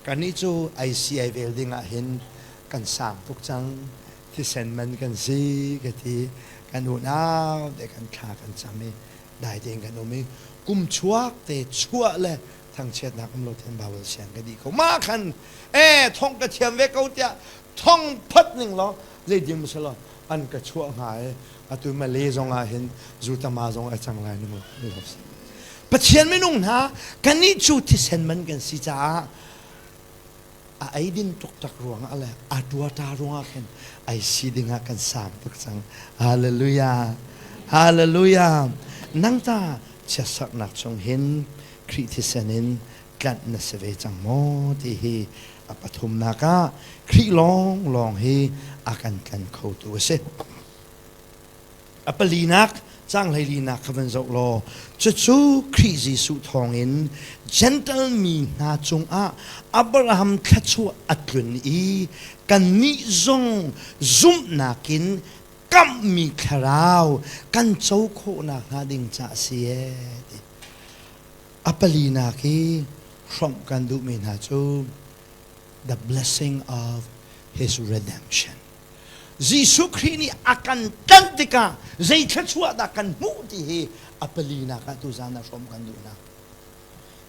kannih cu ai si ai vel ding ah hin kan sang tuk cang thisen man kan si ka ti kan unau te kan thla kan cam i dai tein kan um i kum chuak te chuah le thangchiatnak um lo ten Bible siang ka dih ko ma khan e thong ka thiam ve ko tiah thong phat ning law zeidim si law an ka chuah hnga i atu Malay zong ah hin zutama zong a cang lai nu Pathian minung hna kannih cu thisen man kan si caah a eidin tuktak ruangah le a tuata ruangah khin ai si dingah kan sang tuk cang. Hallelujah. Hallelujah. Nang ta chiatsaknak chung hin. Khrih thisen in tlanh na si ve cang maw ti hi a pathumnak ah Khrih lawnglawng hi a kan tlan khotu a si. A palinak caang hleilinak kha van zoh law cucu Khrih Jesuh thawngin Gentle mi hna cungah Abraham thluachuah a tlun i kannih zong zumhnak in kamhmi thlarau kan co khawh nakhnga ding ca a si ee ti. A palinak hi hrawmh kan duhmi hna cu the blessing of his redemption. Jesuh Khrih nih a kan tlanh tikah zei thluachuah dah kan hmuh ti hi a palinak ah tuzan ah hrawm kan duh hna.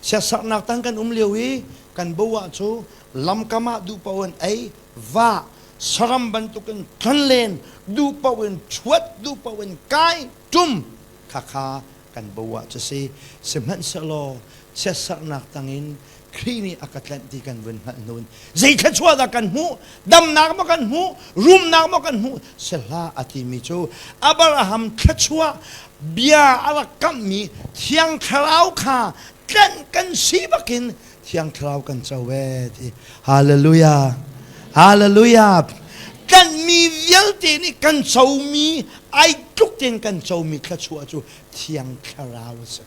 Siasaknak tang kan um lio i kan bo ah cu lamkam ah duh paoh in ei, va, saram bantukin tlonlen, duh paoh in ṭhuat, duh paoh in kai, ṭum khakha kan bo ah cu si. Sihmanhsehlaw siasaknak tangin Khrih nih a ka tlanh ti kan vun hngalh hnu in zei thluachuah dah kan hmuh damnak maw kan hmuh rumnak maw kan hmuh sehlah a timi cu Abraham thluachuah bia a rak kamhmi Thiang Thlarau kha tlanh kan si bakin Thiang Thlarau kan co ee ti Hallelujah Hallelujah tlanhmi vialte nih kan comi ai tluk tein kan comi thluachuah cu Thiang Thlarau a si.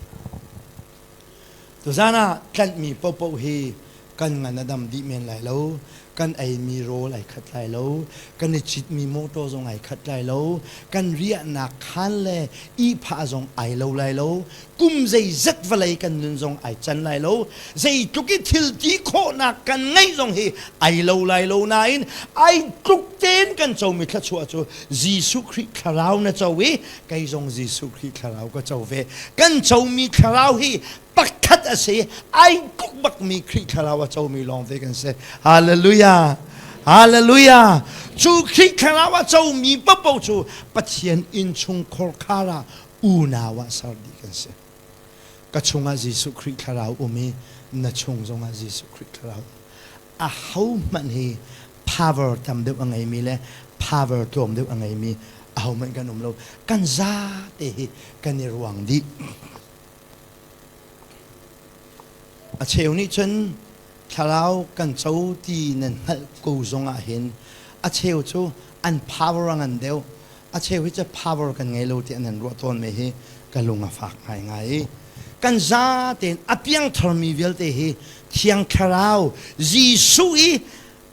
Tuzan ah tlanhmi paohpaoh hi kan ngan a dam dih men lai lo, kan eimi rawl ai khat lai lo, kan i citmi motor zong ai khat lai lo, kan riahnak khaan le ihphah zong ai lo lai lo, kum zeizat vawlei kan nun zong ai can lai lo, zeitluk i thil ti khawhnak kan ngeih zong hi ai lo lai lo nain ai tluk tein kan comi thluachuah cu Jesuh Khrih thlarau na co i kei zong Jesuh Khrih thlarau ka co ve. Kan comi thlarau hi pakhat a si. Ai tluk bakmi Khrih thlarau a comi lawng te kan si. Hallelujah. Hallelujah. Cu Khrih thlarau a comi paohpaoh cu Pathian innchung khorkhar ah unau ah ser dih kan si. Ka chungah Jesuh Khrih thlarau um i na chung zongah Jesuh Khrih thlarau um. Ahohmanh hi power tam deuh a ngeimi le power tlawm deuh a ngeimi ahohmanh kan um lo. Kan zate hi kan i ruang dih. A cheu nih cun thlarau kan co ti nan hngalh ko zong ah hin a cheu cu an power a ngan deuh. A cheu hi cu power kan ngei lo ti an an ruah tawn mi hi ka lung a fak ngaingai. Kan zatein a piangtharmi vialte hi Thiang Thlarau Jesuh i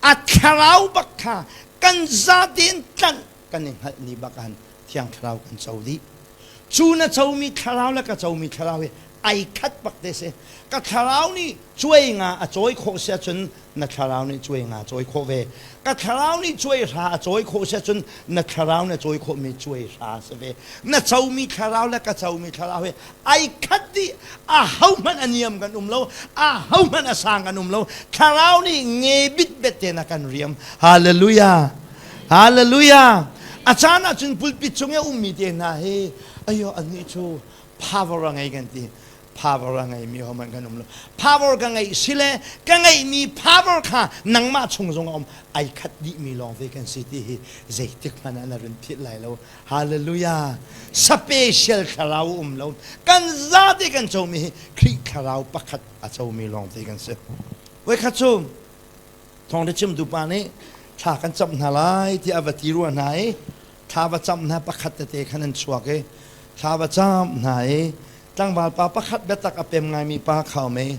a thlarau bak kha kan zatein tlanh kan i hngalh ni bak ah Thiang Thlarau kan co dih. Cu na comi thlarau le ka comi thlarau hi ai khat bak te si. Ka thlarau nih cuai nga a cawi khawh si ahcun na thlarau nih cuai nga cawi khawh ve. Ka thlarau nih cuai hra a cawi khawh si ahcun na thlarau nih a cawi khawhmi cuai hra si ve. Na comi thlarau le ka comi thlarau hi ai khat dih. A hohmanh a niam kan um lo. A hohmanh a sang kan um lo. Thlarau nih nge bitbet tein a kan riam. Hallelujah. Hallelujah. A caan ahcun pulpit cung i a ummi te hna hi ayo annih cu power a ngei kan ti. Power a ngeimi hohmanh kan um lo. Power ka ngeih si le ka ngeihmi power kha nangmah chung zong a um. Ai khat dihmi lawng te kan si ti hi zeitik hmanh ah na run philh lai lo. Hallelujah. Special thlarau um lo. Kan zate kan comi hi Khrih thlarau pakhat a comi lawng te kan si. Voikhat cu thawngṭha chimtu pa nih thla kan camh hna lai tiah a va ti rua hna i thla va camh hna pakhat tete khan an chuak i thla va camh hna i tlangval pa pakhat biatak a pem ngaimi pa kha um i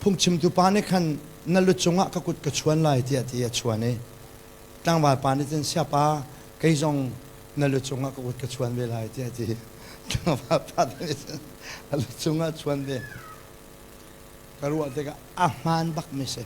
phungchimtu pa nih khan na lu cungah ka kut ka chuan lai tiah ti a chuan i tlangval pa nih cun siapa kei zong na lu cungah ka kut ka chuan ve lai tiah ti tlangval pa nih cun a lu cungah chuan ve Ka ruah tikah a hmaan bakmi si.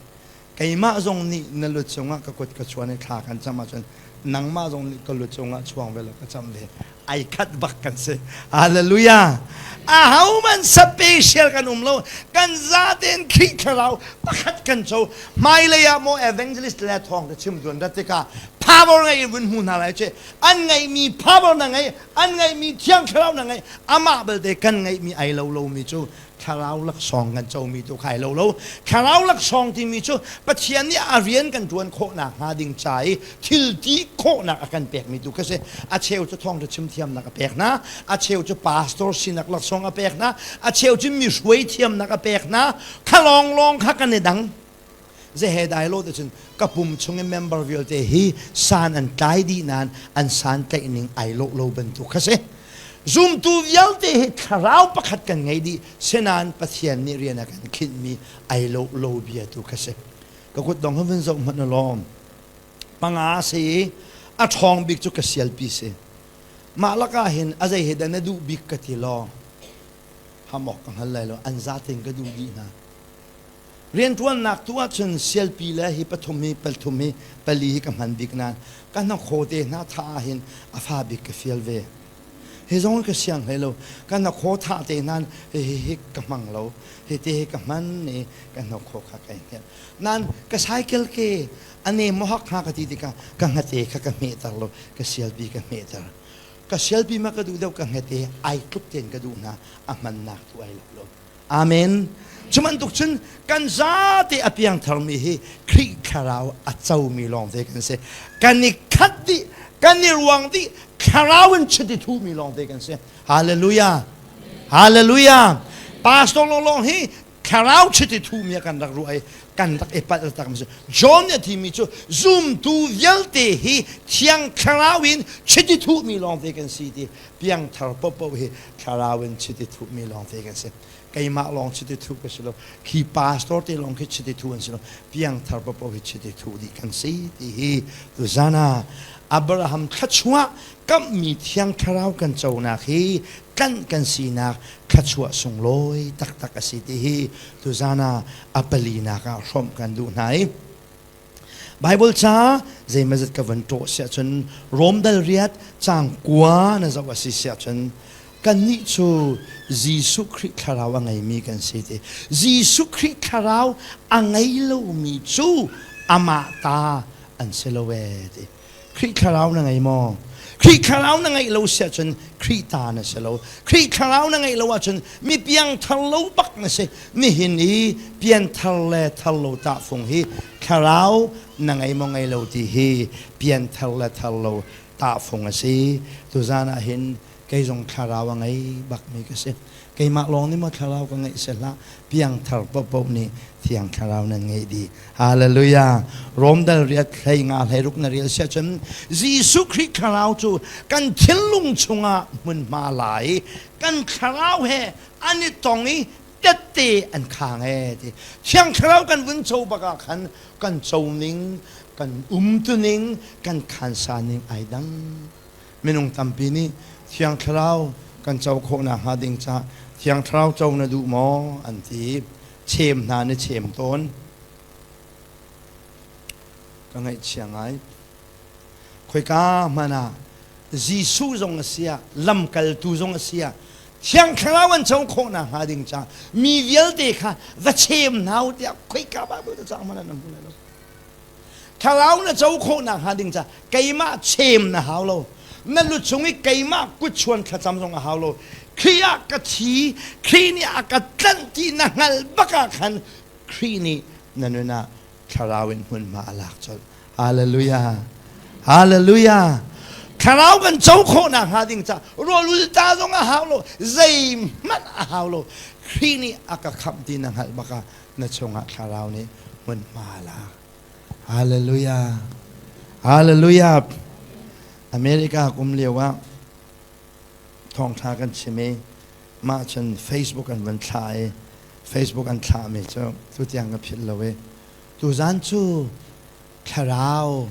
Keimah zong nih na lu cungah ka kut ka chuan i thla kan cam ahcun nangmah zong nih ka lu cungah chuang ve law ka cam ve. Ai khat bak kan si. Hallelujah. Ahohmanh special kan um lo. Kan zatein Khrih thlarau pakhat kan co. Hmailei ah maw evangelist le thawng ka chim tuan rat tikah. Power ngei in vun hmu hna lai che. An ngeihmi power na ngei, an ngeihmi thiang thlarau na ngei. Amah belte kan ngeihmi ai lo lomi cu thlarau laksawng kan comi tu kha ai lo lo. Thlarau laksawng timi cu Pathian nih a rian kan ṭuan khawhnak hnga ding ca i thil ti khawhnak a kan pekmi tu kha si. A cheu cu thawngṭha chim thiamnak a pek hna, a cheu cu pastor sinak laksawng a pek hna, a cheu cu mi hruai thiamnak a pek hna. Kha lawnglawng kha kan i dang. Zehe dai lo te cun ka pum chung i member vialte hi san an tlai dih nain an san tlaih ning ai lawh lo bantuk kha si. Zumtu vialte hi thlarau pakhat kan ngei dih senain Pathian nih rian a kan khinhmi ai lawh lo bia tu kha si. Ka kut dong vun zoh hmanh lawm. Panga si i a ṭhawng bik cu ka sialpi si. Mah lakah hin a zei he dah na duh bik ka ti law ham awk ka hngal lai lo an zaten ka duh dih hna. Rianṭuannak tu ahcun sialpi le hi pathum hi pathum hi pali hi ka hman bik nain ka hnakhaw te hna thah ahhin a fa bik ka fial ve. Hi zong ka siang hlei lo. Ka hnakhaw thah te hna hi hi hi ka hmang lo. Hi te hi ka hman i ka hnakhaw kha kai hngelh. Nain ka cycle ke a nem maw hak hnga ka ti tikah ka hngate kha ka hmehter lo. Ka sialpi ka hmehter. Ka sialpi ma ka duh deuh ka hngate ai tluk tein ka duh hna a hmannak tu ai lo lo. Amen. Cu bantuk cun kan zate a piangtharmi hi Khrih thlarau a comi lawngte kan si. Kan i khat dih, kan i ruang dih, thlarau in chiti thumi lawngte kan si. Hallelujah. Hallelujah. Pastor lawnglawng hi thlarau chiti thumi ah kan rak ruah i kan rak i palh tak mi si. John nih a timi cu zumtu vialte hi thiang thlarau in chiti thuhmi lawngte kan si ti piangthar popo hi thlarau in chiti thuhmi lawngte kan si. Keimah lawng chiti thuh ka si lo. Khi pastor te lawng khi chiti thuh an si lo. Piangthar popo hi chiti thuh dih kan si ti hi tuzan ah Abraham thluachuah kamhmi thiang thlarau kan conak hi tlanh kan sinak thluachuah sunglawi taktak a si ti hi tuzan ah a palinak ah hrawmh kan duh hna i Bible ca zeimazat ka van ṭawh siah cun Rom dal riat caang kua na zoh a si siah cun kannih cu Jesuh Khrih thlarau a ngeimi kan si ti. Jesuh Khrih thlarau a ngei lomi cu amah ta an si lo ee ti. Khrih thlarau na ngei maw? Khrih thlarau na ngeih lo si ahcun Khrih ta na si lo. Khrih thlarau na ngeih lo ahcun mi piangthar lo bak na si. Nihin i pianthar le thar lo tahfung hi thlarau na ngei maw ngei lo ti hi pianthar le thar lo tahfung a si. Tuzan ah hin kei zong thlarau a ngei bakmi ka si. Keimah lawng nih maw thlarau ka ngeih si hlah. Piangthar paohpaoh nih Thiang Thlarau nan ngeih dih. Hallelujah. Rom dal riat hlei nga hlei ruk na rel sia cun Jesuh Khrih Thlarau cu kan thinlung chungah hmunhma lai kan thlarau he an i tong i tette an khang e ti. Thiang Thlarau kan vun co bak ah khan kan co ning, kan umtuning, kan khansa ning ai dang. Minung tampi nih Thiang Thlarau kan co khawh nakhnga ding caah Thiang Thlarau co na duh maw an ti. Chem hna na chem tawn. Ka ngaihchia ngai. Khoika hmanh ah Jesuh zong a si ah, lamkaltu zong a si ah, Thiang Thlarau an co khawh nakhnga ding caah mi vialte kha va chem hna u tiah khoika Bible cang hmanh ah na hmu lai lo. Thlarau na co khawh nakhnga ding caah keimah chem na hau lo. Na lu chung i keimah kutchuan thlacam zong a hau lo. Khrih ah ka thi, Khrih nih a ka tlanh ti na hngalh bak ah khan Khrih nih na nun ah thlarau in hmunhma a lak colh. Hallelujah. Hallelujah. Thlarau kan co khawh nakhnga ding caah rawlul ta zong a hau lo, zeihmanh a hau lo. Khrih nih a ka khamh ti na hngalh bak ah na chungah thlarau nih hmunhma a lak. Hallelujah. Hallelujah. America kum lio ah thawngtha kan chim i mah cun Facebook an van thlah i Facebook an thlahmi cu tutiang ka philh lo i tuzan cu thlarau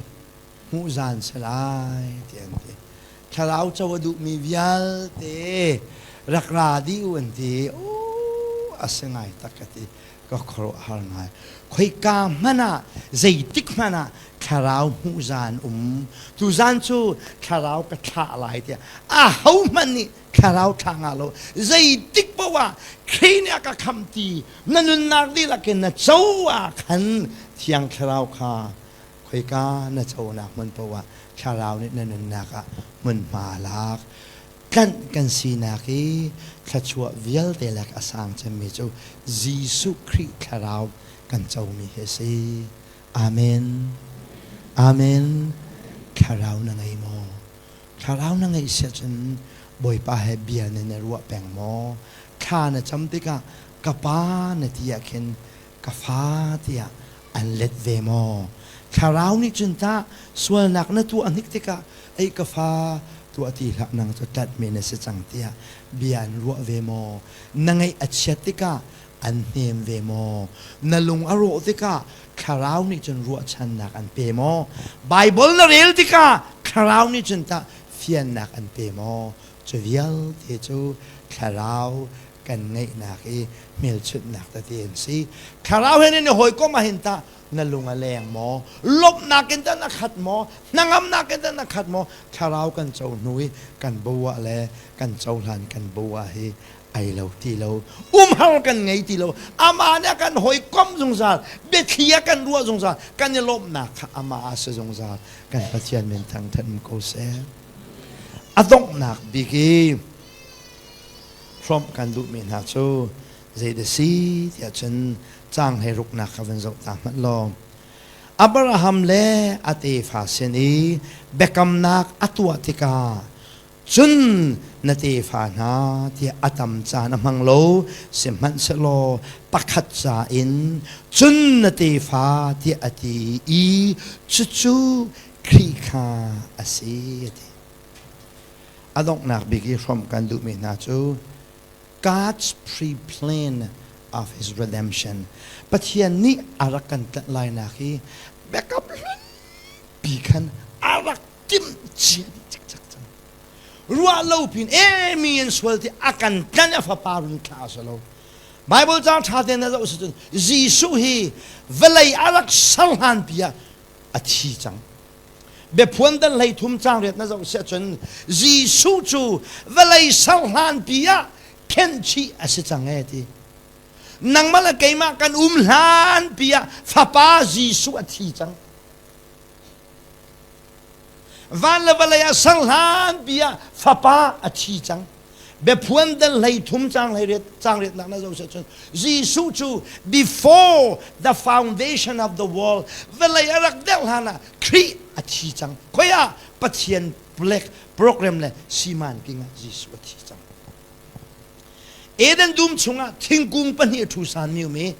hmuh zan si lai ti an ti. Thlarau co a duhmi vialte rak ra dih u an ti. A si ngai tak ka ti. Ka khuaruahhar ngai. Khoika hmanh ah zeitik hmanh ah thlarau hmuh zan um. Tuzan cu thlarau ka thlah lai tiah aho hmanh nih thlarau thlah nga lo. Zeitik paoh ah Khrih nih a ka khamh ti na nunnak dihlak in na co ah khan Thiang Thlarau kha. Khoika na conak hmun paoh ah thlarau nih na nunnak ah hmunhma lak. Tlanh kan sinak i thluachuah vialte lak a sang cemmi cu Jesuh Khrih thlarau kan comi hi a si. Amen. Amen. Thlarau na ngei maw? Thlarau na ngeih si ahcun Bawipa he bia na i ruah peng maw? Thla na cam tikah ka pa na ti ah khin ka fa tiah an let ve maw? Thlarau nih cun tah sualnak na tuah hnik tikah ei ka fa tuah ti hlah nang cu tlatmi na si cang tiah bia an ruah ve maw? Na ngaih a chiat tikah an hnem ve maw? Na lung a rawh tikah thlarau nih cun ruahchannak an pe maw? Baibal na rel tikah thlarau nih cun tah fiannak an pe maw? Cu vialte cu thlarau kan ngeihnak i hmelchunhnak tete an si. Thlarau he nan i hawikom ahhin tah na lung a leng maw? Lawmhnak in tah na khat maw? Hnangamnak in tah na khat maw? Thlarau kan co hnu i kan bo ah le kan cohlan kan bo ah hi ai lo ti lo umhar kan ngei ti lo amah nih a kan hawikom zungzal biathli a kan ruah zungzal kan i lawmhnak kha amah a si zungzal kan Pathian min thangthat um ko seh a donghnak bik i hrawmh kan duhmi hna cu zeidah si tiah cun caang hlei ruknak kha van zoh ta hmanh law Abraham le a tefa sin i biakamnak a tuah tikah Cun na tefa hna tiah a tam caan a hmang lo, sihmanhsehlaw pakhat ca in cun na tefa tiah a ti i cucu Khrih kha a si a ti. A donghnak bik i hrawmh kan duhmi hna cu God's pre-plan of his redemption. Pathian nih a rak kan tlanh lainak hi biakam hlunpi khan a rak timh cia dih cikcek cang. Ruah lo pin e mi an sual ti a kan tlanh a fapa run thla a si lo. Bible caang ṭha tein na zoh si cun Jesuh hi vawlei a rak ser hlan pi ah a thi cang. Biaphuan dal hlei thum caang riat na zoh si ahcun Jesuh cu vawlei ser hlan pi ah khenhchih a si cang e ti. Nangmah le keimah kan um hlan pi ah fapa Jesuh a thi cang. Van le vawlei ah ser hlanpi ah fapa a thi cang. Biaphuan dal hlei thum caang hlei riat caang riatnak na zoh cun Jesuh cu before the foundation of the world vawlei a rak derh hlan ah Khrih a thi cang. Khoi ah Pathian black program le siman king ah Jesuh a thi cang. Eden dum chungah thingkung pahnih a ṭhu san mi um i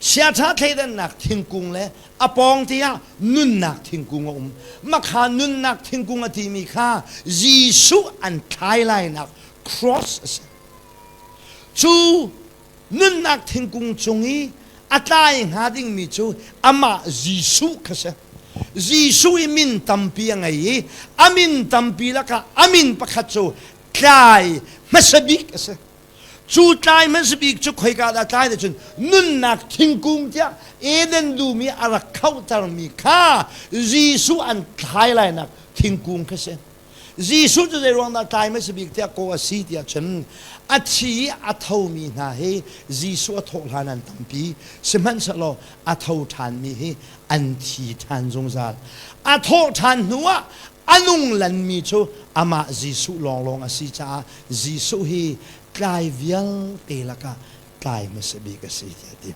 Chiaṭha thleidannak thingkung le a pawng te ah nunnak thingkung a um. Makha nunnak thingkung a timi kha Jesuh an thlai lainak cross a si. Cu nunnak thingkung cung i a tlai hnga dingmi cu amah Jesuh kha si. Jesuh i min tampi a ngei i a min tampi lakah a min pakhat cu tlai hmasa bik a si. Cu tlai hmasa bik cu khoika dah tlai cun nunnak thingkung tiah Eden dum i a rak khohtermi kha Jesuh an thlai lainak thingkung kha si. Jesuh cu zei ruang dah tlai hmasa bik tiah kaw a si tiah cun a thi i a thomi hna hi Jesuh a thawh hlan an tampi. Sihmanhsehlaw a tho ṭhanmi hi an thi ṭhan zungzal. A thawh ṭhan hnuah a nung lanmi cu amah Jesuh lawnglawng a si caah Jesuh hi tlai vialte lakah tlai hmasa bik a si tiah a ti.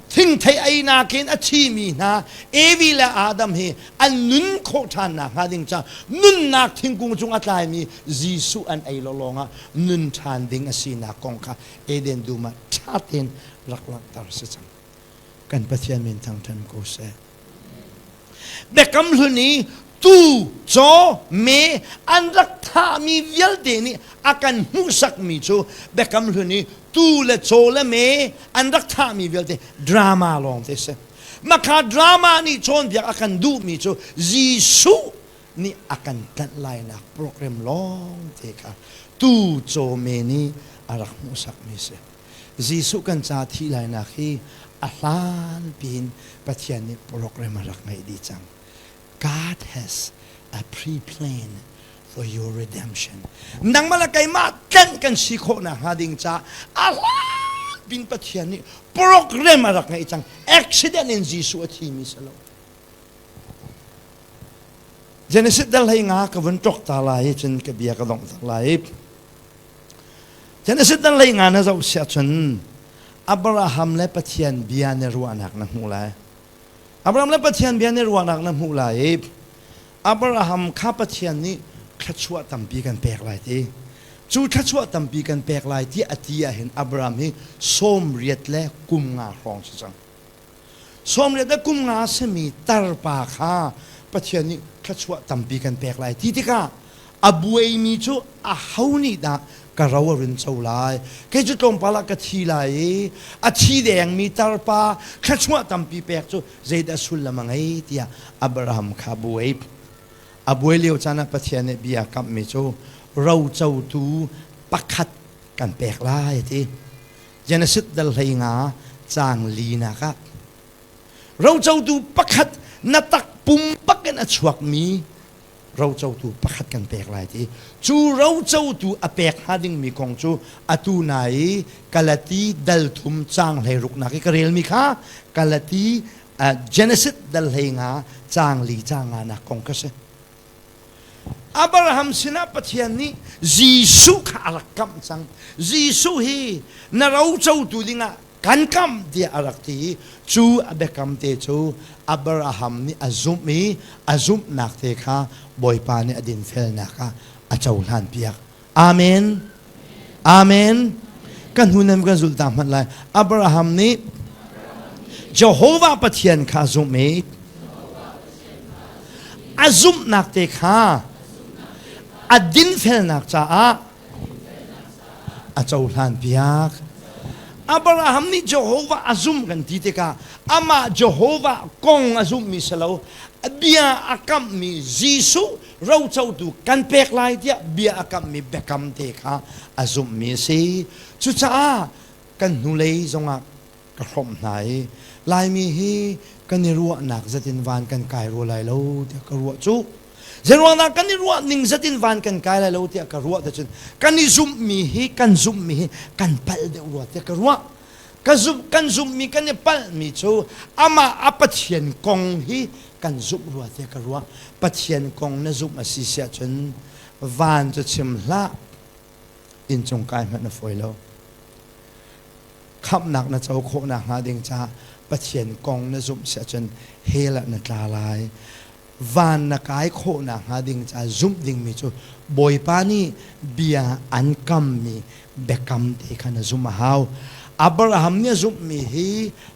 Thingthei einak in a thimi hna Evi le Adam hi an nun khawh ṭhan nakhnga ding caah nunnak thingkung cung a tlaimi Jesuh an ei lawlawng ah nun ṭhan ding a sinak kong kha Eden dum ah ṭha tein rak langhter si cang. Kan Pathian min thangṭhan ko seh. Biakam hlun i tuu, caw, me an rak thahmi vialte nih a kan hmuhsakmi cu Biakam hlun i tuu le caw le me an rak thahmi vialte drama lawng te si. Makha drama nih cawnpiak a kan duhmi cu Jesuh nih a kan tlanh lainak program lawng te kha tuu, caw, me nih a rak hmuhsakmi si. Jesuh kan ca thih lainak hi a hlan piin Pathian nih program a rak ngeih dih cang. God has a pre-plan for your redemption. Nangmah le keimah tlanh kan si khawh nakhnga ding ca a hlan pin Pathian nih program a rak ngeih cang. Accident in Jesuh a thimi si lo. Genesis dal hlei nga ka vun ṭok ta lai i cun ka bia ka dongh tak lai. Genesis dal hlei nga na zoh siah cun Abraham le Pathian bia na ruahnak na hmuh lai. Abraham le Pathian bia na ruahnak na hmuh lai i Abraham kha Pathian nih thluachuah tampi kan pek lai ti. Cu thluachuah tampi kan pek lai ti a ti ahhin Abraham hi 80 le kum nga hrawng si cang. 80 le kum nga a simi tarpa kha Pathian nih thluachuah tampi kan pek lai ti tikah a buaimi cu aho nih dah ka ro a run co lai? Kei cu tlawmpal ah ka thi lai i a thi dengmi tarpa thluachuah tampi pek cu zeidah sullam a ngei tiah Abraham kha buai. A buai lio caan ah Pathian nih bia kamhmi cu rocotu pakhat kan pek lai a ti. Genesis dal 15 caang linak ah rocotu pakhat na takpum bakin a chuakmi rocotu pakhat kan pek lai ti. Cu rocotu a pek hnga dingmi kong cu atu na i Galati dal thum caang 16nak i ka relmi kha Galati Genesis dal 15 caang li caang nga nak kong kha si. Abraham sinah Pathian nih Jesuh kha a rak kamh cang. Jesuh hi na rocotu dingah kan kamh tiah a rak ti i cu a biakam te cu Abraham nih a zumh i a zumhnak te kha Bawipa nih a dinfelnak ah a cohlan piak. Amen. Amen. Kan hnu nan kan zulh ta hmanh lai. Abraham nih Jehovah Pathian kha zumh i a zumhnak te kha a dinfelnak caah a cohlan piak. Abraham nih Jehovah a zum kan ti tikah amah Jehovah kong a zumhmi si lo, bia a kamhmi Jesuh rocotu kan pek lai tiah bia a kamhmi biakam te kha a zumhmi a si. Cucaah kan hnulei zongah ka hrawmh hna i Laimi hi kan i ruahnak zatin van kan kai rua lai lo tiah ka ruah cu. Zeiruangdah kan i ruah ning zatin van kan kai lai lo tiah ka ruah cun kan i zumhmi hi kan zumhmi hi kan palh deuh rua tiah ka ruah. Ka zumh kan zumhmi kan i palhmi cu amah a Pathian kong hi kan zumh rua tiah ka ruah. Pathian kong na zumh a si siah cun van cu chim hlah inncung kai hmanh na fawi lo. Khamhnak na co khawh nakhnga ding caah Pathian kong na zumh siah cun hell ah na tla lai. Van na kai khawh nakhnga ding caah zumh dingmi cu Bawipa nih bia an kammi biakam te kha na zumh a hau. Abraham nih a zumhmi hi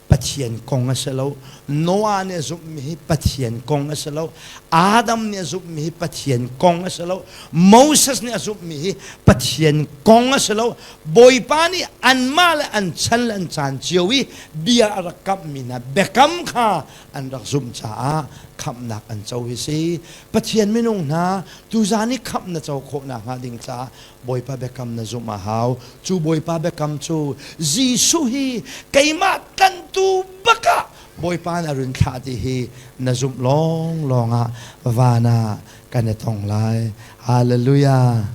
Pathian kong a si lo. Noah nih a zumhmi hi Pathian kong a si lo. Adam nih a zumhmi hi Pathian kong a si lo. Moses nih a zumhmi hi Pathian kong a si lo. Bawipa nih anmah le an chan le an caan cio i bia a rak kamhmi hna biakam kha an rak zumh caah khamhnak an co hi si. Pathian minung hna tuzaan i khamh na co khawh nakhnga ding caah Bawipa biakam na zumh a hau. Cu Bawipa biakam cu Jesuh hi keimah tlanhtu bak ah Bawipa na run thlah ti hi na zumh lawnglawng ah van ah kan i tong lai. Hallelujah.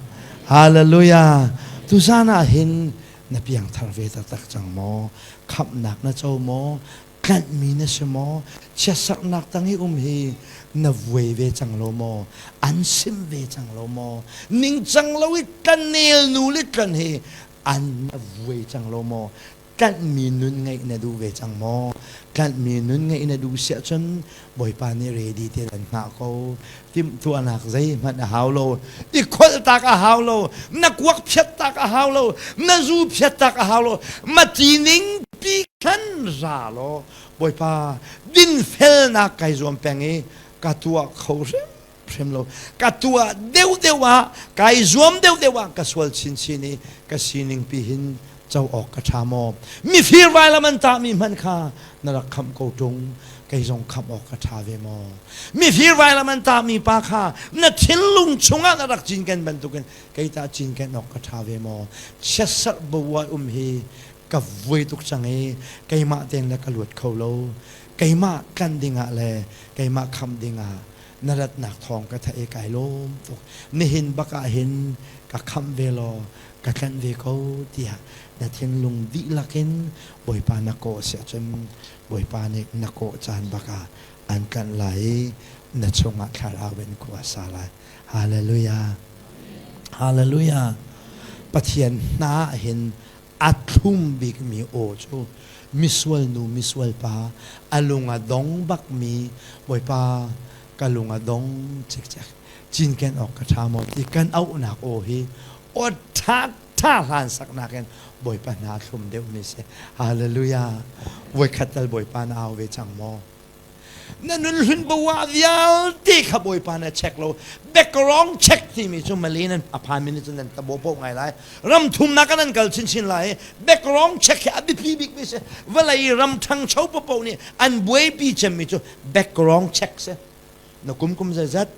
Hallelujah. Tuzaan ah hin na piangthar ve taktak cang maw? Khamhnak na co maw? Tlanhmi na si maw? Chiatsaknak tang i um hi na vuai ve cang lo maw? An sim ve cang lo maw? Ningcang lo i tlanel nu le tlan hi an na vuai cang lo maw? Tlanhmi nun ngeih na duh ve cang maw? Tlanhmi nun ngeih na duh siah cun Bawipa nih ready te an hngah ko. Timhtuahnak zeihmanh a hau lo. I kholh tak a hau lo. Na kuak phiat tak a hau lo. Na zu phiat tak a hau lo. Mati ning pi khan ra law Bawipa dinfelnak kai zuam peng i ka tuah kho hrimhrim lo. Ka tuah deuhdeuh ah kai zuam deuhdeuh ah ka sual chinchin i ka sining pi hin co awk ka ṭha maw? Mifir vailam an tahmi hmanh kha na rak khamh ko ṭung, kei zong khamh awk ka ṭha ve maw? Mifir vailam an tahmi pa kha na thinlung chungah na rak cinken bantukin kei tah cinken awk ka ṭha ve maw? Chiatserh bavuai um hi ka vui tuk cang i keimah tein le ka luat kho lo. Keimah tlanh dingah le keimah khamh dingah na ratnak thawng ka theih i kai lawm tuk. Nihin bak ah hin ka khamh ve law ka tlanh ve ko tiah na thinlung dihlak in Bawipa na kawh si ahcun Bawipa nih na kawh caan bak ah An tlanh lai i na chungah thlarau in khua sa lai. Hallelujah. Hallelujah. Pathian hna ah hin a thlum bikmi aw cu misual nu misual pa a lung a dong bakmi Bawipa ka lung a dong cikcek cinken awk ka ṭha maw ti kan auhnak aw hi aw ṭha ṭha hlan saknak in Bawipa hna a thlum deuhmi si. Hallelujah. Voikhat tal Bawipa na au ve cang maw? Na nun hlun bawah vialte kha Bawipa na check lo. Background check timi cu Malay nan a phan mi nih cun nan tabo poh ngai lai. Ram thumnak ah nan kal chinchin lai. Background check hi a biapi bikmi si. Vawlei ram ṭhangcho paohpaoh nih an buaipi cemmi cu background check si. Na kum kum zeizat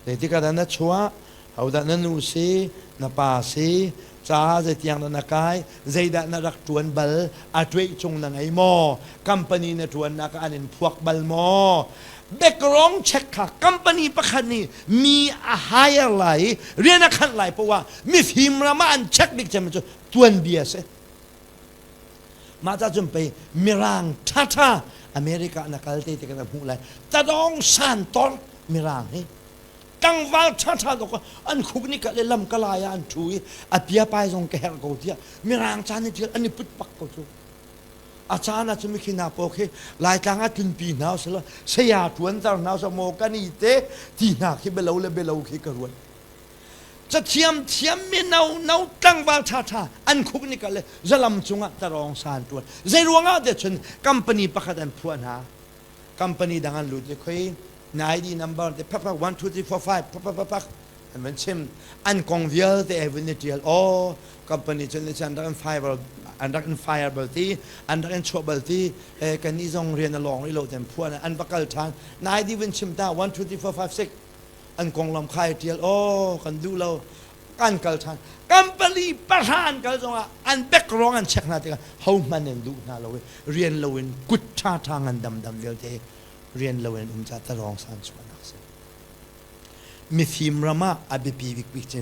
zeitik ah dah na chuah hodah na nu si na pa si ca zeitiang dah na kai zeidah na rak ṭuan bal a ṭueih cung na ngei maw company na ṭuannak ah an in phuak bal maw background check kha company pakhat nih mi a hire lai i rian a khanh lai poah ah mifim ram ah an check bik cem cu tuanbia si mah ca cun pei mirang ṭhaṭha America na kal te te kan hmuh lai tadawng san tor mirang hi tlangval ṭhaṭha dok an khuk ni le lam ka lai ah an ṭhu i a pia pai zong ka herh ko tiah mirang caan i ṭial an i put bak ko cu a caan ah cun mikhi hna paw khi laitlang ah tlunpi hna usila saya ṭuanter hna usila maw kan i te ti hna khi belo le belo khi ka ruat cathiam thiam mi no no tlangval ṭhaṭha an khuk ni le zalam cungah tarawng san ṭuan zei ruangah te cun company pakhat an phuah hna company dang an lut i khoi na ID number te phak phak 1 2 3 4 5 phak phak phak phak an van chim an kong vialte ai vun i tial oh company cun an rak in fire an rak in fire bal ti an rak in chuah bal ti eh kan nih zong rian a lawng rih lo ten phuan an va kal than na ID vun chim ta 1 2 3 4 5 6 an konglam kha ai tial oh kan duh lo kan kal than company pahra an kal zongah an background an check hna tikah ho hman in duh hna lo i rian lo in kut tha tha ngan dam dam vialte rian lo in um ca tarawng san chuahnak si mifim ram ah a biapi bikbik cu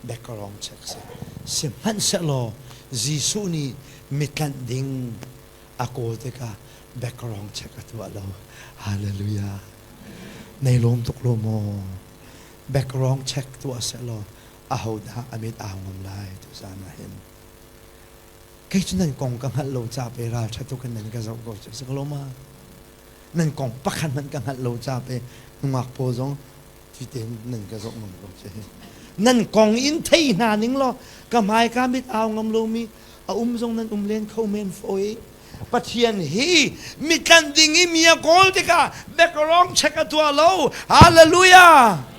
background check si sihmanhsehlaw Jesuh nih mitlanh ding a kawl tikah background check a tuah lo hallelujah nei lawm tuk lo maw background check tuah sehlaw ahodah a mit au ngam lai tuzan ah hin kei cu nan kong ka hngalh lo ca pe ral ṭha tuk in nan ka zoh ko cu si ko lo ma nan kong pakhat hmanh ka hngalh lo ca pe nungak pawl zong ti tein nan ka zoh ngam ko cu nan kong in thei hna ning law ka hmai ka mit au ngam lomi a um zong nan um len kho men fawi Pathian hi mitlanh ding i mi a kawl tikah background check a tuah lo. Hallelujah!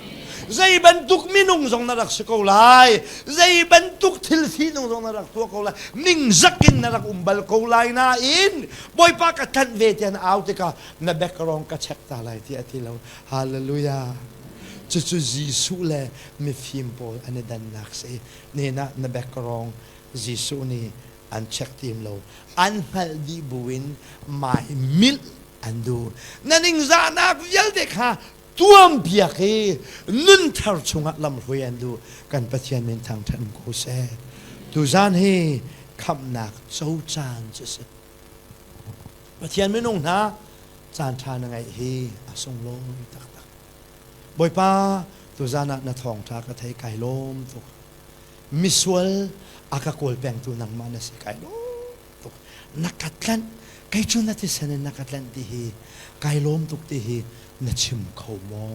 Zei bantuk minung zong na rak si ko lai. Zei bantuk thil sining zong na rak tuah ko lai. Ningzak in na rak um bal ko lai nain Bawipa ka tlanh ve tiah na au tikah na background ka check ta lai tiah a ti lo. Hallelujah! Cucu Jesuh le mifim pawl an i dannak si. Nena na background Jesuh nih an check tim lo an hngalh dih buin mai milh an duh na ningzahnak vialte kha tuampiak i nunthar chungah lamhruai an duh kan Pathian min thangṭhat um ko seh tuzan hi khamhnak co caan cu si Pathian minung hna caan ṭha na ngeih hi a sunglawi taktak Bawipa tuzan ah na thawngṭha ka thei kai lawm tuk misual a ka kawl pengtu nangmah na si kai lawm tuk na ka tlanh kei cu na thisen in na ka tlanh ti hi kai lawm tuk ti hi na chim kho maw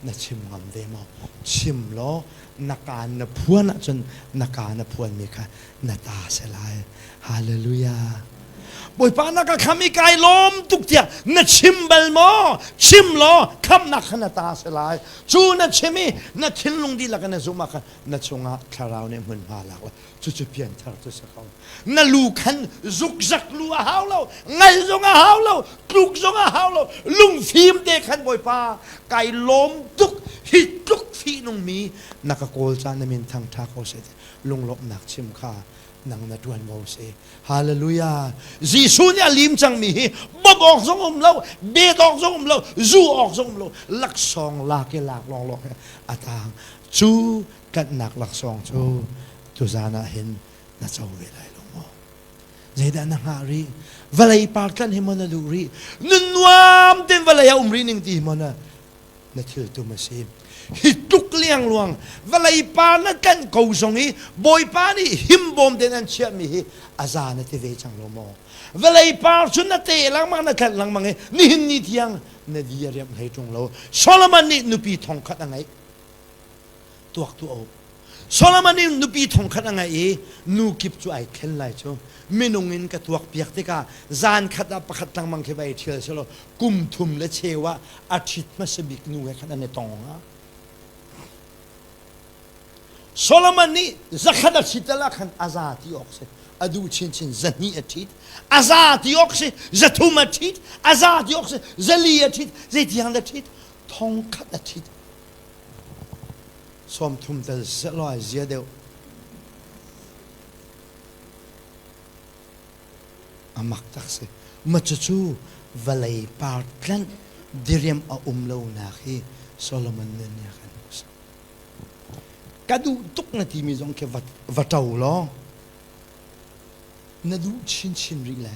na chim ngam ve maw chim law na kaan na phuan ahcun na kaa na phuanmi kha na ta si lai hallelujah Bawipa na ka kham i kai lawm tuk tiah na chim bal maw chim law khamnak kha na ta si lai cu na chim i na thinlung dihlak in na zumh ah khan na chungah thlarau nih hmunhma lak la cucu pianthar cu si ko na lu khan zukzak lu a hau lo ngal zong a hau lo tluk zong a hau lo lungfim te khan bawipa kai lawm tuk hi tluk fihnung mi na ka kawl caan na min thangtha ko seh lunglawmhnak chim kha nang na ṭuanvo si hallelujah Jesuh nih a lim cangmi hi bawmh awk zong um lo bet awk zong um lo zu awk zong um lo laksawng lak i lak lawnglawng he a tang Cu tlanhnak laksawng cu tuzan ah hin na co ve lai lo maw? Zeidah na hngah rih? Vawlei par tlanh hi maw na duh rih? Nun nuam tein vawlei ah um rih ning ti hi maw na na thil tum a si? Hi tluk liangluang vawlei par na tlanh ko zong i Bawipa nih himbawm tein an chiahmi hi a za na ti ve cang lo maw? Vawlei par cu na te lengmang na tlanh lengmang i nihin ni tiang na di a riamh hlei ṭung lo. Solomon nih nupi thongkhat a ngeih. Tuak tuah u. Solomon nih nupi thongkhat a ngeih i nu kip cu ai thlen lai cu. Minung in ka tuak piak tikah zan khat ah pakhat lengmang khi vai ṭhial selaw kum thum le cheu ah a ṭhit hmasa bik nu he khan an i tong hnga. Solomon nih zakhat a ṭhit ah khan a za ti awk si. A duh chinchin zahnih a ṭhit. A za ti awk si. Zathum a ṭhit. A za ti awk si. Zali a ṭhit. Zeitiang dah ṭhit? Thongkhat a ṭhit. 30 tel sehlaw ai zia deuh. A mak tak si. Ma cucu vawlei par tlanh diriam a um lonak hi Solomon nun nih a kan hmuhsak. Ka duh tuk na timi zong khi va, va ṭo law na duh chinchin rih le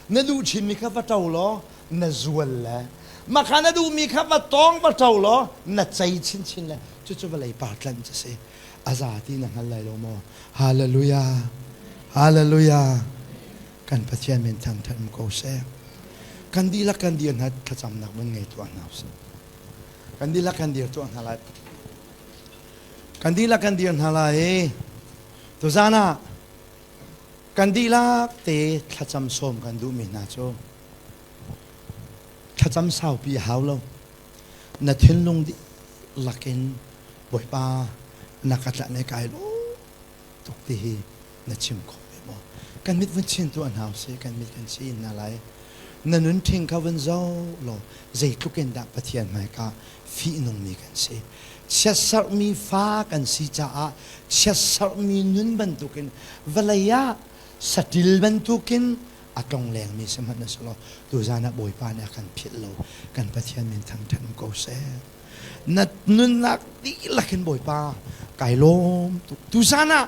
na duh chinmi kha va ṭo law na zual le mah kha na duhmi kha va tawng va ṭo law na cei chinchin le cucu vawlei par tlanh cu si a za ti na hngal lai lo maw hallelujah hallelujah kan Pathian min thangṭhat um ko seh kan dihlak kan dir hna thlacamnak vun ngei tuah hna usih kan dihlak kan dir tuah hna lai kan dihlak kan dir hna lai i tuzan ah Kan dihlak te thlacam sawm kan duhmi hna cu thlacam saupi a hau lo. Na thinlung dihlak in Bawipa na ka tlanh i kai lawm tuk ti hi na chim khawh ve maw? Kan mit vun chin tuah hna usih, kan mit kan chin hna lai. Na nun ṭhing kha vun zoh law zeitluk in dah Pathian hmaika fihnungmi kan si. Chiatserhmi fa kan si caah chiatserhmi nun bantukin vawlei ah saṭil bantukin a tlonglengmi si hmanh na si law tuzan ah Bawipa nih a kan philh lo. Kan Pathian min thangṭhat um ko seh. Na nunnak dihlak in Bawipa kai lawm tuk. Tuzan ah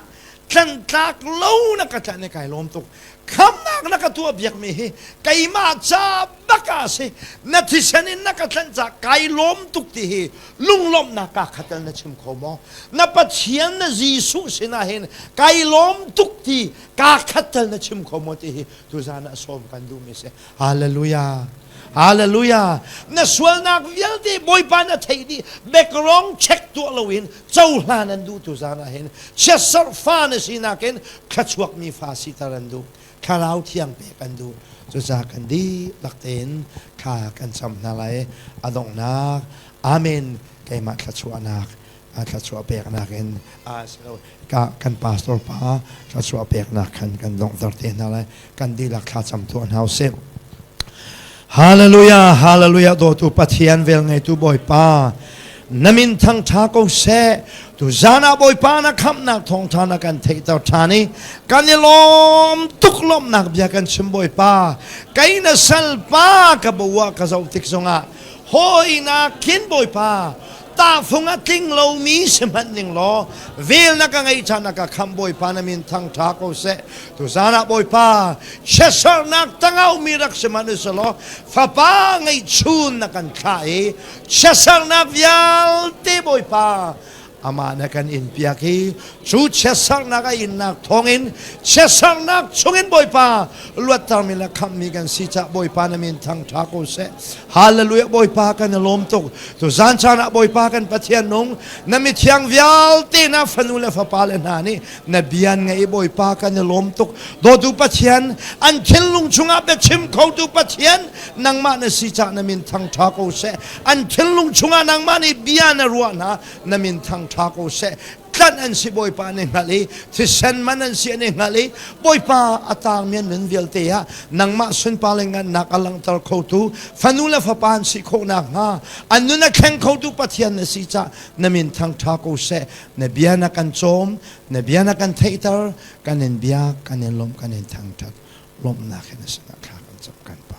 tlanhtlak lo na ka tlanh i kai lawm tuk. Khamnak na ka tuah biakmi hi keimah ca bak ah si. Na thisen in na ka tlanh ca kai lawm tuk ti hi lunglawmhnak kaa khatel na chim kho maw? Na Pathian na Jesuh sinah hin kai lawm tuk ti kaa khattel na chim kho maw ti hi tuzan ah sawm kan duhmi si. Hallelujah. Hallelujah. Na sualnak vialte Bawipa na theih dih. Background check tuah loin cohlan an duh tuzan ah hin chiatserh fa na sinak in thluachuakmi fa siter an duh. Thlarau thiang pek an duh. Cucaah kan dihlak tein thla kan cam hna lai. A donghnak Amen. Keimah thluachuahnak thluachuah peknak in ka kan pastor pa thluachuah peknak khan kan donghter te hna lai kan dihlak thlacam tuah hna usih Hallelujah Hallelujah dawtu Pathian vel ngeitu Bawipa na min thangtha ko seh tu zan ah Bawipa na khamhnak thawngtha na kan theihter ṭhan i kan i lawm tuk lawmhnak bia kan chim Bawipa kei na salpa ka bo ah ka zoh tik zongah hawinak khin Bawipa tahfung a tling lomi si hmanh ning law vel na ka ngeih caan ka khamh Bawipa na min thangṭha ko seh tuzan ah Bawipa chiatsernak tangau mi rak si hmanh usih fapa ngeihchun na kan thlah i chiatsernak vialte Bawipa amah na kan in piak i cu chiatsernak a innak thawngin chiatsernak chungin Bawipa luattermi le khamhmi kan si cah Bawipa na min thangṭha ko seh Hallelujah Bawipa kan i lawm tuk tu zan caan ah Bawipa kan Pathian nung na mithiang vialte na fanu le fapa le hna nih na bian ngei Bawipa kan i lawm tuk dawtu Pathian an thinlung chungah biachim khotu Pathian nangmah na si cah na min thangṭha ko seh an thinlung chungah nangmah nih bia na ruah hna na min thangṭha ko seh tlanh an si Bawipa an i hngalh i thisen man an si an i hngalh i Bawipa a tangmi an nun vialte ah nangmah sunpar le ngannak a langhter khotu fanu le fapa an si khawh nakhnga an nun a thleng khotu Pathian na si cah na min thangṭha ko seh na bia na kan cawm na bia na kan theihter kan in biak kan in lawmh kan in thangṭhat lawmhnak he na sinah thla kan cam kan pa.